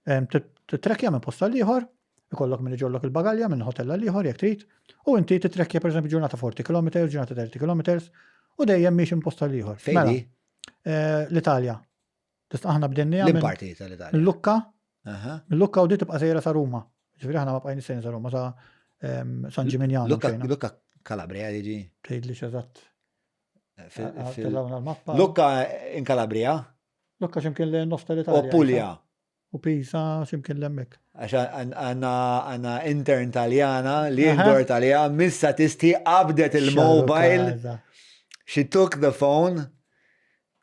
Titrekkja minn post għal ieħor, ikollok min iġollok il-bagalja minn hotel għal ieħor jekk trid, u inti titrekkja pereżempju ġurnata 40 km, ġurnata 30 km, u dejjem miex minn post għal ieħor. Fejn Mela, eh, l-Italja. Tista' aħna bdejniha minn parti tal-Italja? Minn Lucca. Minn Lucca u di tibqa' sejra sa Ruma. Ġifieri aħna ma bqajniex sejrin sa Ruma sa ehm, San Gimignano. Lucca Lucca Calabria jiġi. Tgħidli x'eżatt. Tellgħuna l-mappa. Lucca in Calabria? Lucca x'imkien lejn nofs tal-Italja. U Puglia. U Pisa x'imkien l-hemmhekk. Għax għandna intern Taljana li ndor Talja, missa tisti qabdet il-mobile. She took the phone.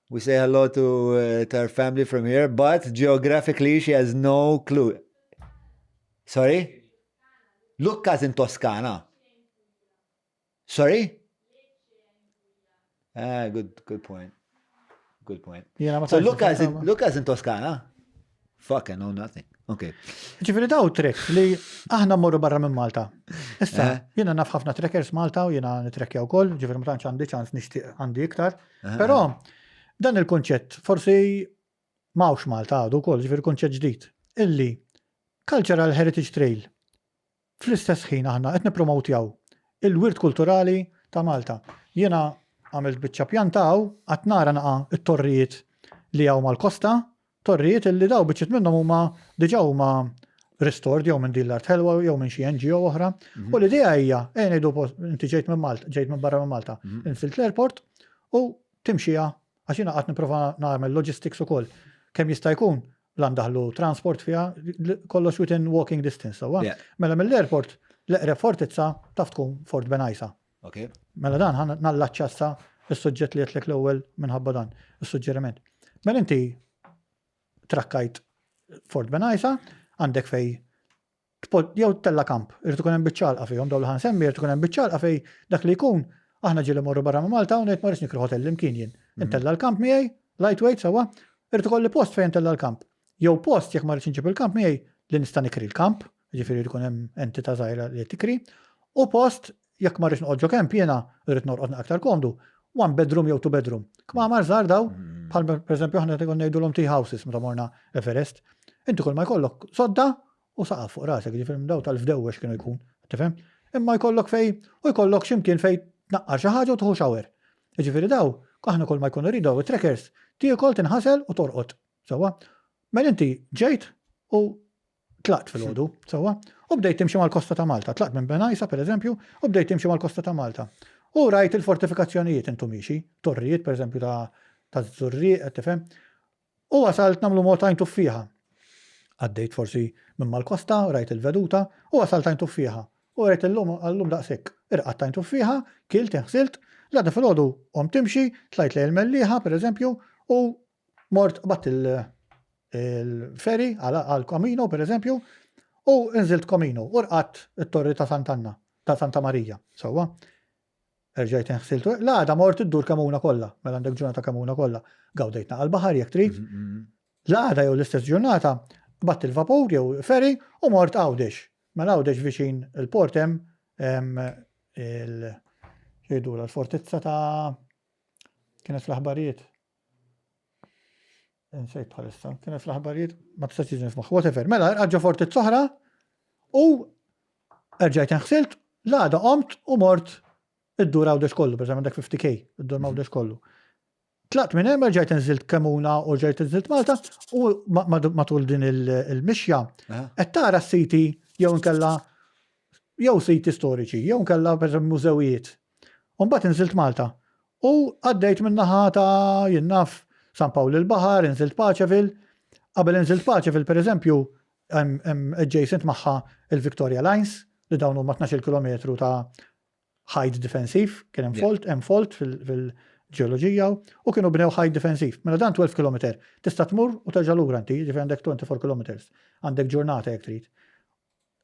We say hello to, uh, to her family from here, but geographically she has no clue. Sorry? Lucca's in Toscana. Sorry? Ah, good, good point. Good point. So Lucca's in, Lucca's in Toscana? Fuck, I know nothing. Okay. Ġifiri daw trek li aħna morru barra minn Malta. Issa, eh? jiena naf ħafna trekkers Malta u jiena nitrekkja wkoll, ġifiri ma tantx għandi ċans nixtieq għandi iktar. Eh. Però dan il-kunċett forsi m'hawnx Malta għadu wkoll, ġifiri kunċett ġdid, illi Cultural Heritage Trail Fl-istess ħin aħna qed nippromowtjaw il-wirt kulturali ta' Malta. Jiena għamilt biċċa pjanta hawn, qgħadt nara naqa' t-torrijiet li hawn mal-kosta, torrijiet illi daw biċċiet minnhom huma diġà huma restored jew minn din l-art ħelwa jew minn xi NGO oħra. U l-idea hija, ejja ngħidu inti ġejt minn Malta, ġejt minn barra minn Malta, insilt l-airport u timxiha Għax jiena qgħadt nipprova nagħmel logistics ukoll. Kemm jista' jkun la ndaħlu transport fiha, kollox within walking distance, sewwa? Mela mill-airport l-eqreb fortizza taf tkun Fort Benajsa. Mela dan ħa nallaċċa issa s-suġġett li għedtlek l-ewwel minħabba dan is-suġġeriment. Mela inti trakkajt Fort Benajsa, għandek fej jew tella' kamp, irid ikun hemm biċċa għalqa fihom dawn li ħa nsemmi, irid ikun hemm biċċa għalqa fejn dak li jkun, aħna ġieli mmorru barra minn Malta u ngħid ma rridx nikri hotel imkien jien. Mhm. Intella' l-kamp miegħi, lightweight sewwa, irid ikolli post fejn intella' l-kamp. Jew post jekk ma rridx inġib il-kamp miegħi li nista' nikri l-kamp, jiġifieri jkun hemm entità żgħira li tikri, u post jekk ma rridx noqgħod ġo camp jiena rrid norqod aktar komdu, one bedroom jew two bedroom. Kmamar żgħar daw, mhm. bħal pereżempju aħna ngħidulhom tea houses meta morna Everest. Inti kull ma jkollok sodda u saqaf fuq rasek, ġifieri minn daw tal-fdewwex kienu jkun, tifhem? Imma jkollok fej u jkollok x'imkien fej tnaqqar xi ħaġa u tieħu shower. Jiġifieri daw, aħna kull ma jkunu jridu daw it-trekkers, tiekol, tinħasel u torqod. Sewwa? Mela inti ġejt u tlaqt filgħodu, sewwa? U bdejt timxi mal-kosta ta' Malta, tlaqt minn Benajsa pereżempju, u bdejt timxi mal-kosta ta' Malta. U rajt il-fortifikazzjonijiet intu miexi, torrijiet pereżempju ta' ta' Żurrieq, tifhem? U wasalt nagħmlu mod Għajn Tuffieħa. Għaddejt forsi minn mal-kosta, rajt il-veduta, u wasalt Għajn Tuffieħa. U għedt illum għal-lum daqshekk. Irqadt Għajn Tuffieħa, kilt, inħsilt, l-għada filgħodu qomt timxi, tlajt lejn il-Mellieħa, pereżempju, u mort qbadt il-ferry għal Comino, pereżempju, u nżilt Comino u rqadt it-Torri ta' Sant'Anna, ta' Santa Marija, sewwa. Erġajt inħsiltu. L-għada mort iddur Kemuna kollha, mela għandek ġurnata Kemuna kollha. Gawdejt naqa' l-baħar jekk trid. Mm-hmm. L-għada jew l-istess ġurnata qbadt il-vapur jew ferry u mort Għawdex. Mela Għawdex viċin il-port hemm il x'jgħidulha l-fortizza ta' kienet fl-aħbarijiet. Insejt bħalissa, kienet fl-aħbarijiet, ma tistax tiġi f'moħħ, whatever. Mela, ġo fortizza oħra u erġajt inħsilt, l-għada qomt u mort iddur Għawdex kollu, per għandek 50k, iddur mhm. Għawdex kollu. Tlaqt minn hemm rġajt inżilt Kemuna u rġajt inżilt Malta u matul din il-mixja qed tara s-siti jew inkella jew siti storiċi jew inkella pereżempju mużewijiet. U mbagħad inżilt Malta u għaddejt min-naħa ta' jien naf San Pawl il-Baħar, inżilt Paceville. Qabel inżilt Paceville pereżempju hemm adjacent magħha il-Victoria Lines li dawn huma 12 kilometru ta' ħajt difensiv, kien hemm fault, hemm fault fil-ġeoloġija u kienu bnew ħajt difensiv. Mela dan 12 kilometer. Tista' tmur u terġa' lura inti, jiġifieri għandek 24 kilometers. Għandek ġurnata jekk trid.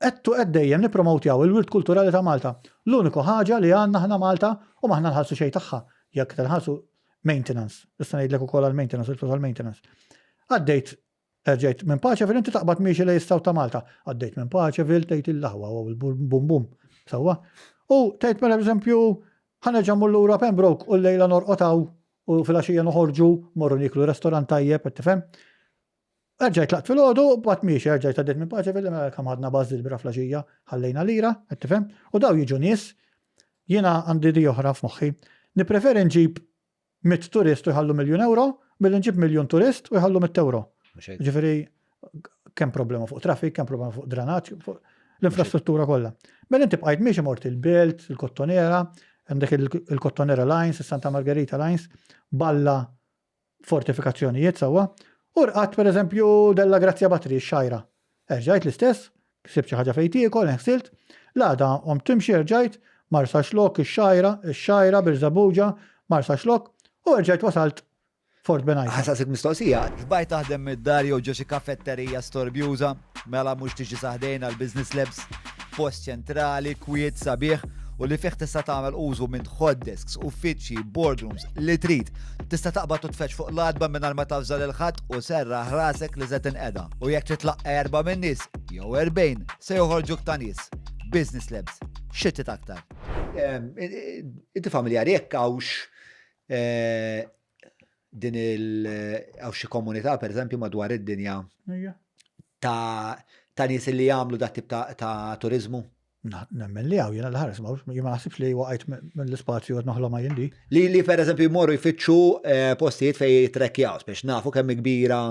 Qed qed dejjem nippromowtjaw il-wirt kulturali ta' Malta. L-uniku ħaġa li għandna aħna Malta u m'aħna nħallsu xejn tagħha. Jekk nħallsu maintenance. Issa ngħidlek ukoll għall-maintenance, il-flus għall-maintenance. Għaddejt Erġajt minn Paceville inti taqbad miexi lejn is-South ta' Malta. Għaddejt minn Paceville tgħid il-laħwa u l-bum bum. Sewwa. U tgħid mela eżempju ħa nerġa' mmur lura Pembroke u llejla norqod hawn u filgħaxija noħorġu morru nieklu restorant tajjeb qed tifhem. Erġajt tlaqt filgħodu u bqgħet miexi, erġajt għaddejt minn Paceville mela kemm ħadna bażż il-bira flaxija, ħallejna lira, qed tifhem. U daw jiġu nies, jiena għandi di oħra f'moħħi. Nippreferi nġib mitt turist u jħallu miljun ewro, milli nġib miljun turist u jħallu mitt ewro. Ġifieri kemm problema fuq traffic, kemm problema fuq dranaġġ, fuq l-infrastruttura kollha. Mela inti bqajt miexi mort il-Belt, il-Kottonera, għandek il-Kottonera Lines, is-Santa Margherita Lines, balla fortifikazzjonijiet sewwa, u rqadt pereżempju Della Grazia Batri, x-Xgħajra. Erġajt l-istess, ksibt xi ħaġa fejn tiekol, inħsilt, l-għada qomt timxi erġajt, Marsaxlokk, ix-Xgħajra, ix-Xgħajra, Birżebbuġa, Marsaxlokk, u erġajt wasalt Fort Benajsa. Ħa nsaqsik mistoqsija. Xbajt taħdem mid-dar jew ġo xi kafetterija storbjuża? Mela mhux tiġi sa ħdejna l-Business Labs? Post ċentrali, kwiet, sabiħ u li fih tista' tagħmel użu minn hot desks, uffiċċji, boardrooms, li trid. Tista' taqbad u tfeġġ fuq l-għatba mingħajr ma tavża lil ħadd u serraħ rasek li se tinqeda. U jekk trid tlaqqa' erba' min-nies, jew 40, se joħorġuk ta' nies. Business Labs. Xi trid aktar? Inti familjari jekk hawnx eh, din il hawn xi komunità pereżempju madwar id-dinja ta' ta' nies li jagħmlu dat tip ta' turiżmu? Nemmen li hawn jiena l-ħares ma jien ma naħsibx li waqajt mill-ispazju qed noħlomha jien di. Li li pereżempju jmorru jfittxu eh, postijiet fejn jitrekkjaw, biex nafu kemm kbira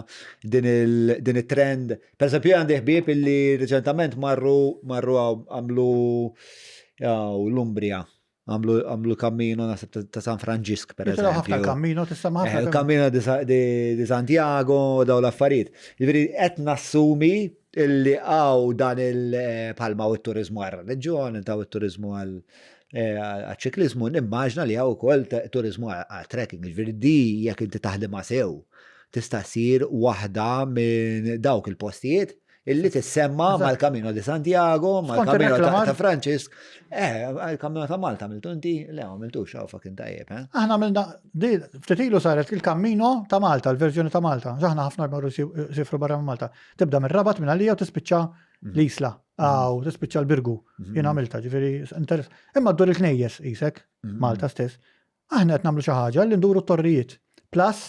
din il-trend. Pereżempju għandi ħbieb illi reċentament marru marru għamlu l-Umbria Għamlu għamlu Cammino naħseb ta' San Franġisk per eżempju. ħafna Cammino tista' ma' ħafna. Eh, Cammino di Santiago daw l-affarijiet. Jiġifieri qed nassumi illi għaw dan il-palma eh, u t-turizmu għal reliġjon, taw it-turizmu għal eh, ċiklizmu, nimmaġna li għaw ukoll turizmu għal trekking. Jiġifieri di jekk inti taħdimha sew tista' ssir waħda minn dawk il-postijiet illi tissemma mal-Camino di Santiago, mal-Camino ta' Franċisk. Eh, il-Camino ta' Malta għamiltu inti? Le, għamiltux, għaw fucking tajjeb, eh? Aħna għamilna, ftit ilu saret il-Camino ta' Malta, il-verżjoni ta' Malta. Aħna ħafna jmorru sifru barra minn Malta. Tibda minn Rabat minn għalija u tispiċċa mhm. l-Isla, għaw, mhm. tispiċċa l-Birgu. Mhm. Jien għamilta, ġifieri, imma ddur il-knejjes isek, Malta stess. Aħna qed nagħmlu xi ħaġa li nduru t-torrijiet. Plus,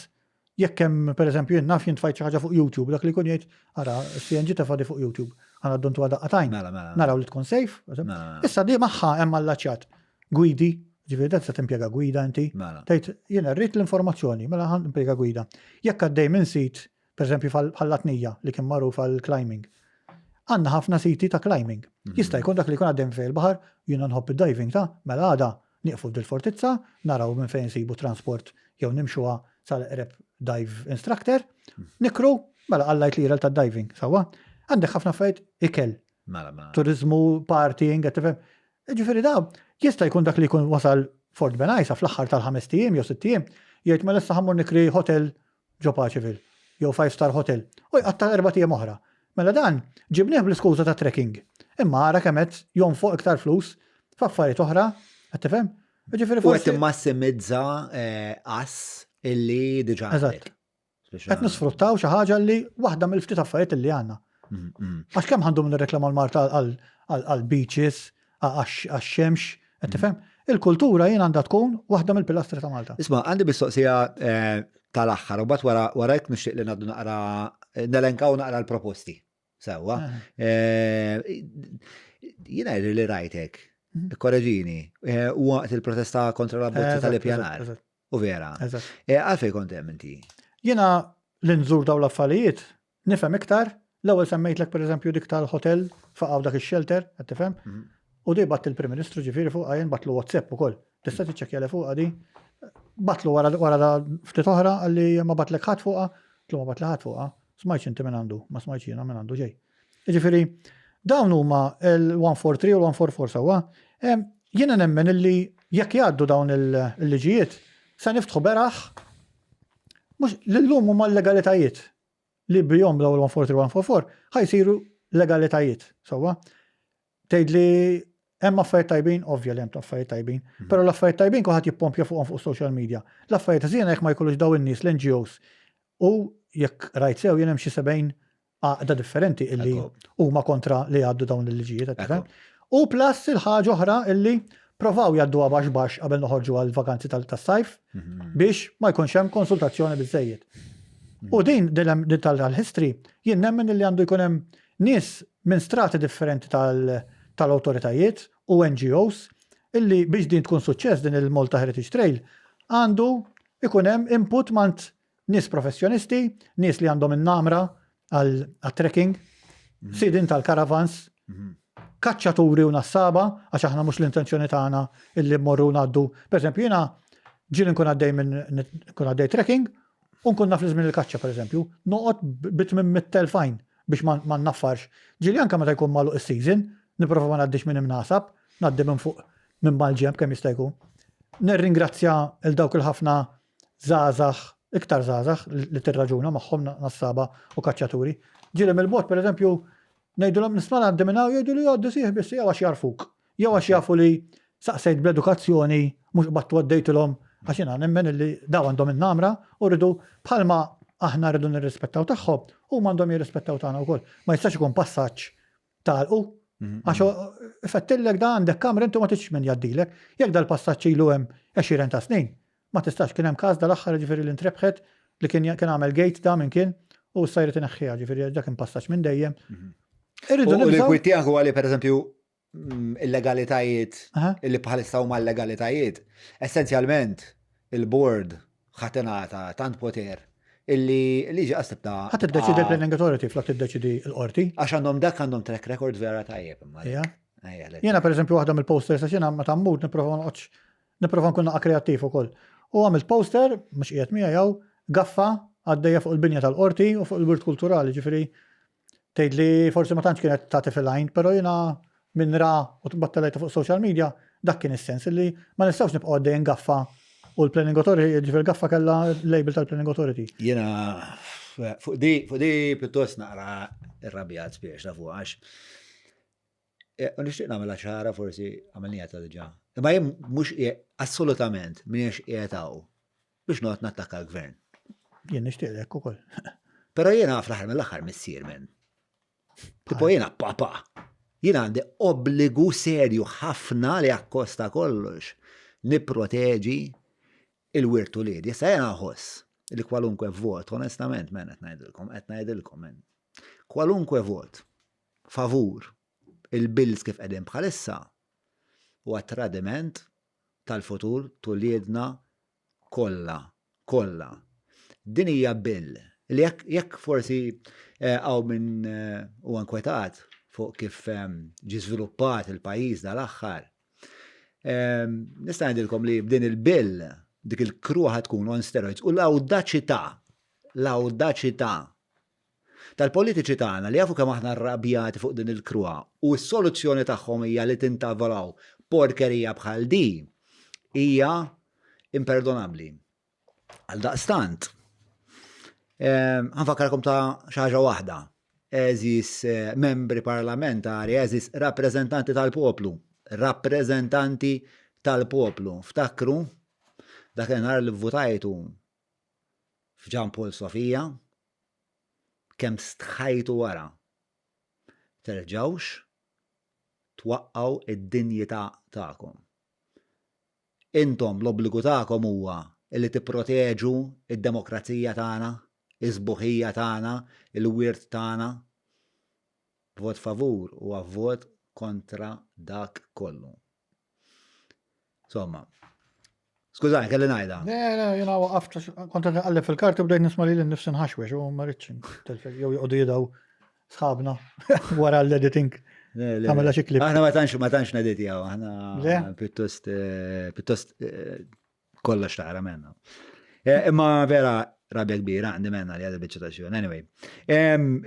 jekk hemm pereżempju jien naf jien tfajt xi ħaġa fuq YouTube, dak li jkun jgħid ara CNG tefa' di fuq YouTube, għandna dduntuha daqqa t'għajn. Mela, mela. Naraw li tkun safe. Mela, mela. Issa di magħha hemm allaċjat gwidi, ġifieri dan tista' timpjega gwida inti. Mela. Tgħid jiena rrid l-informazzjoni, mela ħa nimpjega gwida. Jekk għaddej minn sit, pereżempju bħall-Atnija li kien magħruf għall-climbing. Għandna ħafna siti ta' climbing. Jista' jkun dak li jkun għaddej minn fejn il-baħar, jiena nħobb id-diving ta' mela għada Nieqfu f'dil-fortizza, naraw minn fejn insibu transport jew nimxuha sal-eqreb dive instructor, nikru, mela qallajt lira tad-diving, sewwa? Għandek ħafna affarijiet ikel, Mela, mela. turiżmu, partying, qed tifhem? Jiġifieri da jista' jkun dak li jkun wasal Fort Benajsa fl-aħħar tal-ħamest ijiem jew sitt ijiem, jgħid mela issa ħa mmur nikri hotel ġo Paceville jew five star hotel u jqatta' erbat ijiem oħra. Mela dan ġibnieh bl-iskuża ta' trekking. Imma ara kemm qed jonfoq iktar flus f'affarijiet oħra, qed tifhem? Jiġifieri forsi. U qed timmassimizza ass illi diġà għandek. Eżatt. Qed nisfruttaw xi ħaġa li waħda mill-ftit affarijiet illi għandna. Għax kemm ħandu nirreklamaw l-Malta għal għall-beaches, għax-xemx, qed tifhem? Il-kultura jien għandha tkun waħda mill-pilastri ta' Malta. Isma' għandi mistoqsija eh, tal-aħħar, u bat wara wara hekk nixtieq li ngħaddu naqra nelenkaw naqra l-proposti. Sewwa. Eh, jiena li rajtek, mhm. korreġini, eh, waqt il-protesta kontra l-abbozzi tal-ippjanar. U vera. Għalfej kont hemm inti? Jiena li nżur dawn l-affarijiet Nifhem iktar, l-ewwel semmejtlek pereżempju dik tal-hotel faqgħu dak ix-shelter, qed tifhem? Mhm. U di batt il-Prim Ministru ġifieri fuqha jien batlu WhatsApp ukoll. Tista' tiċċekkja li fuqha di. Batlu wara wara ftit oħra qalli ma batlek ħadd fuqha, tlu ma batli ħadd fuqha. Smajtx inti minn għandu, ma smajtx jiena minn għandu ġej. Jiġifieri dawn huma l-143 u l-144 sewwa. Jiena nemmen illi jekk jgħaddu dawn il-liġijiet se niftħu beraħ mhux l-lum huma l-legalitajiet li bihom l-ewwel 143 144 ħa jsiru legalitajiet, sewwa? Tgħid li hemm affarijiet tajbin, ovvja li hemm affarijiet tajbin, mhm. però l-affarijiet tajbin kulħadd jippompja fuqhom fuq social media. L-affarijiet ħżiena jekk ma jkollux daw in-nies l-NGOs u jekk rajt sew jien hemm xi 70 għaqda differenti illi huma kontra li jgħaddu dawn il-liġijiet. U plus il-ħaġa oħra illi provaw jgħadduha baxx baxx qabel noħorġu għal vakanzi tas-sajf mhm. biex ma jkunx hemm konsultazzjoni biżejjed. Mhm. U din din tal-history jien nemmen li għandu jkun hemm nies minn strati differenti tal-awtoritajiet u NGOs illi biex din tkun suċċess din il-Malta Heritage Trail għandu ikun hemm input mant Nies professjonisti, nies li għandhom in-namra għat-trekking, mhm. sidin tal-caravans, mhm. kaċċaturi u nassaba, għax aħna mhux l-intenzjoni tagħna illi mmorru ngħaddu. Per eżempju, jiena ġieli nkun għaddej minn nkun għaddej trekking u nkun naf li żmien il-kaċċa pereżempju, noqgħod bit minn mit-telfajn biex ma naffarx. Ġieli anke meta jkun magħluq is-season, nipprova ma ngħaddix minn imnasab, ngħaddi minn fuq minn mal-ġemp kemm jista' jkun. Nirringrazzja il dawk il-ħafna żgħażagħ, iktar żgħażagħ li tirraġuna magħhom nassaba u kaċċaturi. Ġieli mill-bogħod pereżempju ngħidulhom nisma' ngħaddi minn hawn jgħidu li għaddi sieħbi jew għax jarfuk. Jew għax jafu li saqsejt bl-edukazzjoni mhux qbadt u għaddejtilhom għax jiena nemmen illi daw għandhom in-namra u rridu bħalma aħna rridu nirrispettaw tagħhom, huma għandhom jirrispettaw tagħna wkoll. Ma jistax ikun passaġġ tagħlqu. Mhm. Għax fettillek da għandek kamra inti ma tixx min jgħaddilek. Jekk dal-passaġġ ilu hemm għexieren ta' snin, ma tistax kien hemm każ dal-aħħar ġifieri li ntrebħet li kien kien għamel gate da minn kien u issa jrid ineħħiha ġifieri dak kien passaġġ minn dejjem. Mhm. Irridu U l-kwiet tiegħek huwa li pereżempju mm, il-legalitajiet illi bħalissa huma l-legalitajiet, essenzjalment il-board ħa tingħata tant poter illi liġi qas tibda. Ħa tiddeċidi l-Planning Authority flok tiddeċidi l-qorti. Għax għandhom dak għandhom track record vera tajjeb imma. Jiena pereżempju waħda mill-posters għax jiena meta mmur nipprova noqgħodx nipprova nkun naqa' kreattiv ukoll. U għamilt poster, mhux qiegħed miegħi hawn, gaffa għaddejja fuq il-binja tal-qorti u fuq il-wirt kulturali, ġifieri Tgħid li forsi ma tantx kienet tagħti fil-għajn, però jiena min ra u battalajta fuq social media, dak kien is-sens li ma nistgħux nibqgħu għaddejjin gaffa u l-Planning Authority, ġifier gaffa kellha l-label tal-Planning Authority. Jiena fuq di, fuq di pjuttost naqra irrabjat spiex ta' fuq għax eh, u nixtieq nagħmilha ċara forsi għamilniha ta' diġà. Imma jien mhux assolutament m'iniex qiegħed hawn biex noqgħod nattakka l-gvern. Jien nixtieq hekk ukoll. Però jiena fl-aħħar mill-aħħar missier minn. Tipo jiena papa. Jiena għandi obbligu serju ħafna li akkosta kollox nipproteġi il-wirt uliedi. Issa jiena nħoss li kwalunkwe vot, onestament, men qed ngħidilkom, qed ngħidilkom, men. Kwalunkwe vot favur il-bills kif qegħdin bħalissa huwa tradiment tal-futur t'uliedna kollha, kollha. Din hija bill li jekk, jekk forsi eh, hawn min eh, huwa nkwetat fuq kif eh, ġie żviluppat il-pajjiż dal-aħħar. Nista' ngħidilkom li b'din il-bill dik il-kruha tkun on steroids u l-awdaċità, l-awdaċità Tal-politiċi tagħna li jafu kemm aħna rrabjati fuq din il-kruha u s-soluzzjoni tagħhom hija li tintavolaw porkerija bħal di hija imperdonabbli. Għaldaqstant, ehm, ħanfakkarkom ta' xi ħaġa waħda. Eżis eh, membri parlamentari, eżis rappreżentanti tal-poplu, rappreżentanti tal-poplu. Ftakru dakinhar li vvutajtu f'Ġan Paul Sofia, kemm stħajtu wara. Terġgħux Twaqqgħu id-dinjità tagħkom. Intom l-obbligu tagħkom huwa li tipproteġu d-demokrazija tagħna, is-sbuħija tagħna, il-wirt tagħna. Vot favur huwa vot kontra dak kollu. Insomma, skużani, kelli ngħidha. Le, le, jiena waqaft kont qed nqalleb fil-karti u bdejt nisma' lili nnifsi nħaxwex u ma rridx jew joqogħdu jidgħu sħabna wara l-editing. Għamela xi klip. Aħna ma tantx ma tantx neditjaw, aħna pjuttost eh, pjuttost eh, kollox tara menna. Eh, imma vera rabja kbira għandi menna li għadha biċċa ta' xogħol. Anyway.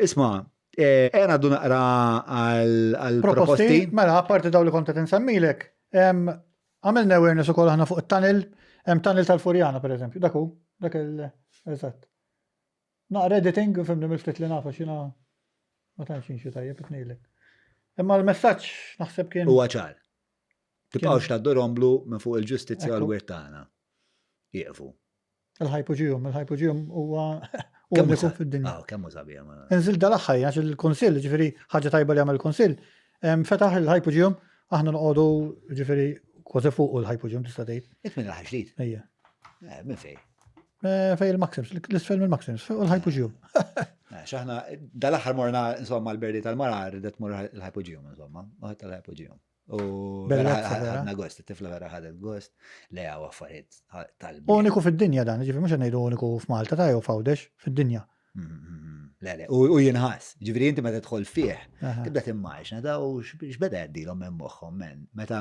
Isma', Ejja ngħaddu naqra għall-proposti. Mela, apparti daw li kont qed insemmilek, għamilna awareness ukoll aħna fuq it-tunnel, hemm tunnel tal-Furjana pereżempju, dak hu, dak il eżatt. Naqra editing, fimni mill-ftit li nafa xina ma tantx xi tajjeb qed ngħidlek. Imma l-messaġġ naħseb kien. Huwa ċar. Tibqgħux tgħaddu romblu minn fuq il-ġustizzja u l-wirt tagħna. Ieqfu. Il-hypogeum, il-hypogeum huwa uniku fid-dinja. Ah, kemm hu sabiħ. Inżil dal-aħħar għax il-Kunsill, ġifieri ħaġa tajba li għamel il-Kunsill, fetaħ il-hypogeum, aħna noqogħdu ġifieri kważi fuq il-hypogeum tista' tgħid. Int minn raħal ġdid? Ejja. Eh, minn fej? Eh, fej il-Maxims, l-isfel mill-Maxims, fuq il-hypogeum. Eh, x'aħna dal-aħħar morna insomma l-berdi tal-mara ridet mur il-hypogeum insomma, tal-hypogeum. U ħadna gost, it-tifla vera ħadet gost, le għaw affarijiet tal Uniku fid-dinja dan, ġifi mux ngħidu uniku f'Malta ta' jew f'Għawdex, fid-dinja. Mm, mm, mm, le, le, u jinħass, ġifieri inti meta tidħol fih, tibda timmaġna daw x'beda jgħaddilhom minn moħħhom men, meta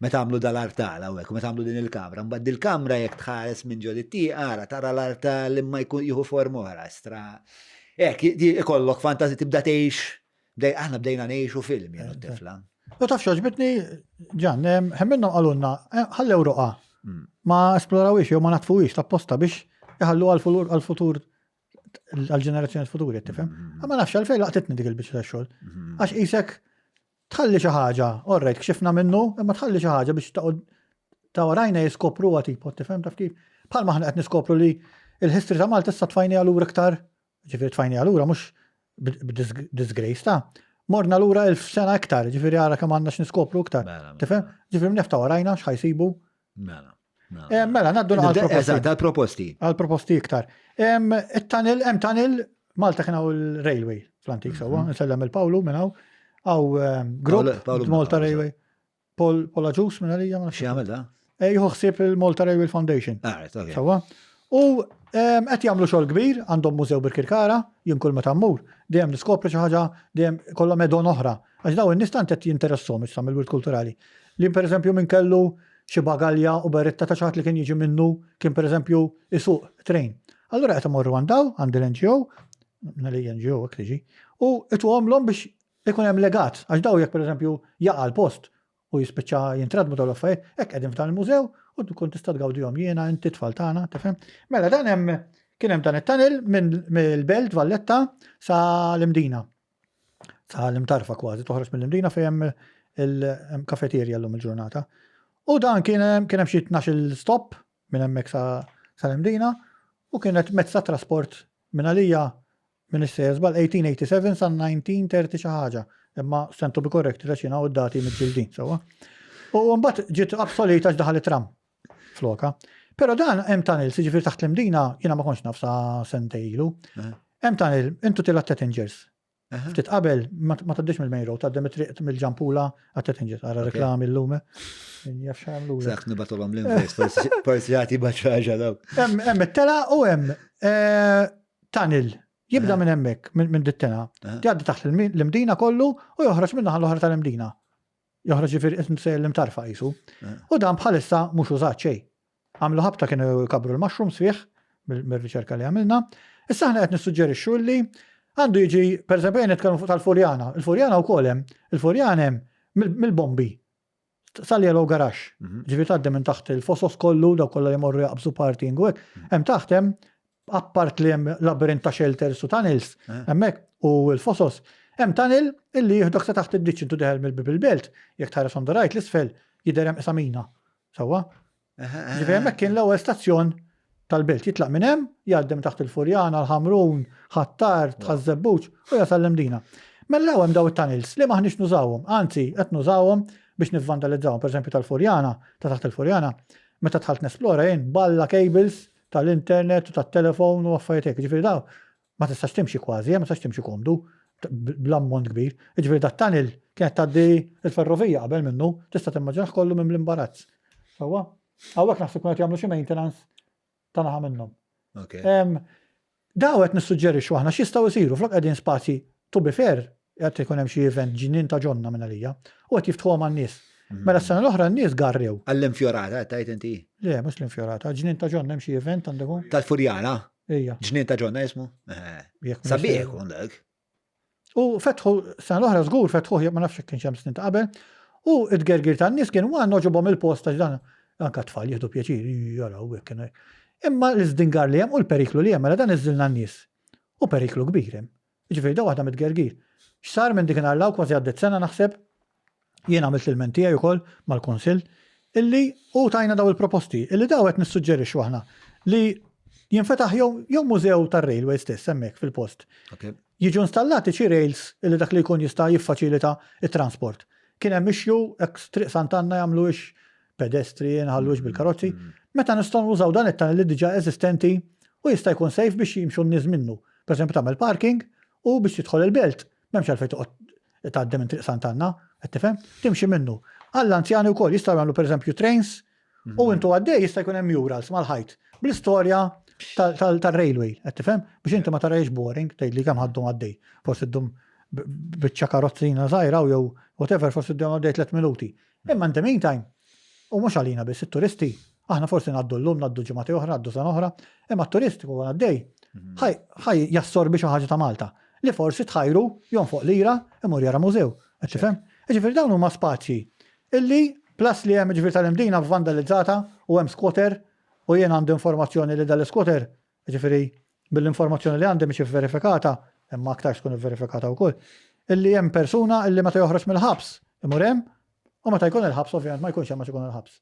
meta għamlu dal-artal hawnhekk, meta għamlu din il-kamra, mbagħad dil-kamra jekk tħares minn ġol it-tieqa ara tara l-artal imma jkun jieħu forma oħra, stra. Hekk, ikollok fantażi tibda tgħix Aħna bdejna ngħixu film jien u t-tifla. U taf x'għoġbitni, Ġan, hemm minnhom qalulna eh, ħallew roqa. Hmm. Ma esplorawix jew ma natfuwix l-apposta biex iħallu għal-futur għal-ġenerazzjoni futuri, tifhem? Hmm. Ma nafx għalfejn laqtitni dik il-biċċa tax-xogħol. Hmm. Għax qisek tħalli xi ħaġa, orrejt kxifna minnu, imma tħalli xi ħaġa biex ta' warajna jiskopruha tipo, tifhem taf kif? Bħalma aħna qed niskopru li il-history ta' Malta issa tfajni għalura iktar Ġifieri tfajniha lura mhux b'disgrace ta' morna lura elf sena iktar, ġifieri ara kemm għandna x'niskopru iktar. Mela, mela. Tifhem? Ġifieri nefta warajna x'ħajsibu. Mela. Mela, eh, mela naddu għal-proposti. Eżatt, għal-proposti. Għal-proposti iktar. It-tunnel, hemm tunnel, Malta kien hawn il-railway fl-antik sewwa, mhm. nsellem il-Pawlu minn hawn, hawn grupp Malta Railway. Paul Paul Agius minn għalija. Xi jagħmel da? Eh, jieħu ħsieb il-Malta Railway Foundation. Ah, Sewwa. U ehm, qed jagħmlu xogħol kbir, għandhom mużew Birkirkara, jien kull meta mmur, dejjem niskopri xi ħaġa, dejjem kollhom edon oħra. Għax dawn in-nies tant qed jinteressom issa mill-wirt kulturali. Li pereżempju min kellu xi bagalja u beretta ta' xi ħadd li kien jiġi minnu kien pereżempju isuq train. Allura qed imorru għand daw, għand il-NGO, li NGO hekk tiġi, u ituhomlhom biex Ikun hemm legat, għax daw jekk pereżempju jaqa' l-post u jispiċċa jintradmu dawn l-affarijiet, hekk qegħdin f'dan il-mużew u tkun tista' tgawdihom jiena, inti, t-tfal tagħna, tifhem? Mela dan hemm kien hemm dan it-tunnel minn mill-Belt Valletta sa l-Imdina. Sa l-Imtarfa kważi, toħroġ mill-Imdina fejn hemm il-kafeterja llum il-ġurnata. U dan kien hemm xi 12 stop minn hemmhekk sa l-Imdina u kienet mezz ta' trasport minn għalija M'iniex sejjer żball, 1887 sa 1930 xi ħaġa, imma stand to be corrected għax jiena u d-dati miġġildin, sewwa. U mbagħad ġiet obsolete għax daħal it-tram floka. Però dan hemm tunnels, jiġifieri taħt l-Imdina jiena ma kontx naf sa sentejn ilu. Hemm tunnel, intu tilgħa Tettingers. Ftit qabel ma tgħaddix mill-main road, tgħaddi mit-triq mill-ġampula għat-Tettingers, ara reklami llum. Min jaf x'għamlu. Saħ nibatulhom l-invoice, forsi jagħti baċaġa daw. Hemm it-tela u hemm eh, tunnel jibda minn hemmhekk, minn dit-tena, jgħaddi taħt l-Imdina kollu u joħroġ minn naħa l-oħra tal-Imdina. Joħroġ ġifieri qed sejjer l-imtarfa qisu. U dan bħalissa mhux użat xejn. Għamlu ħabta kienu jkabru l-mushrooms fih mir-riċerka li għamilna. Issa aħna qed nissuġġerixxu li għandu jiġi, pereżempju, nitkellmu fuq tal-Furjana. Il-Furjana wkoll hemm, il-Furjana hemm mill-bombi sal-Yellow Garage. Mhm. Ġifieri tgħaddi minn taħt il-fosos kollu, daw kollha li jmorru jaqbżu parking u hekk. Mhm. Hemm taħt hemm appart li hemm labirint ta' shelters u tunnels, eh. hemmhekk u l-fosos, hemm tunnel illi jieħdok sa taħt id-ditx intu deħel mill-bib il-belt, jekk tħares on the right l-isfel jidher hemm isamina. Sewwa? Ġifieri hemmhekk kien l-ewwel stazzjon tal-belt. Jitlaq minn hemm, jgħaddi minn taħt il-Furjana, l-Ħamrun, Ħ'Attard, Ħaż-Żebbuġ u jasal l-Imdina. Mela hawn hemm daw it-tunnels li m'aħniex nużawhom, anzi qed nużawhom biex nivvandalizzawhom. Pereżempju tal-Furjana, ta' taħt il-Furjana, meta dħalt nesplora jien balla cables tal-internet u tat-telefon u affarijiet hekk. Ġifieri daw ma tistax timxi kważi, ma tistax timxi komdu bl-ammont kbir. Ġifieri dat-tunnel kienet tgħaddi l-ferrovija qabel minnu, tista' timmaġinah kollu minn l-imbarazz. Sewwa? Hawnhekk naħseb kienu qed jagħmlu xi maintenance ta' naħa minnhom. Daw qed nissuġġerixxu aħna x'jistgħu jsiru flok qegħdin spazji to be fair qed ikun hemm xi event ġnien ta' ġonna minn għalija u qed jiftħuhom għan-nies. Mela s-sena l-oħra n-nies garrew. Għall-infjorata qed tgħid inti? Le, mhux l-infjorata, ġnien ta' ġonna hemm xi event għandek hu? Tal-Furjana? Ejja. Ġnien ta' ġonna jismu? Sabiħ ikun dak. U fetħu, sena l-oħra żgur fetħuh, ma nafx kienx hemm snin ta' qabel, u id-gergir tan-nies kien wan oġobhom il-post għax dan anka tfal jieħdu pjaċir jaraw hekk kien hekk. Imma l-iżdingar li hemm u l-periklu li hemm mela dan iżżilna n-nies. U periklu kbir hemm. Jiġifieri da waħda mit-tgergir. X'sar minn dik nhar 'l hawn kważi għaddiet sena naħseb, jien għamilt l-ilment tiegħi wkoll mal-Kunsill illi u tajna daw il-proposti illi daw qed nissuġġerixxu aħna li jinfetaħ jew jew mużew tar-railway stess hemmhekk fil-post. Jiġu installati xi rails illi dak li jkun jista' jiffaċilita t-transport. Kien hemm issue ex Triq Sant'Anna jagħmluhiex pedestrian, ħalluhiex bil-karozzi. Meta nistgħu nużaw dan it-tunnel li diġà eżistenti u jista' jkun safe biex jimxu n-nies minnu. Pereżempju tagħmel parking u biex tidħol il-belt M'hemmx għalfejn toqgħod tgħaddi minn Triq Sant'Anna, qed tifhem? Timxi minnu. Għall-anzjani wkoll jistgħu jagħmlu pereżempju trains u mhm. intu għaddej jista' jkun hemm murals mal-ħajt bl-istorja tal-railway, qed tifhem? Biex inti ma tarajx boring, tgħid li kemm ħaddum għaddej. Forsi ddum biċċa karozzina żgħira jew whatever, forsi ddum għaddej tliet minuti. Imma in the meantime, u mhux għalina biss, it-turisti, aħna forsi ngħaddu llum, ngħaddu ġimgħati oħra, ngħaddu sena oħra, imma t-turisti huwa għaddej, mhm. ħaj jassorbi xi ħaġa ta' Malta li forsi tħajru jonfoq lira imur jara mużew. Qed tifhem? Jiġifieri dawn huma spazji illi plus li hemm ġifieri tal-Imdina vandalizzata u hemm squatter u jien għandi informazzjoni li dal-squatter Jiġifieri, mill-informazzjoni li għandi mhix ivverifikata, imma aktarx tkun ivverifikata wkoll, illi hemm persuna illi meta joħroġ mill-ħabs imur hemm u meta jkun il-ħabs ovvjament ma jkunx hemm għax ikun il-ħabs.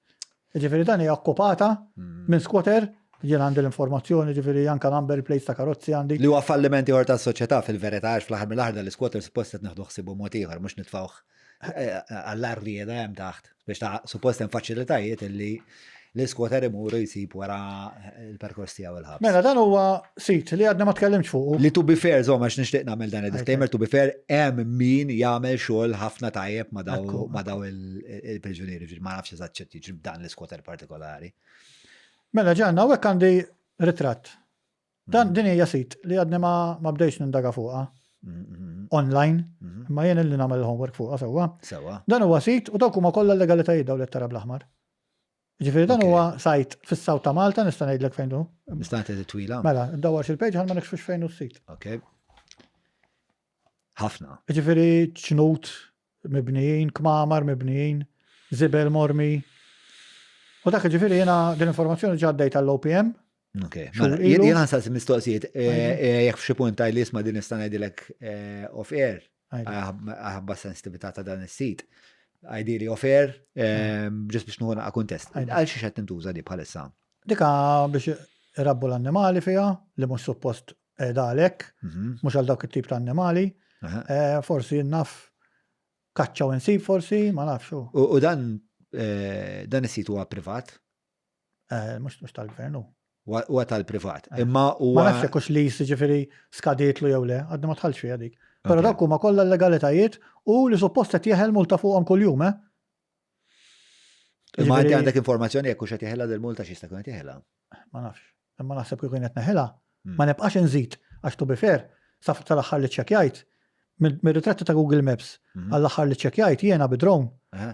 Jiġifieri dan hija okkupata mm. minn squatter, jien għandi l-informazzjoni, ġifieri anka number plates ta' karozzi għandi. Li huwa falliment ieħor tas-soċjetà fil-verità għax fl-aħħar mill-aħħar dal-squatter suppost qed nieħdu ħsibu mod ieħor mhux nitfgħuh għall-arrieda hemm taħt biex ta' suppost hemm faċilitajiet illi l-iskwoter imuru jsib wara l-perkors tiegħu il-ħabs. Mela dan huwa sit li għadna ma tkellimx fuq. Li to be fair, żomm għax nixtieq nagħmel dan il-disclaimer, to be fair, hemm min jagħmel xogħol ħafna tajjeb ma daw il-priġunieri, ma nafx eżatt x'qed jiġri b'dan l-iskwoter partikolari. Mela ġanna, hawnhekk għandi ritratt Dan din hija sit li għadni ma ma bdejx nindaga fuqha. Online, imma jien li nagħmel il-homework fuqha sewwa. Sewwa. Dan huwa sit u dawk huma kollha legalitajiet dawn li tara bl-aħmar. Ġifieri dan huwa sajt fis-South ta' Malta nista' ngħidlek fejn hu. Nista' nagħti twila. Mela, ndawwar xi page ħal ma nikxfux fejn hu s-sit. Ok. Ħafna. Ġifieri ċnut mibnijin, kmamar mibnijin, żibel mormi. U dak ġifieri jiena din informazzjoni ġa għaddejt għall-OPM. Ok, mela, jien ħansaqsi mistoqsijiet, eh, eh, jekk f'xi punt għaj li isma' din nista' ngħidilek eh, off air, għabba sensitività ta' dan is-sit. Ideally off air, ġust biex nuħu naqa' kuntest. Għal xi qed tintuża di bħalissa? Dika biex irabbu l-annimali fiha li mhux suppost qiegħda għalhekk, mhm. mhux għal dawk it-tip ta' annimali. Eh, forsi naf kaċċa u nsib forsi, ma nafx. U dan eh, dan is-sit huwa privat? Eh, mhux tal-gvern hu. Huwa tal-privat. Imma huwa. Ma nafx hekk li jiġifieri skadietlu jew le, għadni ma tħallx fiha dik. Però dawk huma kollha l-legalitajiet u li suppost qed jeħel multa fuqhom kuljum, eh? Imma inti għandek informazzjoni jekk hux qed jeħilha dil-multa x'jista' jkun qed jeħilha? Ma nafx. Imma naħseb kieku qed neħilha, hmm. ma nibqax inżid għax to be fair, sa tal-aħħar li ċċekkjajt, mir-ritratti ta' Google Maps hmm. għall-aħħar li ċċekkjajt jiena bi drone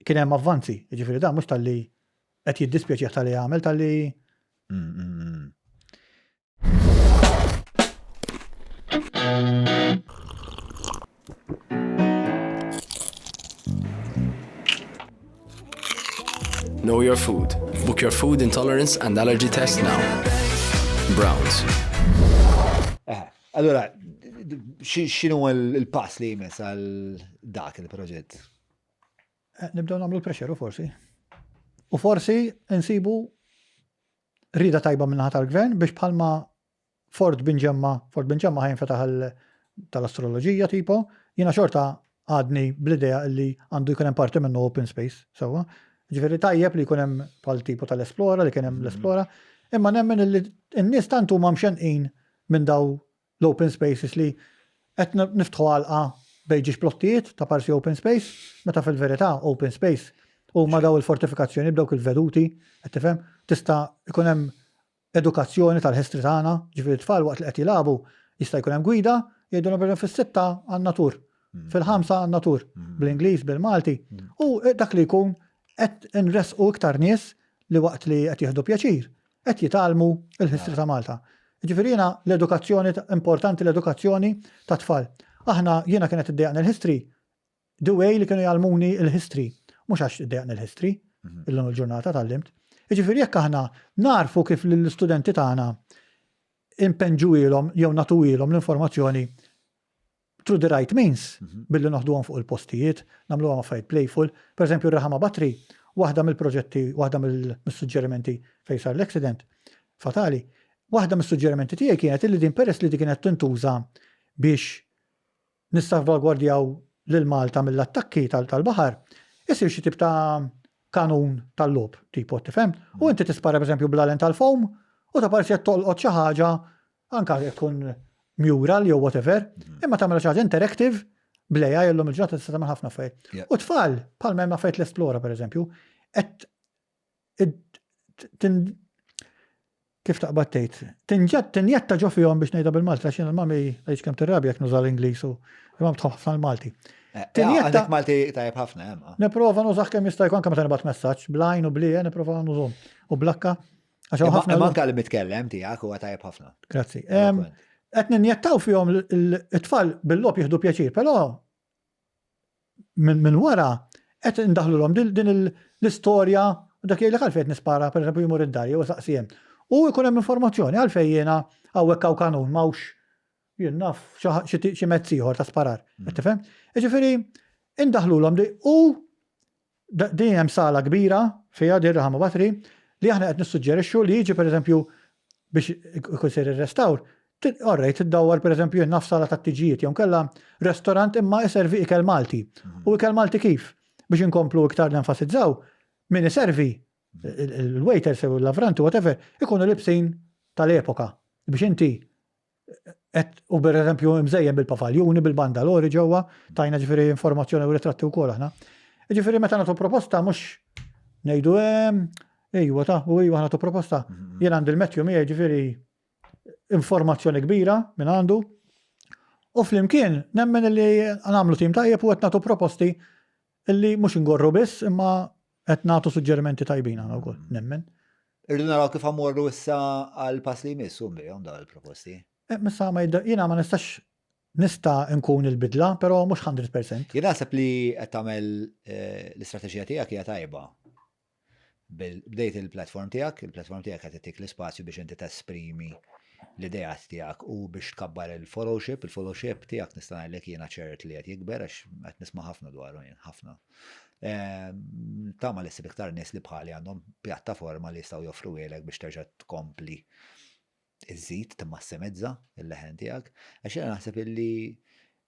kien hemm avvanzi, jiġifieri dan mhux talli qed jiddispjaċih tal-li għamel talli hmm, Know your food. Book your food intolerance and allergy test now. Browns. Eh, allora, xinu l-pass li jmiss għal dak il-proġett? Eh, nibdew nagħmlu l-pressure forsi. U forsi nsibu Rieda tajba min-naħa tal-Gvern biex bħalma Fort Binġemma, Fort Binġemma ħa jinfetaħ għal tal-astroloġija tipo, Jiena xorta għadni bl-idea li għandu jkun hemm parti minnu open space, sewwa. Ġifieri tajjeb li jkun hemm bħal tipo tal-Esplora li kien hemm l-Esplora, imma nemmen li n-nies tant huma mxenqin minn daw l-open spaces li qed niftħu għalqa bejn ġiex plottijiet ta' parsi open space, meta fil-verità open space huma daw il-fortifikazzjoni b'dawk il-veduti, qed tifhem, tista' jkun hemm edukazzjoni tal-history tagħna, ġifieri t-tfal waqt li qed jilagħbu jista' jkun hemm gwida, jgħidulhom pereżempju fis-sitta għandna tur, fil-ħamsa għandna tur, bl-Ingliż, bil-Malti, u dak li jkun qed inressqu iktar nies li waqt li qed jieħdu pjaċir, qed jitgħallmu l-history ta' Malta. Ġifieri jiena l-edukazzjoni importanti l-edukazzjoni tat-tfal. Aħna jiena kienet iddejjaqni l-history The way li kienu jgħallmuni l-history, mhux għax iddejjaqni l-history, illum il-ġurnata tgħallimt. Jiġifieri jekk aħna nagħrfu kif lill-istudenti tagħna inpenġuhielhom jew nagħtuhielhom l-informazzjoni through the right means, billi noħduhom fuq il-postijiet, nagħmluhom affarijiet playful. Per eżempju, r-Raħama Battery, waħda mill-proġetti, waħda mill-suġġerimenti fejn sar l-accident fatali, waħda mis-suġġerimenti tiegħi kienet illi din peress li din kienet tintuża biex nissalvagwardjaw lil Malta mill-attakki tal-baħar, isir xi tip ta' kanun tal-logħob, tipo, tifhem? U inti tispara pereżempju blalen tal-foam u ta' parsi qed tolqot xi ħaġa anke jekk tkun mural jew whatever, imma tagħmel xi ħaġa interactive bl-AI illum il-ġurnata tista' tagħmel ħafna affarijiet. U tfal, bħalma hemm affarijiet l-Esplora pereżempju, qed kif taqbad tgħid, tinġed tinjetta ġo fihom biex ngħidha bil-Malti għax jiena l-mami għaliex kemm tirrabja jekk nuża l-Ingliż u imma tħobb ħafna l-Malti. Eh, tinjetta Malti tajjeb ħafna hemm. Nipprova nużah kemm jista' jkun anke meta nibgħat messaġġ blajn u blije nipprova nużhom u blakka. Għax ħafna. Imma anke li mitkellem tiegħek huwa tajjeb ħafna. Grazzi. Qed ninjettaw fihom it-tfal bil-logħob jieħdu pjaċir, però minn wara qed indaħlulhom din l-istorja u dak jgħidlek għalfejn qed nispara, pereżempju jmur id-dar jew isaqsi hemm. U jkun hemm informazzjoni għalfejn jiena hawnhekk hawn kanun m'hawnx jien naf xi mezz ieħor ta' sparar. Qed tifhem? Jiġifieri indaħlulhom u Din hemm sala kbira fiha din Raħama Battery li aħna qed nissuġġerixxu li jiġi pereżempju biex ikun sejr ir-restawr, orrejt tiddawwar pereżempju jien naf sala tat-tiġijiet jew inkella restorant imma iservi ikel Malti. U ikel Malti kif? Biex inkomplu iktar nenfasizzaw, min iservi, il-waiters jew il-lavranti whatever, ikunu libsin tal-epoka biex inti Et, u per eżempju mżejjen bil-pavaljuni, bil-bandalori ġewwa, tajna ġifieri informazzjoni u ritratti wkoll aħna. Ġifieri meta nagħtu proposta mhux ngħidu ehm, ejwa ta' u ejwa nagħtu proposta. Mhm. Jien għandi l-Matthew miegħi ġifieri informazzjoni kbira minn għandu. U flimkien nemmen li nagħmlu tim tajjeb u qed nagħtu proposti illi mhux ingorru biss imma qed nagħtu suġġerimenti tajbin aħna wkoll, nemmen. Irridu naraw kif ħammorru issa għal pass li jmiss u nbihom dawn il-proposti. Eh, missa ma jiena ma nistax nista' nkun il-bidla, però mhux 100%. Jien naħseb li qed tagħmel eh, l-istrateġija tiegħek hija tajba. Bdejt il-platform tiegħek, il-platform tiegħek qed ittik l-ispazju biex inti tesprimi l-ideat tiegħek u biex tkabbar il-followship, il-followship tiegħek nista' ngħidlek jiena ċert li qed jikber għax qed nisma' ħafna dwaru jien ħafna. Ehm, tama li ssib iktar nies li bħali għandhom pjattaforma li jistgħu joffru ilek biex terġa' tkompli iżżid timmassimizza il-leħen tiegħek. Għax jiena naħseb illi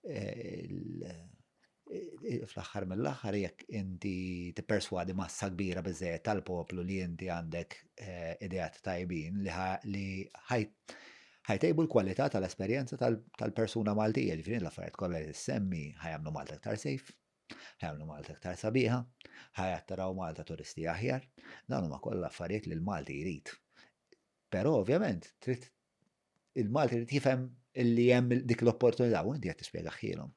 eh, eh, fl-aħħar mill-aħħar jekk inti tipperswadi massa kbira biżejjed tal-poplu li inti għandek eh, ideat tajbin li ħajtejbu l-kwalità tal-esperjenza tal-persuna Maltija, ġifieri l-affarijiet kollha li semmi ħajamlu Malta iktar safe, ħajamlu Malta iktar sabiħa, ħajattaraw Malta turisti aħjar, dawn huma kollha affarijiet li l-Malti jrid. Però ovvjament trid il-Malti jrid jifhem illi hemm dik l-opportunità u inti qed tispjegahielhom.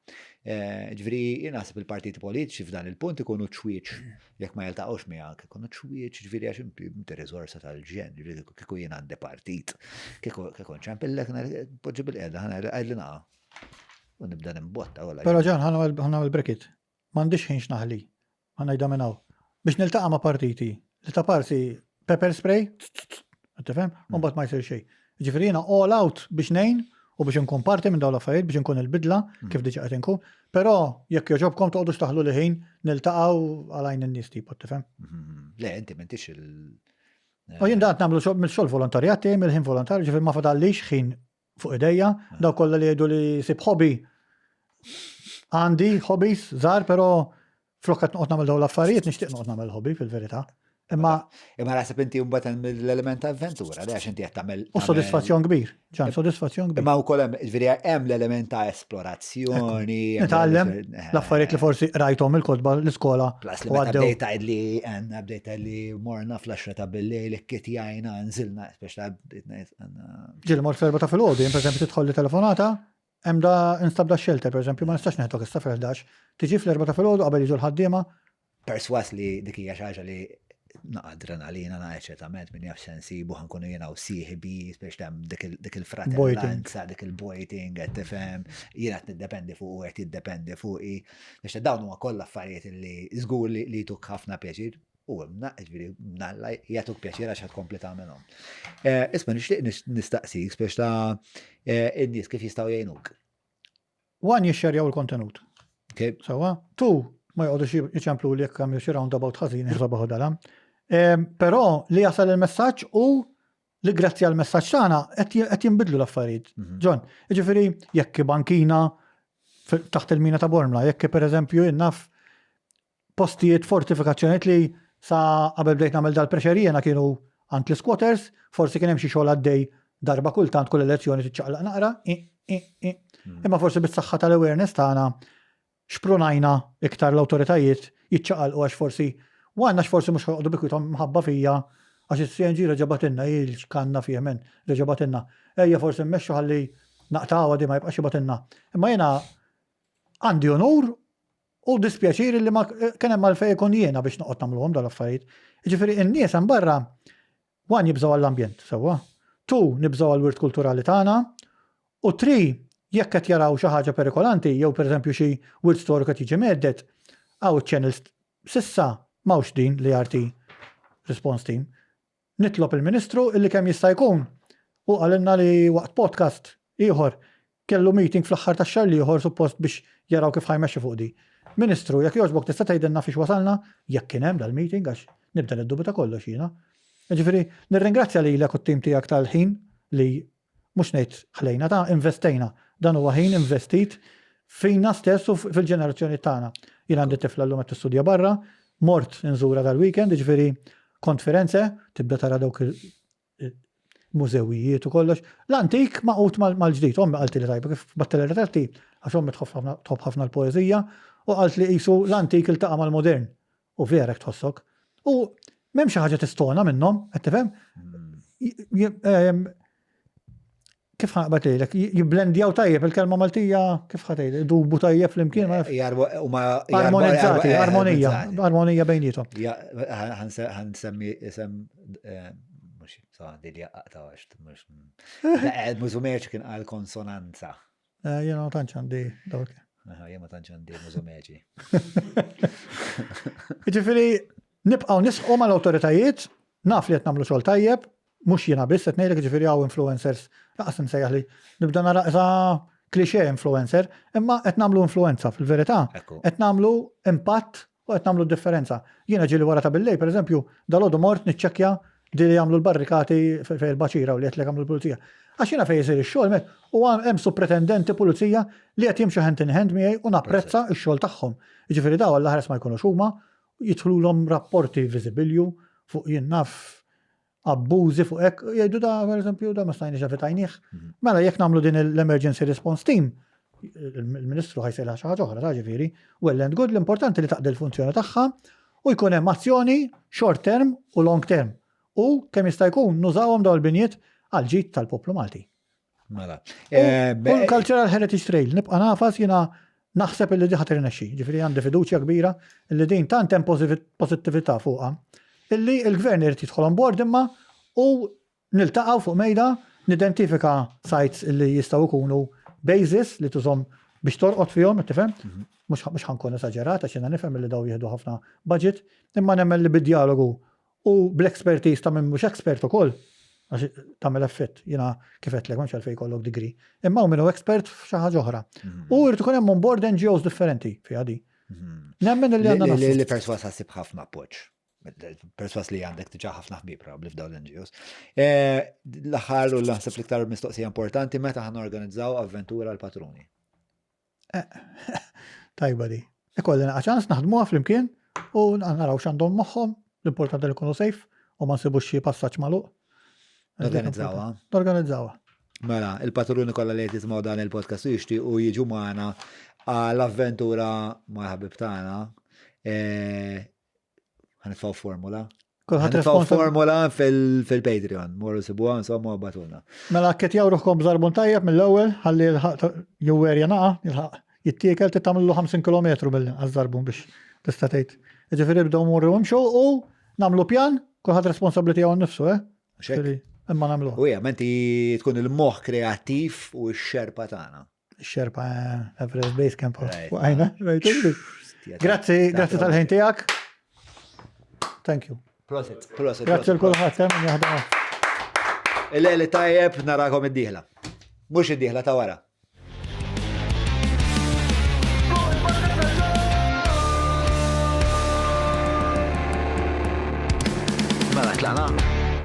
Eh, ġifieri jien naħseb il-partiti politiċi f'dan il-punt ikunu ċwieċ jekk ma jiltaqgħux miegħek, ikunu ċwieċ ġifieri għax inti riżorsa tal-ġen, ġifieri kieku jien għandi partit, kieku kieku nċempillek poġġi bil-qiegħda ħana għidli naqa' u nibda nimbotta. Però ġan ħa nagħmel bracket. M'għandix ħin x'naħli. Ħa ngħidha minn hawn. Biex niltaqa' ma' partiti li ta' parsi pepper spray, tifhem, u mbagħad ma jsir xejn. Ġifieri jiena all out biex ngħin u biex inkun parti minn dawn l-affarijiet biex inkun il-bidla kif diġà qed inkun. Però jekk jogħġobkom toqgħodux taħlu li ħin niltaqgħu għal għajn in-nies tipo, tifhem? Mhm. Le, inti m'intix il. U jien dan nagħmlu mill-xogħol volontarjat tiegħi, mill-ħin volontarju, ġifieri ma fadallix ħin fuq idejja, daw kollha li jgħidu li sib hobby. Għandi hobbies żgħar però flok qed noqgħod nagħmel dawn l-affarijiet nixtieq noqgħod nagħmel hobby fil-verità. Imma Imma naħseb inti mbagħad hemm l-element ta' avventura, li għax inti qed tagħmel. U sodisfazzjon kbir, ġan, sodisfazzjon kbir. Imma wkoll hemm, ġifieri hemm l-element ta' esplorazzjoni. Nitgħallem l-affarijiet li forsi rajthom il-kotba l-iskola. Plus li meta bdejt tgħid li għandna bdejt tgħid li morna fl-10 ta' bil-lejl ikkitjajna nżilna, biex ta' bdejt ngħid. Ġieli mort fl-erba' ta' filgħodu, jien pereżempju tidħol li telefonata, Hemm da instab da shelter, pereżempju, ma nistax neħdok issa fil-11. Tiġi fl-erba' ta' filgħodu qabel jiġu l-ħaddiema. Perswas li dik hija xi ħaġa li naqa' adrenalina, naqa' eċċitament, min jaf x'se nsibu, ħa nkunu jiena u sieħbi, biex hemm dik il-fratellanza, dik il-bojting, qed tifhem, jiena qed niddependi fuq u qed jiddependi fuqi. Biex dawn huma kollha affarijiet li żgur li jtuk ħafna pjaċir u ġifieri mnalla jagħtuk pjaċir għax tkompli tagħmelhom. Eh, isma' nixtieq nistaqsik biex ta' eh, in-nies kif jistgħu jgħinuk. One jixxerjaw il-kontenut. Sawa, tu ma jgħodux jiċemplu li jekk għamlu xi roundabout ħażin jisabaħu dala. Però li jasal il-messaġġ u li grazzi għal messaġġ tagħna qed jinbidlu l-affarijiet. Mhm. John, jiġifieri jekk bankina taħt il-mina ta' Bormla, jekk pereżempju naf postijiet fortifikazzjonijiet li sa qabel bdejt nagħmel dal-pressure jiena kienu għand l-squatters, forsi kien hemm xi xogħol għaddej darba kultant kull elezzjoni tiċċaqlaq naqra, hmm. Imma forsi bis-saħħa tal-awareness tagħna xprunajna iktar l-awtoritajiet jiċċaqalqu għax forsi u għandna forsi mhux ħoqdu bikwitom mħabba fija għax is-CNG reġabatilna il-kanna fih men reġabatilna. Ejja forsi mmexxu ħalli naqtgħuha di ma jibqax jibatilna. Imma jiena għandi onur U dispjaċir li ma kien hemm għalfejn ikun jiena biex noqgħod nagħmluhom dal-affarijiet. Jiġifieri n-nies hemm barra one jibżgħu għall-ambjent, sewwa. Two nibżgħu għall-wirt kulturali tagħna. U three jekk qed jaraw xi ħaġa perikolanti jew pereżempju xi wirt storiku qed jiġi mhedded, hawn iċ-channels s'issa m'hawnx din l-ERT response team. Nitlob il-Ministru illi kemm jista' jkun, hu qalilna li waqt podcast ieħor kellu meeting fl-aħħar tax-xahar l-ieħor suppost biex jaraw kif ħa jmexxu fuq di. Ministru, jekk jogħġbok tista' tgħidilna fiex wasalna, jekk kien hemm dal-meeting għax nibda niddubita kollox jiena. Jiġifieri nirringrazzja lilek u t-tim tiegħek tal-ħin li mhux ngħid ħlejna ta' investejna. Dan huwa ħin investit fina stess u fil-ġenerazzjoni tagħna. Jien għandi tifla llum qed tistudja barra, mort inżura dal-weekend, jiġifieri kont Firenze, tibda tara dawk il-mużewijiet u kollox. L-antik magħqud mal-ġdid. Ommi qaltli li tajba kif battilha ritratti, għax ommi tħobb ħafna l-poeżija, u qaltli qisu l-antik iltaqa' mal-modern. U vera hekk tħossok. U m'hemm xi ħaġa tistona minnhom, qed tifhem? Ehm, kif ħanqbad lejlek, jibblendjaw tajjeb il-kelma Maltija, kif ħatejl, dubu tajjeb flimkien, ma Armonizzati, eh, armonija, armonija bejnietom. Ħansemmi isem, eh, mux, sa' li jaqta' għax, mux, eh, Mużumeċ kien għal konsonanza. Eh, jena ma tantx għandi dawk. Jena ma tantx għandi mużumeġi. Ġifieri nibqgħu nisqu mal-awtoritajiet, naf li qed nagħmlu xogħol tajjeb, mhux jiena biss qed ngħidlek ġifieri hawn influencers, laqas nsejjaħ li nibda nara isa cliché influencer, imma qed nagħmlu influenza fil-verità, qed nagħmlu impatt U qed nagħmlu d-differenza. Jiena ġieli wara ta' billejl, pereżempju, dalgħodu mort niċċekkja di li jagħmlu l-barrikati fejn il-baċira u li qed li jagħmlu l-pulizija. Għax jiena fejn isir ix-xogħol hemmhekk u hemm supretendenti pulizija li qed jimxu hand in hand miegħi u napprezza x-xogħol tagħhom. Jiġifieri dawn allaħares ma jkunux huma, jidħlulhom rapporti viżibilju fuq jien naf abbużi fuq hekk, jgħidu da, per eżempju, da ma stajniex evitajnieh. Mhm. Mela jekk nagħmlu din l-emergency response team, il-ministru ħajsejla xi ħaġa oħra, ta' ġifieri, well and good, l-importanti li taqdi l-funzjoni tagħha u jkun hemm azzjoni short term u long term. U kemm jista' jkun nużawhom dawn il-binjiet għal ġid tal-poplu Malti. Mela. Eh, u l-Cultural Heritage Trail, nibqa' nafas jiena naħseb illi diħa tirnexxi, ġifieri għandi fiduċja kbira illi din tant hemm pożittività fuqha illi l-gvern irid jidħol on board imma u niltaqgħu fuq mejda nidentifika sites illi jistgħu jkunu basis li tużhom biex torqod fihom, tifhem? Mhm. Mhux ħankun esaġerat għax jiena nifhem illi daw jieħdu ħafna budget, imma nemmen li bid-dialogu U bl-expertise ta' min mhux expert ukoll, għax tagħmel effett, jiena kif għedtlek m'hemmx għalfejn jkollok degree. Imma hawn min hu expert f'xi ħaġa oħra. Mhm. U jrid ikun hemm on board NGOs differenti fiha di. Mhm. Nemmen li għandna Li li perswas ħassib ħafna appoġġ. Perswas li għandek diġà ħafna ħbieb probabbli f'dawn l-NGOs. Eh, l-aħħar u naħseb l-iktar mistoqsija importanti meta ħan organizzaw avventura l-patruni. Eh, Tajba di. Ikolli naqa' ċans naħdmuha flimkien u naraw x'għandhom moħħhom, l-importanti li nkunu safe u ma nsibux xi passaġġ magħluq. Norganizzawha. Norganizzawha. Mela, il-patruni kollha li qed jisimgħu dan il-podcast u jixtiequ jiġu magħna għall-avventura mal-ħabib tagħna. Eh, ħanitfgħu formula. Kulħadd Ħanitfgħu formula fil-Patreon. Morru sibuha insomma u batulna. Mela kketjaw ruħkom b'żarbun tajjeb mill-ewwel ħalli jilħaq jwerja naqa, jilħaq jittiekel trid tagħmillu 50 kilometru mill-inqas żarbun biex tista' tgħid. Jiġifieri bdew morru imxu u nagħmlu pjan, kulħadd responsabbli tiegħu nnifsu, eh? Xek. Imma nagħmluha. U hija, menti tkun il-moħħ kreattiv u x-xerpa tagħna. Xerpa eh, Everest Base Camp. Waqajna, Grazzi, grazzi tal-ħin tiegħek. Thank you. Prosit, prosit. Grazzi l-kulħadd, eh, min jaħdem. Il-lejli tajjeb narakom id-dieħla. Mhux id-dieħla ta' wara. Mela tlaqna.